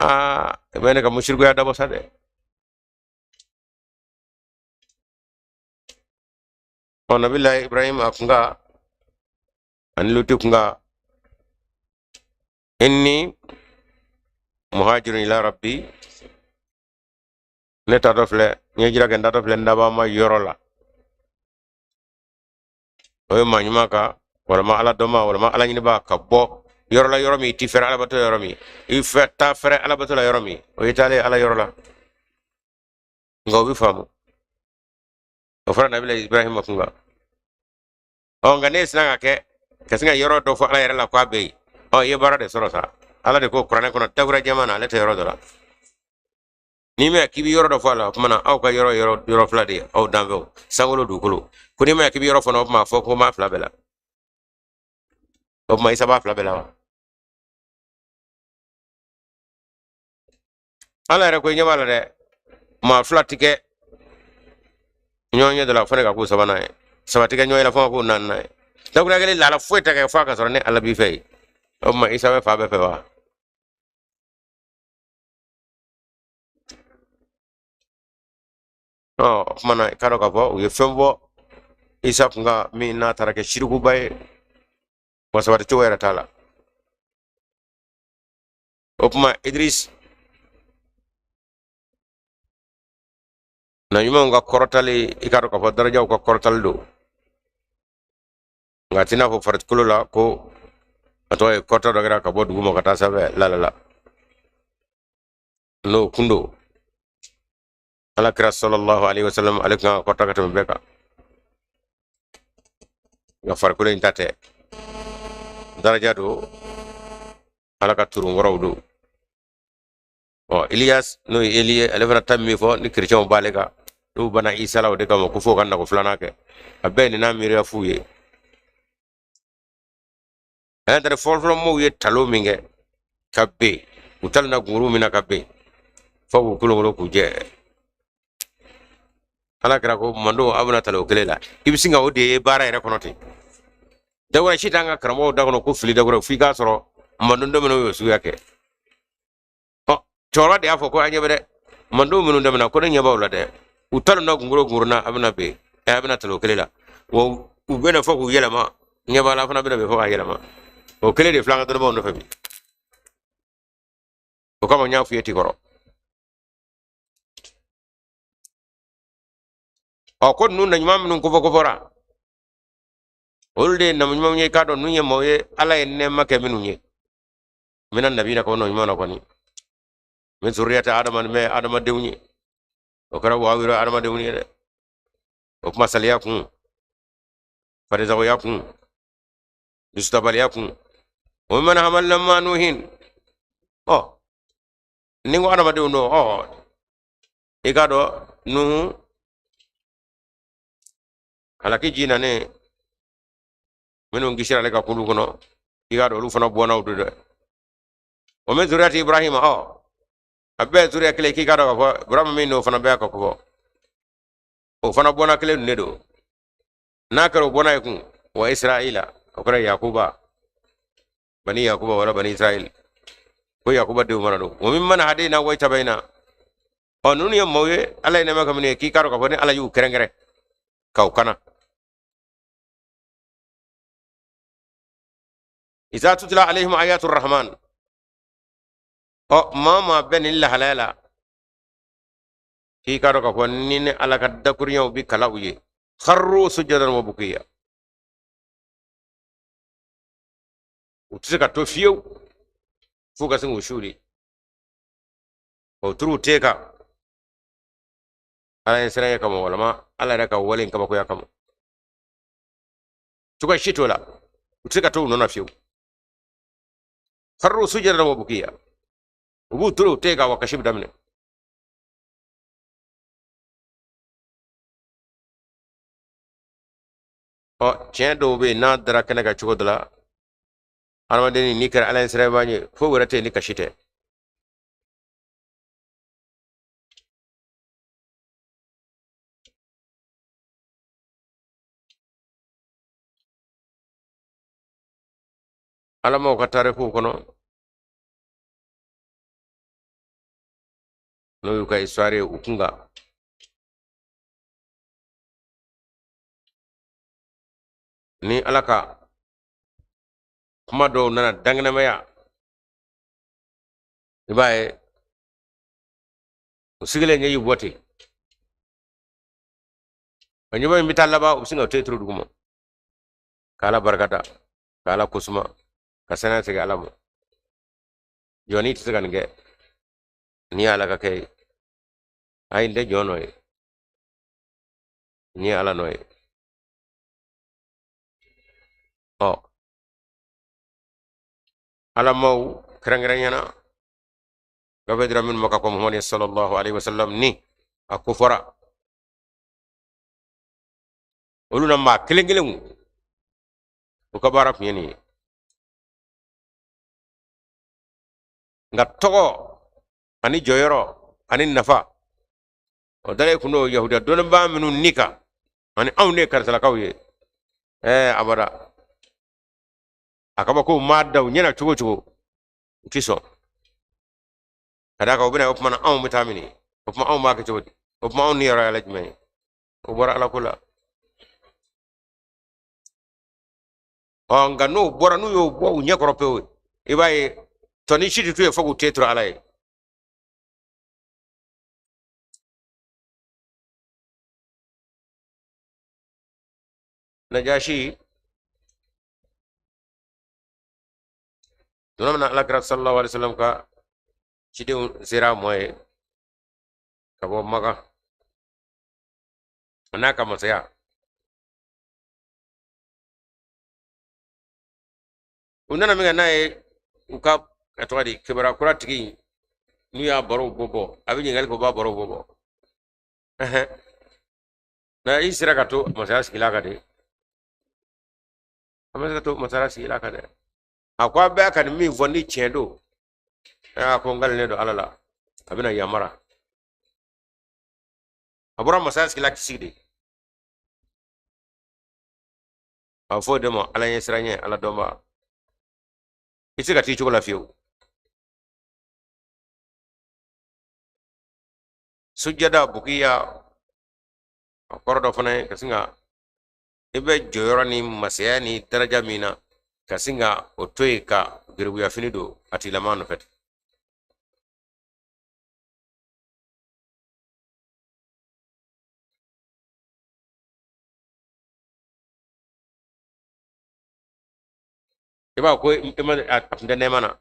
Aa, i bɛ ne ka musirikuya dabɔ sa dɛ. Ɔ, Nabila Ibrahim a kunka ani Lutu kunka, inni muhajirun ila rabbi, ne taatɔ filɛ, n ye hijira kɛ, n taatɔ filɛ n dabaa ma yɔrɔ la. O ye maa ɲuman ka walama Ala dɔnba walama Ala ɲiniba ka bɔ yɔrɔ la, yɔrɔ min i ti fɛrɛ alabato la, yɔrɔ min i fɛ taa fɛrɛ alabato la, yɔrɔ min o ye taalen Ala yɔrɔ la. Nka o bɛ faamu, o fɔra Nabila Ibrahima kun kan. Ɔ, nka ne sina ka kɛ ka sin ka yɔrɔ dɔ fɔ Ala yɛrɛ la k'a bɛ yen. Ɔ, i ye baara de sɔrɔ sa. Ala de ko kuranɛ kɔnɔ dawura jɛman na, ale tɛ yɔrɔ dɔ la. N'i ma k'i bɛ yɔrɔ dɔ fɔ a la, o tuma na aw ka yɔrɔ yɔrɔ fila de ye aw danfɛnw, sankolo dugukolo. Ko n'i ma k'i bɛ yɔrɔ fɔ, o tuma a fɔ ko maa fila bɛɛ la. O tuma Isa b'a fila bɛɛ la wa? Ala yɛrɛ ko i ɲɛ b'a la dɛ, maa fila ti kɛ ɲɔgɔn ɲɛ dɔ la fo ne ka k'u sabanan ye, saba ti kɛ ɲɔgɔn ye la fo ka k'u naaninan ye. Dakuruya kelen lahala foyi tɛ kɛ f'a ka sɔrɔ ne Ala b'i fɛ yen. O tuma Isa bɛ fa bɛɛ fɛ wa? Ɔ, o tuma na i k'a dɔn k'a fɔ u ye fɛn fɔ Isa kun kan min n'a taara kɛ sirikuba ye, wa sabati cogo yɛrɛ t'a la. O tuma Idris na ɲumanw ka kɔrɔtali, i k'a dɔn k'a fɔ darajaw ka kɔrɔtali don, nka a t'i n'a fɔ farikolo la ko a tɔgɔ ye kɔrɔta dɔ kɛra ka bɔ dugu ma ka taa sanfɛ la la la. N'o kun don, Ala kira sallallahu alaihi wasallam ale kan ka kɔrɔta ka tɛmɛ bɛɛ kan, nka farikolo in ta tɛ, daraja don, Ala ka turun kɔrɔw don. Ɔ, Iliyas n'o ye Eli ye, ale fana ta min fɔ ni kerecɛnw b'ale kan, n'u banna Isa la o de kama ko f'o ka nako filanan kɛ, a bɛɛ ye nin n'a miiriya f'u ye. An tari fɔlɔfɔlɔ mɔgɔw ye talo min kɛ ka ben, u talonna gunguru min na ka ben fo k'u kolonkolon k'u jɛ. Ala kira ko mando aw bɛna talo kelen la, i bɛ sin ka o de ye baara yɛrɛ kɔnɔ ten. Dawura si t'an ka karamɔgɔw da kɔnɔ ko fili dawura f'i k'a sɔrɔ mando dɔ minnu y'o suguya kɛ. Ɔ, cɛkɔrɔba de y'a fɔ ko an ɲɛ bɛ dɛ mando minnu daminɛ ko ne ɲɛ b'aw la dɛ, u talonna gunguru gunguru na, a bɛna ben ɛ, a bɛna talo kelen la, wa u bɛna fɔ k'u yɛlɛma, ɲɛ b'a la fana bɛna ben fɔ k'a yɛlɛma. O kelen de filɛ an ka dɔnnibaaw nɔfɛ bi. O kama n y'a f'i ye ti kɔrɔ. Ɔ, ko ninnu na ɲuman minnu kofɔ kofɔra, olu de ye na ɲumanw ye. K'a dɔn ninnu ye maaw ye Ala ye nɛɛma kɛ minnu ye. Mina nabina ka nɔ ɲuman na kɔni min zuriyata adama bɛ adamadenw ye, o kɛra waawira adamadenw ye dɛ. O kuma saliya kun, farisagoya kun, dusutabaliya kun, o mana hamalna ma nuhin. Ɔ, ni ko adamadenw don, ɔ, i k'a dɔn Nuhu halaki ji nanen, minnu kisira ale ka kulu kɔnɔ, i k'a dɔn olu fana bɔnnaw don dɛ. O min zuriyati Ibrahima, ɔ, a bɛɛ zuriya kelen. K'i k'a dɔn k'a fɔ Ibrahima min n'o fana bɛɛ ka kofɔ, o fana bɔnna kelen de don. N'a kɛra o bɔnna ye kun wa Israila, o kɛra Yakuba, bani Yakuba wala bani Israil, ko Yakuba denw fana don. Wa mimman hadayna wajtabayna. Ɔ, ninnu ye maaw ye Ala ye nɛɛma kɛ minnu ye, k'i k'a dɔn k'a fɔ ni Ala y'u kɛrɛnkɛrɛn k'aw kana. Iza tutla alayhim ayatu rahman. Ɔ, maa maa bɛ nin lahalaya la. K'i k'a dɔn k'a fɔ ni ne Ala ka dakuruɲɛw bi kalan u ye, kharru sujadan wa bukiya, u tɛ se ka to fiyewu f'u ka sin k'u suuli o turu ten kan Ala ɲɛsiranɲɛ kama, walama Ala yɛrɛ ka wale in kabakoya kama. Cogoya si t'o la, u tɛ se ka to u nɔ na fiyewu. Kharru sujadan wa bukiya, u b'u turu u ten kan wa kasi bɛ daminɛ. Ɔ tiɲɛ dɔw bɛ yen n'a dara kɛnɛ kan cogo dɔ la, adamaden n'i kɛra Ala ɲɛsiranbaa ye, foyi wɛrɛ tɛ yen ni kasi tɛ. Alamaw ka tarikuw kɔnɔ, n'o y'u ka histoire ye u kun kan, ni Ala ka kuma dɔw nana dankɛnɛmaya, i b'a ye u sigilen ɲɛji bɔ ten, o ɲɛbɔ in bɛ taa laban u bɛ sin ka ten turu duguma k'Ala barikada, k'Ala kosuma, ka saniya segin Ala ma. Jɔnni tɛ se ka nin kɛ n'i ye Ala ka kɛ ye. Ayi, n tɛ jɔn nɔ ye, n ye Ala nɔ ye. Ɔ alamaw kɛrɛnkɛrɛnya na gafe dira minnu ma ka kɔn Muhamadu sallallahu alaihi wasallam, ni a ko fɔra olu na maa kelen kelenw u ka baara tun ye nin ye. Nka tɔgɔ ani jɔyɔrɔ ani nafa o dalen kun don yahudiya dɔnnibaa minnu ni kan ani anw de ye karisalakaw ye, ɛɛ abada a kabakow maa da u ɲɛna cogo cogo u ti sɔn ka d'a kan u bɛna o tuma na anw bɛ taa mini, o tuma anw b'a kɛ cogo di, o tuma anw niyɔrɔ y'ala jumɛn ye? O bɔra ala ko la. Ɔ nka n'o bɔra, n'u y'o bɔ u ɲɛ kɔrɔ pewu, i b'a ye tɔni si tɛ to yen fo k'u ten turu ala ye. Najasi tuma min na alakira sallallahu alaihi wasallam ka cidenw sera a mɔ ye ka bɔ Makan a n'a ka masaya, u nana min kɛ n'a ye u ka a tɔgɔ di kibaruya kura tigi n'u y'a barow bɔ bɔ, a bɛ ɲininkali kɛ, u b'a barow bɔ bɔ. Na i sera ka to masaya sigila kan de, a ma se ka to masaya sigila kan dɛ. A ko a bɛɛ ka nin min fɔ ni tiɲɛ don, a ko n kalilen don ala la a bɛna yamara. A bɔra masaya sigila k'i sigi de. A bɛ fɔ o de ma ala ɲɛsiranɲɛ, ala dɔnba. I tɛ se ka t'i cogo la fiyewu. Sujada bukiya a kɔrɔ dɔ fana ye ka sin ka i bɛ jɔyɔrɔ ni masaya ni daraja min na, ka sin ka o to yen ka gerebuya fini don a tigilama nɔfɛ ten. I b'a ko i ma a tun tɛ nɛɛma na.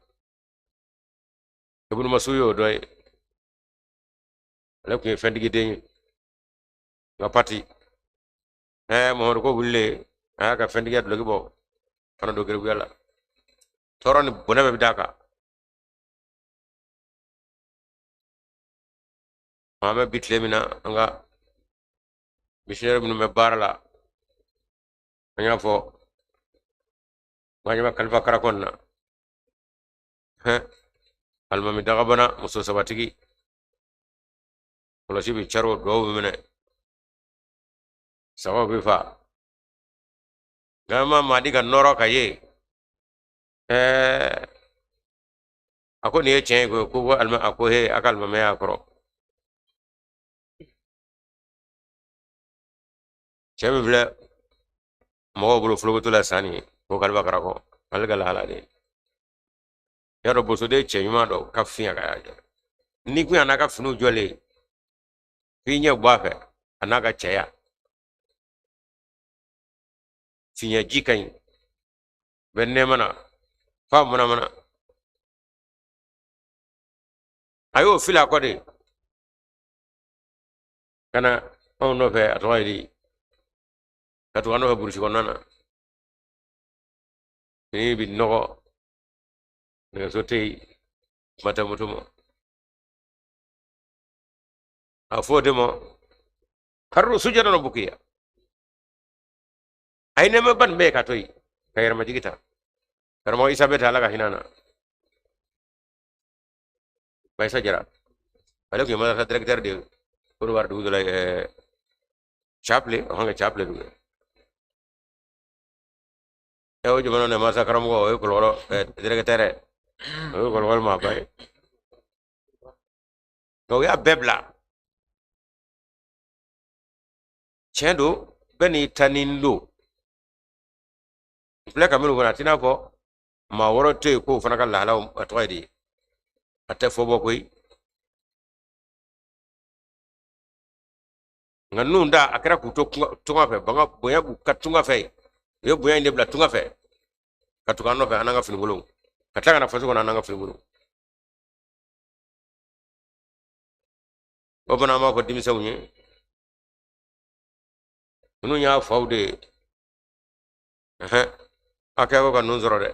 Ibunu Masud y'o dɔ ye, ale tun ye fɛntigi den ye nka pati ɛɛ Mamadu ko wulilen a y'a ka fɛntigiya duloki bɔ ka na don gerebuya la, tɔɔrɔ ni bɔnɛ bɛɛ bɛ d'a kan. An bɛ bi tile min na, an ka misiyɔnɛri minnu bɛ baara la, an y'a fɔ n ɲɛ bɛ kalifa karakɔn na, hɛn alimami dagabana muso sabatigi kɔlɔsi bɛ caro, duwawu bɛ minɛ, sagaw bɛ fa, nka ma maadi ka nɔrɔ ka ye ɛɛ a ko nin ye tiɲɛ ye koyi, ko ko alima, a ko he a ka alimamiya y'a kɔrɔ. Cɛ min filɛ mɔgɔw bolo fulokoto la san nin ye ko kalifa karakɔ, ale ka lahala de ye. Y'a dɔn bosoden cɛ ɲuman dɔ ka fiɲɛ ka y'a jɔ n'i kun y'a n'a ka finiw jɔlen ye. F'i ɲɛ bɔ a fɛ a n'a ka cɛya fiɲɛ ji ka ɲi bɛ nɛɛma na f'a manamana a y'o fili a kɔ de ka na anw nɔfɛ. A tɔgɔ ye di? Ka tugu an nɔfɛ burusi kɔnɔna na, ni bi nɔgɔ, nɛgɛso tɛ yen, kuma tɛ moto ma. A fɔ o de ma kharru sujadan wa bukiya. A ye nɛɛmaba nin bɛɛ ye ka to yen ka yɛrɛmajigi ta. Karamɔgɔ Isa bɛ ta, Ala ka hinɛ na. Bayisa Jara, ale tun ye madrasa directeur de ye Côte dugu dɔ la, Chaple, o kan ka Chaple dugu ɛ. O jamana na masa karamɔgɔ, o ye Kulukɔrɔ directeur ye, o ye Kulukɔrɔ maaba ye. Nka u y'a bɛɛ bila. Tiɲɛ don, bɛɛ n'i ta ni don. N filɛ ka minnu fɔ, a t'i n'a fɔ maa wɛrɛ tɛ yen k'o fana ka lahalaw, a tɔgɔ ye di, a tɛ fɔ bɔ koyi. Nka ninnu da a kɛra k'u to tunga fɛ, banga bonya b'u ka tunga fɛ yen. U ye bonya in de bila tunga fɛ ka tugu an nɔfɛ, an n'an ka finikolonw, ka tila ka na faso kɔnɔ an n'an ka finikolonw. O fana, an b'a fɔ denmisɛnw ye, ninnu y'a faw de ye. A kɛ ko ka ninnu sɔrɔ dɛ.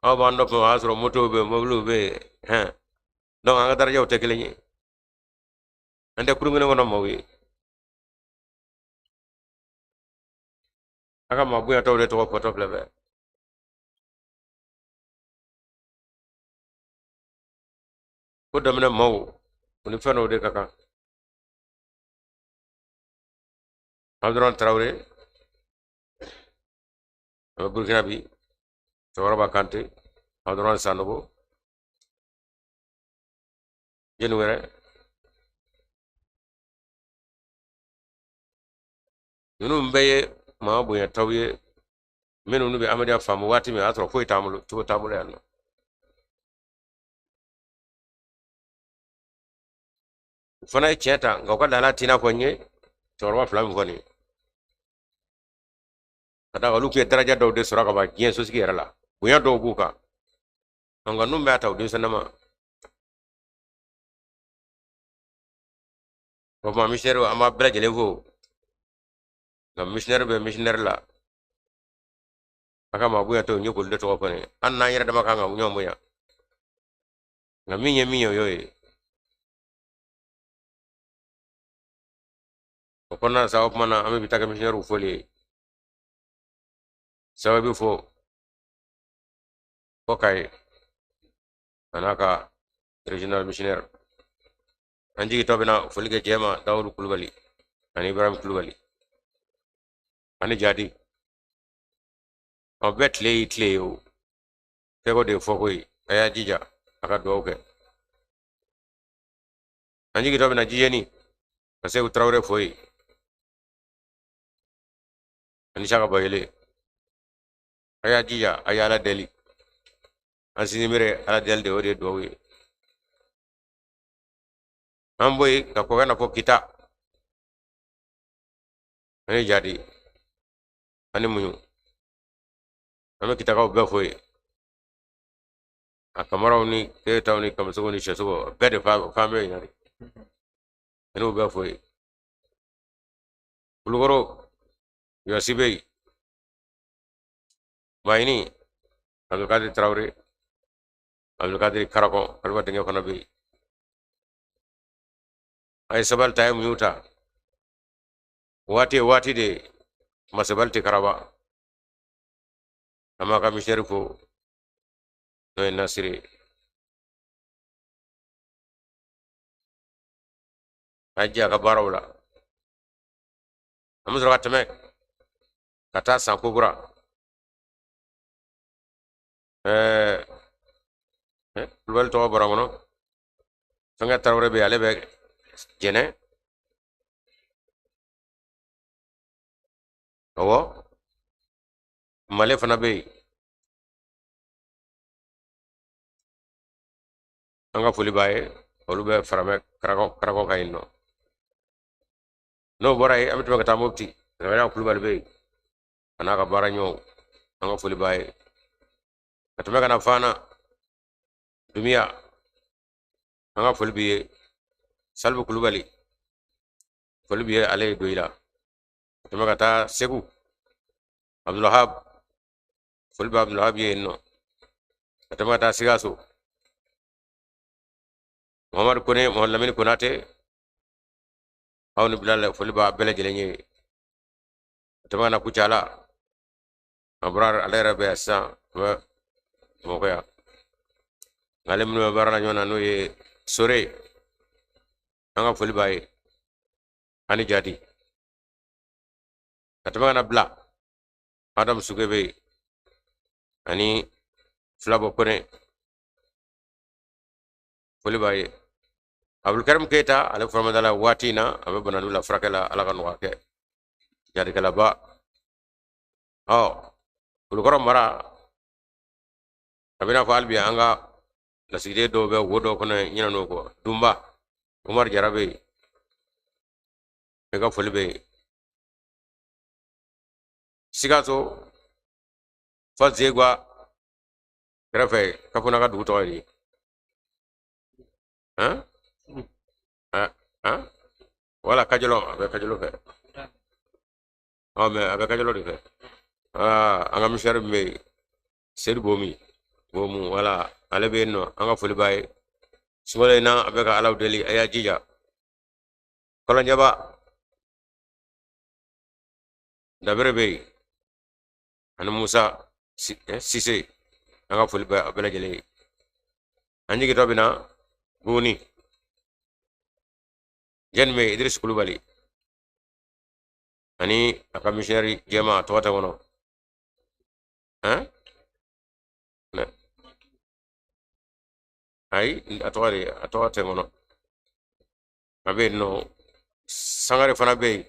Aw b'an dɔ fɛ, o y'a sɔrɔ motow bɛ yen, mobiliw bɛ yen. Donc an ka darajaw tɛ kelen ye, an tɛ kurun kelen kɔnɔ maaw ye. A ka maa bonyataw de tɔgɔ fɔtɔ filɛ bɛɛ. Ko daminɛ maaw, u ni fɛn dɔw de ka kan. Abdurahman Tarawele a bɛ Burukina bi, cɛkɔrɔba Kante, Abdurahman Sanogo, jɛni wɛrɛ. Ninnu bɛɛ ye maa bonyataw ye, minnu bɛ Amadiya faamu waati min, o y'a sɔrɔ foyi t'an bolo, cogo t'an bolo yan nɔ. U fana ye tiɲɛ ta, nka u ka lahala t'i n'a fɔ n ye cɛkɔrɔba fila min fɔ nin ye, ka d'a kan olu tun ye daraja dɔw de sɔrɔ ka ban diɲɛ sosigi yɛrɛ la, bonya dɔw b'u kan. Nka ninnu b'a ta u denmisɛnnama. O tuma missionnaire, an b'a bɛɛ lajɛlen fo. Nka missionnaire bɛ missionnaire la, a ka maa bonya tɛ, n ye k'olu de tɔgɔ fɔ nin ye. An n'an yɛrɛ dama kan ka ɲɔgɔn bonya, nka min ye min ye, o y'o ye. O kɔnɔna na sa, o tuma na an bɛ bi ta kɛ missionnaire foli ye. Sababu fo fo Kayi a n'a ka régional missionnaire. An jigitɔ bɛna foli kɛ jɛma Dawudu Kulubali ani Ibrahim Kulubali ani Jadi. Aw bɛɛ tile y'i tile ye, o kɛko de ye fɔko ye. A y'a jija a ka dugawu kɛ. An jigitɔ bɛna jijɛni ka Segu Tarawele fo yen ani Saka Bayele. A y'a jija, a ye Ala deli. An sinsinbere Ala deli de, o de ye dugawu ye. An bɔ yen ka kɔ ka na fɔ Kita ani Jadi ani Muɲu. An bɛ Kitakaw bɛɛ fo yen, a Kamaraw ni Keyitaw ni Kamisogo ni Sɛsogo bɛɛ de fan bɛ yen de, an y'u bɛɛ fo yen. Kulukɔrɔ Yɔsi bɛ yen, Maɲini Abdulkadir Tarawele, Abdulkadir Karakɔ, Kalifa denkɛ fana bɛ yen. A ye sabali ta, a ye muɲu ta. Waati ye waati de ye, masabali tɛ karaba. An b'a ka missionnaire fo, n'o ye Nasiri ye. A jɛ a ka baaraw la. An bɛ sɔrɔ ka tɛmɛ ka taa San Kokura. Kulubali tɔgɔ bɔra n kɔnɔ. Fɛnkɛ Tarawele bɛ yen, ale bɛ Jɛnɛ. Awɔ, Male fana bɛ yen. An ka foli b'a ye. Olu bɛ Faramɛ Karakɔ kan yen nɔ. N'o bɔra yen, an bɛ tɛmɛ ka taa Mopti. Sɛbɛnna Kulubali bɛ yen, a n'a ka baara ɲɔgɔnw, an ka foli b'a ye. Ka tɛmɛ ka na Fana Dumiya, an ka foli b'i ye. Salifu Kulubali, foli b'i ye, ale ye Doyila. Ka tɛmɛ ka taa Segu, Abdulwahab, foli bɛ Abdulwahab ye yen nɔ. Ka tɛmɛ ka taa Sikaso, Muhamadu Kone, Muhamadu Lamini Konate, aw ni Bilal, foli b'a bɛɛ lajɛlen ye. Ka tɛmɛ ka na Kucala, a bɔra ale yɛrɛ bɛ yan sisan, a bɛ Bamakɔ yan. Nka ale minnu bɛ baara la ɲɔgɔn na, n'o ye Sore, an ka foli b'a ye ani Jadi. Ka tɛmɛ ka na Bila, Adamu Suge bɛ yen ani Filabɔ Kone, foli b'a ye. Abdulkarim Keyita, ale furamadala la waati in na, a bɛ Banandu la furakɛ la, Ala ka nɔgɔya kɛ, jadikɛlaba. Ɔ Kulukɔrɔ mara, a bɛ n'a fɔ hali bi an ka lasigiden dɔw bɛ wo dɔw kɔnɔ ɲinɛ n'o kɔ. Dunba Umaru Jara bɛ yen, i ka foli bɛ yen. Sikaso fa Zegwa kɛrɛfɛ, Kafona ka dugu tɔgɔ ye di? Han han, wala Kajɔlɔ, a bɛ Kajɔlɔ fɛ. Ɔ mɛ a bɛ Kajɔlɔ de fɛ. Aa, an ka misɛri min bɛ yen, Sedu Bomi Bomu, wala ale bɛ yen nɔ, an ka foli b'a ye. Sunkalo in na, a bɛ ka Ala deli, a y'a jija. Kɔlɔnjɛba Dabere bɛ yen ani Musa Sise, an ka foli bɛ a bɛɛ lajɛlen ye. An jigitɔ bɛ na Buguni, jɛni bɛ yen, Idrisi Kulubali ani a ka misiyɛri jɛma, a tɔgɔ tɛ kɔnɔ. Han, ayi, a tɔgɔ de, a tɔgɔ tɛ kɔnɔ, a bɛ yen nɔ. Sangare fana bɛ yen,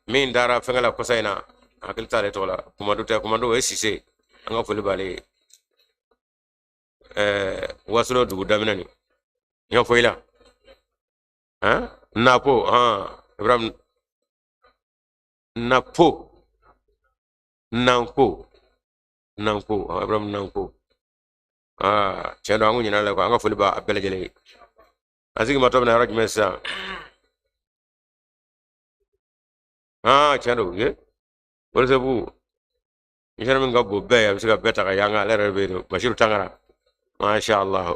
min taara fɛnkɛ la kɔsa in na, hakili t'ale tɔgɔ la. Kumadu tɛ, Kumadu o ye Sise, an ka foli b'ale ye. Wasolo dugu daminɛ nin n y'a fɔ i la, han, Napo, han, Ibrahim Napo, Nanko, Nanko, Ibrahim Nanko. Aa, tiɲɛ don, an ko ɲinɛ la quoi. An ka foli b'a bɛɛ lajɛlen ye. An sigi matɔ bɛ na yɔrɔ jumɛn sisan? Aa, tiɲɛ don ye, Welesebugu misɛnnin min ka bon bɛɛ ye, a bɛ se ka bɛɛ ta ka yanga, ale yɛrɛ bɛ yen, Basiru Tangara, masha Allah,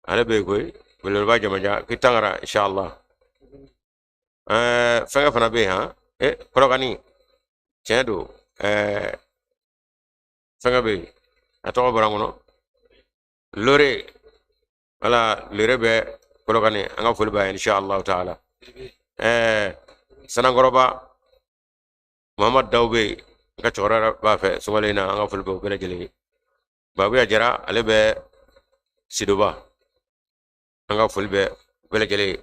ale bɛ yen koyi, belebeleba jamajan k'i Tangara, inshallah. Fɛnkɛ fana bɛ yen, han, Kɔlɔkani, tiɲɛ don, fɛnkɛ bɛ yen, a tɔgɔ bɔra n kɔnɔ, Lore, wala Lore bɛ Kɔlɔkani, an ka foli b'a ye, inshallah taala. Sanankɔrɔba Muhamadu Daw bɛ yen, n ka cɛkɔrɔba yɛrɛ b'a fɛ sunkalo in na, an ka foli bɛ o bɛɛ lajɛlen ye. Babuya Jara, ale bɛ Sidoba, an ka foli bɛ bɛɛ lajɛlen ye.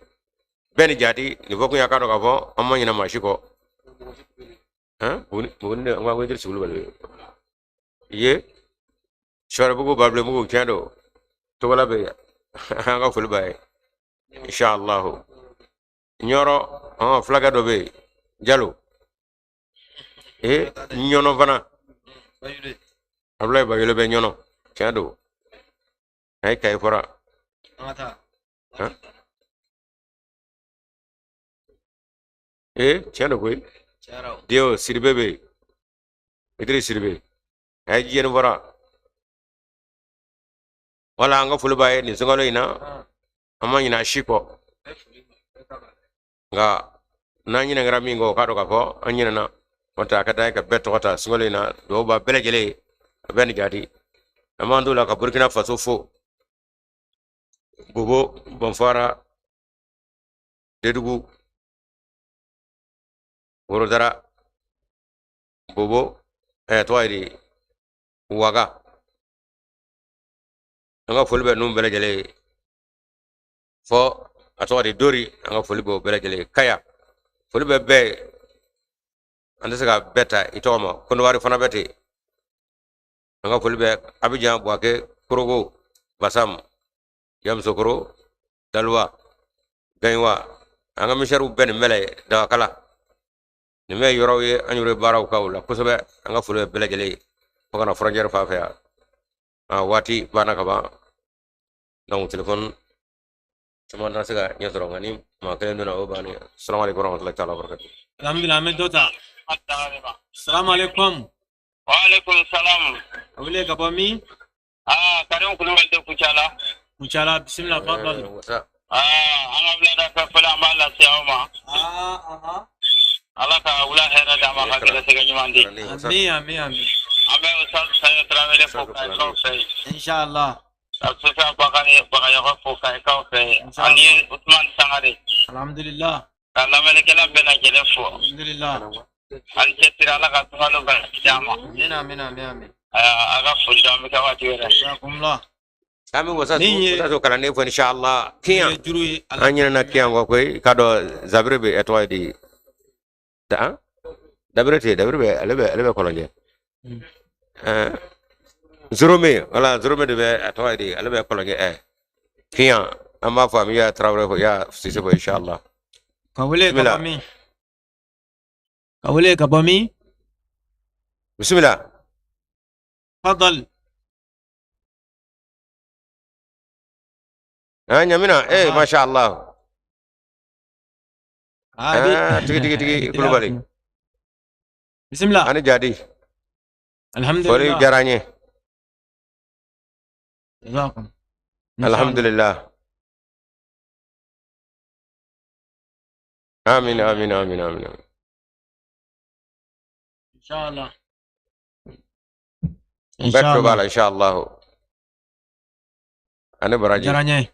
Bɛɛ ni jadi, nin fɔ kun y'a k'a dɔn k'a fɔ an ma ɲinɛ maa si kɔ. Han, Buguni de, an ko Idrisi Kulubali ye Sɔribugu, Babilenbugu, tiɲɛ don, Togola bɛ yen, an ka foli b'a ye, inshallah. Ɲɔrɔ, ɔn, fulakɛ dɔ bɛ yen, Jalo, ee, Ɲɔnɔ fana, Abulayi Bayolo bɛ Ɲɔnɔ, tiɲɛ don, a ye Kayi fɔra. Ee, tiɲɛ don koyi, Dio Sidibe bɛ yen, Idris Sidibe, a ye jiyɛni fɔra. Wala an ka foli b'a ye nin sunkalo in na, an ma ɲinɛ a si kɔ, nka n'an ɲinɛ kɛra min kɔ, o k'a dɔn k'a fɔ an ɲinɛna. N'o tɛ, a ka d'an ye ka bɛɛ tɔgɔ ta sunkalo in na. Dugawu b'a bɛɛ lajɛlen ye, a bɛɛ ni jadi. An b'an t'o la ka Burkina Faso fo, Bobo, Bɔnfara, Dedugu, Worodara, Bobo, tɔgɔ ye di, Waga, an ka foli bɛ ninnu bɛɛ lajɛlen ye. Fɔ a tɔgɔ di, Dori, an ka foli bɛ o bɛɛ lajɛlen ye. Kaya, foli bɛ bɛɛ ye, an tɛ se ka bɛɛ ta i tɔgɔ ma. Kɔnɔwari fana bɛ ten, an ka foli bɛ Abijan, Buwake, Korogo, Basam. Yamoussoukro, Daloa, Gagnoa, an ka misɛriw bɛɛ nin bɛɛ la Dagakala. Nin bɛɛ yɔrɔw ye an yɛrɛ baaraw k'aw la kosɛbɛ. An ka foli bɛ bɛɛ lajɛlen ye fo ka na frontière fan fɛ yan. A waati banna ka ban, donc téléphone caman tɛna se ka ɲɛ sɔrɔ, nka ni maa kelen donna o bannen. Salamu aleykum warahmatulahi taala wabarakatu. Alhamdulillah, an bɛ dɔ ta. Salamu aleykum. Wa aleykum salam. A wele ka bɔ min? Aa, Karim Kulubali de Kucala. Kucala, bisimila, fadal. Aa, an ka wulada fɛ fɔlɔ, an b'a lase aw ma. Aa, aha. Ala ka wula hɛrɛ d'an ma, ka gɛrɛsɛgɛ ɲuman di. Amin, amin, amin. An bɛ Ustaz Sayo Tarawele fo k'aw fɛ yen. Inshallah. Ka Sufiya Bagayɔgɔ fo k'aw fɛ yen. Ani Usumani Sangare. Alhamdulillah. Ka lamɛnnikɛla bɛɛ lajɛlen fo. Alhamdulillah. Ani cɛsiri, Ala ka sunkalo baraji d'an ma. Amin, amin, amin, amin. A ka foli d'an bɛ kɛ waati wɛrɛ. Jazakumullah. An bɛ wasa Min ye- wasa kalanden fo inshallah kiyan. Juru ye An ɲinɛna kiyan kɔ koyi. K'a dɔn Zabiri bɛ ɛ tɔgɔ ye di da Dabire tɛ Dabire bɛ ale bɛ Kɔlɔnjɛ. Ɛɛ, Zorome, wala Zorome de bɛ a tɔgɔ ye di, ale bɛ Kɔlɔnjɛ. Ɛ kiyan, an b'a fɔ an bɛ ya Tarawele fo, ya Sise fo inshallah. Ka wele ka Bismillah. bɔ min? Ka wele ka bɔ min? Bisimila. Fadal. An ɲamina eh. Aha. Masha Allah. Ah, bi- Ah, tigi tigi tigi Kulubali. Bisimila. Ani jadi foli. Alhamdulillah. Diyara n ye. Jazakum. Alhamdulillah, amin amin amin amin amin. Inshallah. Bɛɛ tulo b'a Inshallah. la inshallah, ani baraji. Diyara n ye.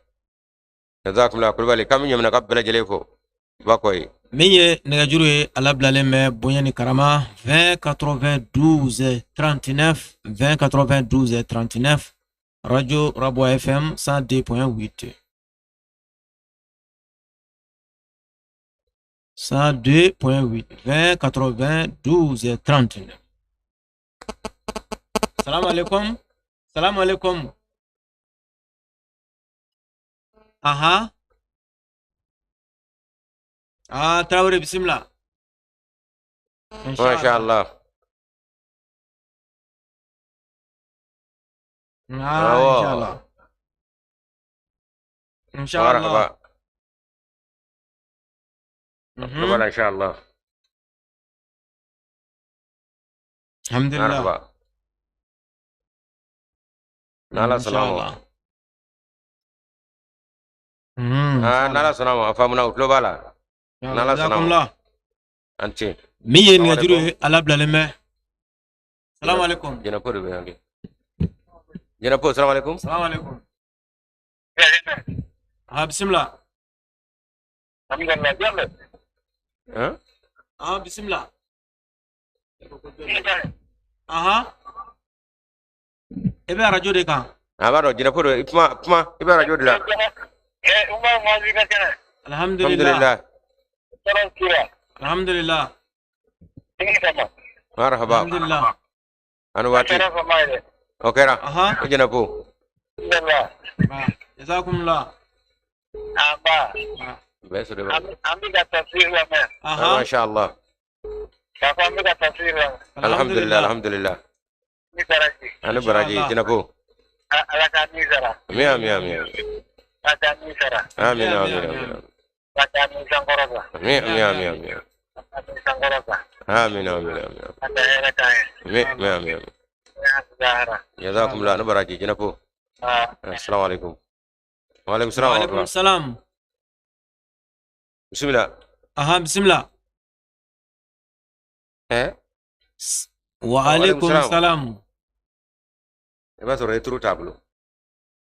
Jazakumullah Kulubali, k'an bɛ ɲamina ka bɛɛ lajɛlen fo ba ye. Min ye nɛgɛjuru ye, a labilalen bɛ bonya ni karama, 20 92 39, 20 92 39, Radio Rabois FM 102.8, 102.8, 20 92 39. Salam alaikum. Salam alaikum. Aha. Ah, Traoré, bismillah. Masha Allah. Ah, Awɔ. inshallah. Inshallah. Marhaba. Tulo b'a la inshallah. Alhamdulillah. Marhaba, n'ala sɔnna ma. Inshallah. Mhm. Ah, n'ala sɔnna ma, a faamuna, u tulo b'a la n'ala sɔnna ma. Jazakumullah. An ce. Min ye Salamu nɛgɛjuru alaikum. ye, a labilalen bɛ. Salamu alaikum. Jɛnɛpo de bɛ yan kɛ. Jɛnɛpo, salamu alaikum. Salamu alaikum. Ah, bismillah. Alhamdulillah, Diallo. Han. Ah, bismillah. Aha. I bɛ arajo de kan. A b'a dɔn jɛnɛpo de kuma kuma, i bɛ arajo de la. Eh, Umar Mazi ka kɛnɛ. Alhamdulillah. Alhamdulillah. Tɔɔrɔ t'u la. Alhamdulillah. Tigi kama. Marhaba. Alhamdulillah. Ani waati. Kɛra fama ye dɛ. O kɛra. Aha. O jɛnɛpo. Alhamdulillah. Ah, jazakumullah. Aba. Ah. Bɛɛ sɔrɔ An an bɛ ka tafsir lamɛn. Aha. masha Allah. K'a fɔ an bɛ ka tafsir lamɛn. Alhamdulillah, alhamdulillah. Ni baraji. Ani baraji. Inshallah. Jɛnɛpo. Ala k'a ni sara. Amin amin amin. Ala k'a ni sara. Amin Amin, amin amin, amin. Ala k'a ni sankɔrɔta. Amin amin amin amin. Ala k'a ni sankɔrɔta. Amin amin amin. Ala ka hɛrɛ k'an ye. Amin amin amin. Zahara. Jazakumullah, ani baraji jɛnɛpo. Ah. Assalamu alaikum. Wa alaikum salam Wa wa alaikum rahmatullah. salam. Bismillah. Aha, bismillah. Eh? Wa Wa alaikum alaikum salam. salam. I b'a sɔrɔ e turu t'a bolo.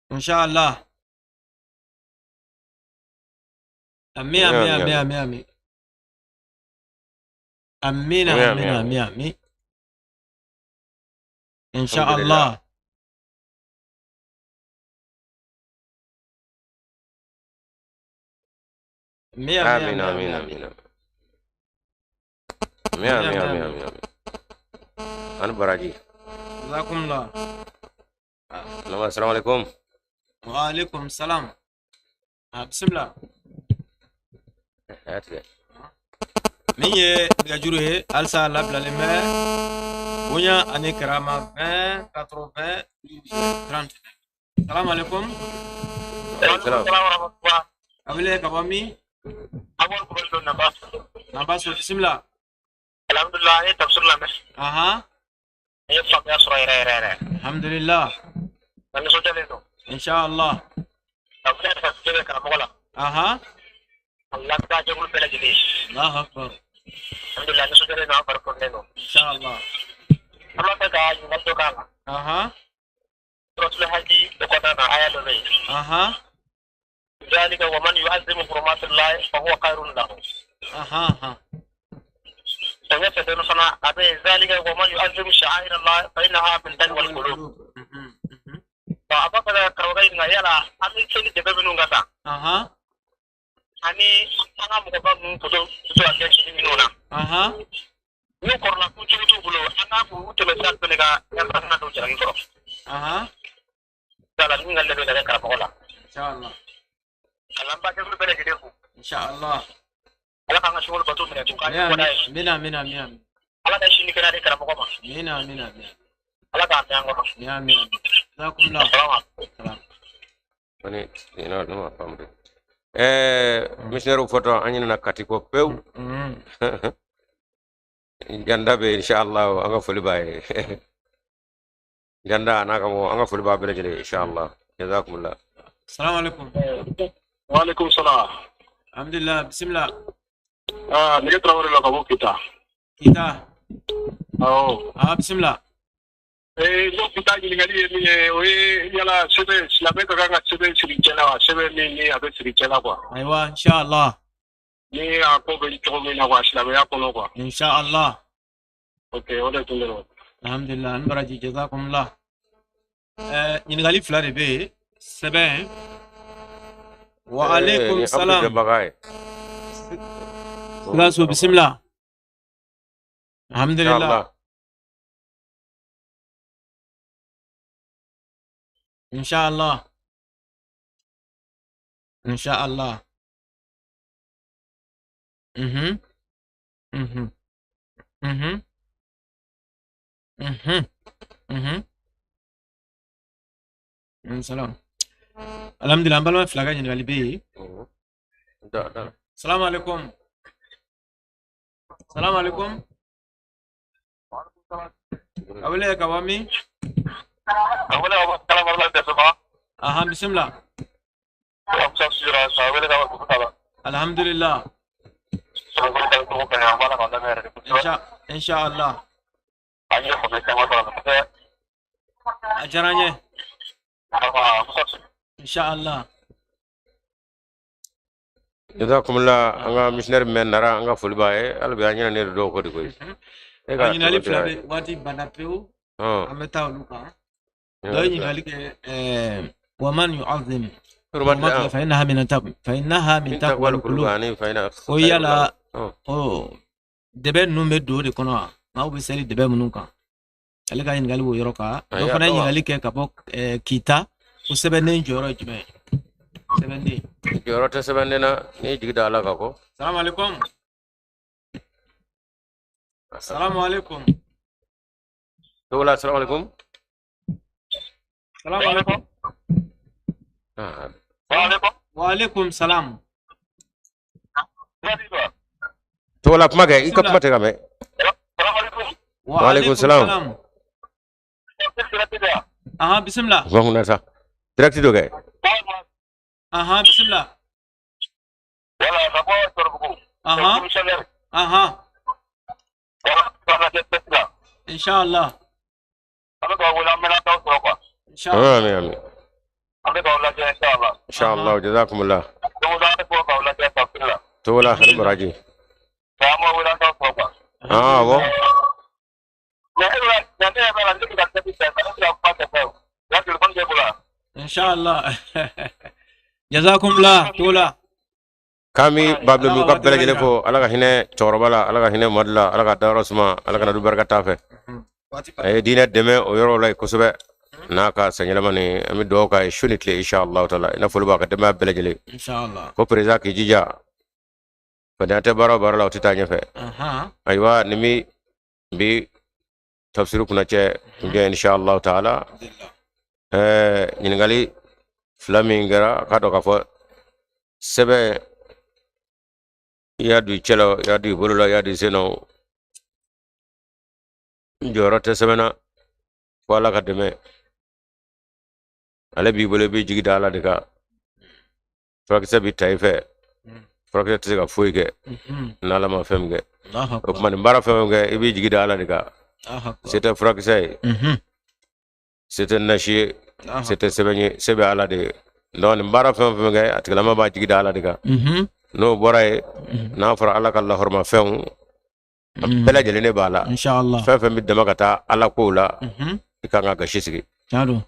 Inshallah. Amin, amin, Amin, amin, amin, amin. Amin, Amin, amin, amin, amin, amin. Inshallah. Amin, amin, Amin amin, amin amin. amin. Amin amin amin amin. Ani baraji. Jazakumullah. Assalamu alaikum. Wa alaikum salam. A bisimila. A y'a tigɛ. Min ye nɛgɛjuru ye halisa labilalen bɛ bonya ani karama 20 80 30. Salamu alaikum. Salam. A wele ka bɔ min? Nabaso, bisimila. Alhamdulillah, an ye tafsir lamɛn. Aha. An ye faamuya sɔrɔ yɛrɛ yɛrɛ yɛrɛ. Alhamdulillah. An nisɔndiyalen don. Inshallah. Ka wuli ka se bɛ karamɔgɔ la. Aha. A lamɛnbaa jɛkulu bɛɛ lajɛlen. Allahu akbar. Alhamdulillah, nisɔndiyalen don, an fari fununen don. Inshallah. An b'a fɛ ka ɲininkali dɔ k'a la. Aha. Suratul Hajji o kɔnɔna na aya dɔ bɛ yen. Aha. ذلك ومن يعظم حرمات الله فهو خير له. Aha. Aha. Sɛgɛ sɛbɛn fana a bɛ yen ذلك ومن يعظم شعائر الله فإنها من تقوى القلوب. Mhm. Mhm. A b'a fɛ ka karamɔgɔ ɲininka yala an bɛ seli dɛbɛ minnu ka taa Aha. ani an ka mɔgɔba ninnu foto bɛ ka kɛ sini minnu na. Aha. N'u kɔrɔla k'u cogo t'u bolo an k'a k'u tɛmɛ sira fɛnɛ ka yan don jalaki kɔrɔ. Aha. Yala ɲininkali de bɛ ka kɛ karamɔgɔ la. Inshallah. Kalan ba jɛkulu bɛɛ lajɛlen fo. Inshallah. Ala k'an ka sunkalo bato minɛ tun k'an ye bɔda ye. Amina, amina, amina. Ala ka sini kɛnɛya di karamɔgɔ ma. Amina, amina, amina. Ala k'a mɛn an kɔrɔ. Amina, amina. Jazakumullah. Salamu alaikum. Salam. Kɔni ina ne ma faamu de. Missionnaire fɔtɔ an ɲinɛna Kati kɔ pewu. Mhm. Janda bɛ inshallah an ka foli b'a ye. Janda a n'a ka mɔgɔ an ka foli b'a bɛɛ lajɛlen inshallah. Jazakumullah. Salamu alaikum. Waalaikum salam. Alhamdulillah, bisimila. Ah, nige Traoré la ka bɔ Kita. Kita. Awɔ. Ah, bisimila. Ne kun ta ɲininkali ye min ye, o ye yala sɛbɛn silamɛ ka kan ka sɛbɛn siri cɛ la wa? Sɛbɛn min ni a bɛ siri cɛ la quoi. Ayiwa, inshallah. Ni a ko bɛ cogo min na quoi, silamɛya kɔnɔ quoi. Inshallah. Ok, o de tun don. Alhamdulillah, an baraji jazakumullah. Ɲininkali fila de bɛ yen. Sɛbɛn. Wa alaikum Ni Abdou salam. Jabaga ye. Sikaso, bisimila. Alhamdulillah. Inshallah. Inshallah. Inshallah. Mhm. Mhm. Mhm. Mhm. Mhm. Mm, salam. Alhamdulillah, an balima fila ka ɲininkali bɛ yen. Mhm. Da da. Salamu alaikum. Salamu alaikum. A wele ka bɔ min? A wele ka bɔ Kalamara la Dɛsɛba. Aha, bisimila. Amusa Sira, a wele ka bɔ Kuta la. Alhamdulillah. Sɔrɔ ka cogo ka ɲi, an b'a la k'an lamɛn yɛrɛ de kosɛbɛ. Inshallah. An ye faamuya caman sɔrɔ a la kosɛbɛ. A diyara n ye. Amusa Sira. Inshallah. Jazakumullah an ka missionnaire min bɛ Nara an ka foli b'a ye hali bi an ɲinɛnen don dɔw kɔ de koyi. E A ka ɲininkali fila bɛ waati banna pewu. An bɛ taa olu kan. Dɔ ye ɲininkali kɛ wa man yu'azzim Hurmat fa innaha min taqwa fa innaha min taqwa al-qulub. ani fa ina Ko yala o dɛbɛ ninnu bɛ don o de kɔnɔ wa? Maaw bɛ seli dɛbɛ minnu kan. Ale ka ɲininkali b'o yɔrɔ kan. Dɔ fana ye ɲininkali kɛ ka bɔ Kita ko sɛbɛnden jɔyɔrɔ ye jumɛn ye? Sɛbɛnden. Jɔyɔrɔ tɛ sɛbɛnden na n'i jigi da Ala kan kɔ. Salamu alaikum. Salamu alaikum. Togola, salamu alaikum. Salamu alaikum. Ah, Wa alaikum salam. Togola kuma kɛ i ka kuma tɛ ka mɛn. Wa Wa alaikum salam. Aha, bisimila. Kuma kunna sa. Direct dɔ kɛ. Aha, bisimila. Aha. Aha. Inshallah. Inshallah. Amin amin. Inshallah jazakumullah. Togola ani baraji. Ah bon. Inshallah. Jazakumullah Togola. Kami bablo mi ka bɛɛ lajɛlen fo Ala ka hinɛ cɛkɔrɔba la Ala ka hinɛ Madu la Ala ka dayɔrɔ suma Ala ka na du barika t'a fɛ. A ye diinɛ dɛmɛ o yɔrɔ la yen kosɛbɛ. N'a ka sanyɛlɛma ni an bɛ dugawu k'a ye su ni tile inshallah taala, i n'a fɔli b'a ka denbaya bɛɛ lajɛlen. Inshallah. Ko président k'i jija, fadenya tɛ baara o baara la, o tɛ taa ɲɛfɛ. Ayiwa, nin bi bi tafsiri kunnacɛ kuncɛ inshallah taala. Alhamdulillah. Ɲininkali fila min kɛra, k'a dɔn k'a fɔ sɛbɛn i y'a don i cɛ la, i y'a don i bolo la, i y'a don i sen na, jɔyɔrɔ tɛ sɛbɛn na fo Ala ka dɛmɛ. Ale b'i bolo, i b'i jigi da Ala de kan. Furakisɛ bɛ ta i fɛ, furakisɛ tɛ se ka foyi kɛ n'Ala ma fɛn min kɛ. Allahu O akbar. tuma nin baara fɛn o fɛn kɛ, i b'i jigi da Ala de kan. Allahu akbar. Se tɛ furakisɛ ye, se tɛ nasi ye, Allahu se tɛ sɛbɛn ye, se bɛ Ala de ye. Donc nin baara fɛn o fɛn kɛ, a tigilama b'a jigi da Ala de kan. N'o bɔra yen, n'a fɔra Ala ka lahɔrɔmafɛnw, a bɛɛ lajɛlen de b'a la. Inshallah. Fɛn fɛn bɛ dama ka taa Ala kow la, i kan ka gasi sigi. Tiɲɛ don.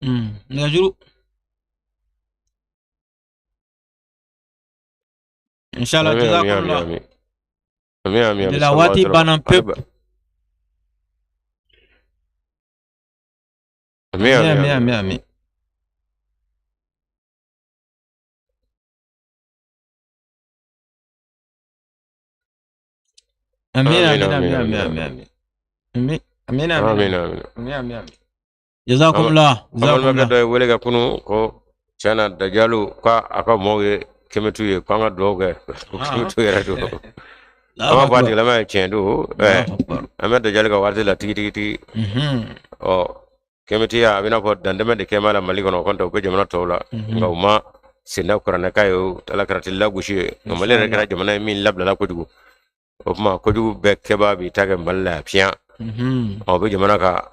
Nɛgɛjuru. Inshallah, Amin, amin, amin, jazakumullah. amin. Amin, amin, amin. De la waati banna pewu. Amin, amin, Amin, amin. amin, amin. Amin, Amin, amin, amin, amin, amin, amin, amin. Amin, amin, Amin, amin. amin. Amin, amin, amin. Jazakumullah, An balimakɛ jazakumullah. dɔ ye wele kɛ kunun ko tiɲɛ na Dajalu k'a a ka mɔɔw ye kɛmɛtu ye, k'an ka dugawu kɛ ko kɛmɛtu yɛrɛ don. An Allahu b'a fɔ a akbar. tigilama ye tiɲɛ don. Allahu akbar. An bɛ Dajali ka waati la tigi tigi tigi. Ɔ kɛmɛtiya a bɛ n'a fɔ dantɛmɛ de kɛmɛ la Mali kɔnɔ, kɔntɛ u bɛ jamana tɔw la, nka u ma senda kuranɛ k'a ye, o Ala kɛra tɛ lagosi ye. Nka Mali yɛrɛ kɛra jamana ye min labilala kojugu. O tuma kojugu bɛɛ kɛbaa b'i ta kɛ Mali la yan fiyan. Ɔ o bɛ jamana ka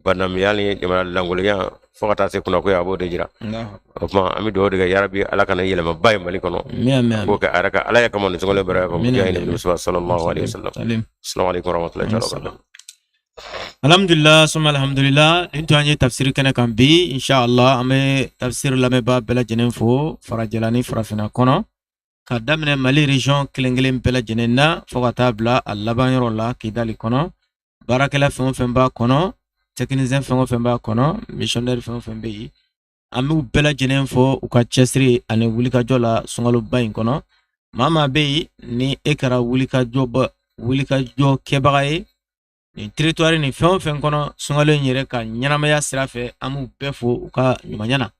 banamiya ni jamana lankolonya fo ka taa se kunnakoya, a b'o de jira. Allahu akbar. O tuma an bɛ dugawu de kɛ yarabi Ala kana yɛlɛmaba ye Mali kɔnɔ. Amin, amin, K'o amin. kɛ a yɛrɛ ka Ala ya kama nin sunkalo bɛrɛ kɔ. Amin, Diya amin, ye Nabi amin. Musa sallallahu alaihi wasallam. Salim. Assalamu alaikum warahmatullahi ta'ala wabarakatuh. Alhamdulillah, summa alhamdulillah. Nin tun an ye tafsiri kɛnɛ kan bi, inshallah an bɛ tafsiri lamɛnbaa bɛɛ lajɛlen fo farajɛla ni farafinna kɔnɔ, ka daminɛ Mali région kelen kelen bɛɛ lajɛlen na fo ka taa bila a laban yɔrɔ la Kidali kɔnɔ. Baarakɛla fɛn o fɛn b'a kɔnɔ, technicien fɛn o fɛn b'a kɔnɔ, missionnaire fɛn o fɛn bɛ yen, an b'u bɛɛ lajɛlen fo u ka cɛsiri ani wulikajɔ la sunkaloba in kɔnɔ. Maa maa bɛ yen ni e kɛra wulikajɔ kɛbaga ye nin territoire nin fɛn o fɛn kɔnɔ sunkalo in yɛrɛ ka ɲɛnamaya sira fɛ, an b'u bɛɛ fo u ka ɲumanya na.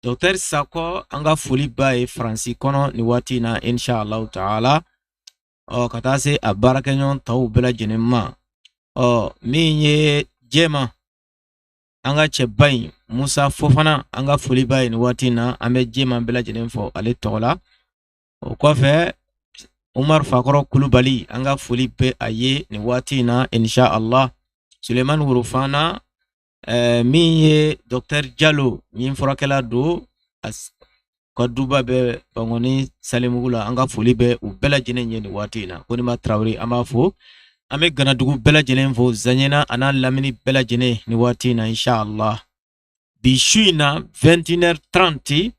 Docteur Sakɔ, an ka foli b'a ye Faransi kɔnɔ nin waati in na inshallah taala. Ɔ ka taa se a baarakɛɲɔgɔn tɔw bɛɛ lajɛlen ma. Ɔ min ye Jɛma, an ka cɛba in Musa Fofana, an ka foli b'a ye nin waati in na, an bɛ Jɛma bɛɛ lajɛlen fo ale tɔgɔ la. O kɔfɛ Umar Fakɔrɔ Kulubali, an ka foli bɛ a ye nin waati in na inshallah. Sulemani Worofana, min ye Docteur Jalo min furakɛla don, ka duba bɛ Bankoni Salimugu la, an ka foli bɛ u bɛɛ lajɛlen ye nin waati in na. Konima Tarawele, an b'a fo. An bɛ Ganadugu bɛɛ lajɛlen fo, Zaɲɛna a n'a lamini bɛɛ lajɛlen nin waati in na inshallah. Bi su in na 21h30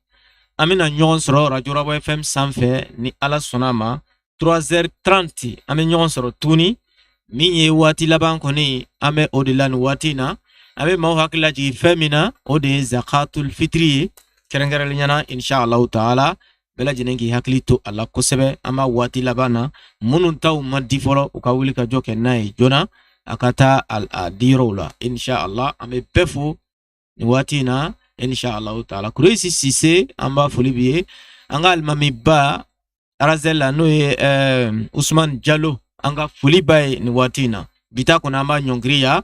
an bɛna ɲɔgɔn sɔrɔ Radio Rabois FM sanfɛ ni Ala sɔnna a ma. 3h30 an bɛ ɲɔgɔn sɔrɔ tuguni. Min ye waati laban kɔni, an bɛ o de la nin waati in na. An bɛ maaw hakili lajigin fɛn min na, o de ye zakatul fitiri ye kɛrɛnkɛrɛnnenya la inshallah taala. Bɛɛ lajɛlen k'i hakili to a la kosɛbɛ. An b'a waati laban na, minnu taw ma di fɔlɔ, u ka wuli ka jɔ kɛ n'a ye joona, a ka taa a diyɔrɔw la inshallah. An bɛ bɛɛ fo nin waati in na inshallah taala. Kuresi Sise, an b'a foli bi ye. An ka alimamiba Arazel la, n'o ye Usman Jalo, an ka foli b'a ye nin waati in na. Bi ta kɔni an b'a ɲɔngiri yan.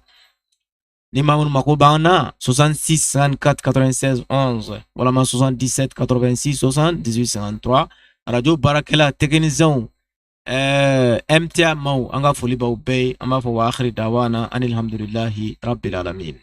Ni maa minnu mako b'an na, 66 54 96 11 walama 77 86 78 53. Radio baarakɛla, techniciens, MTA maaw, an ka foli b'aw bɛɛ ye. An b'a fɔ wa akhiri dawana anilhamdulilahi rabbil alamin.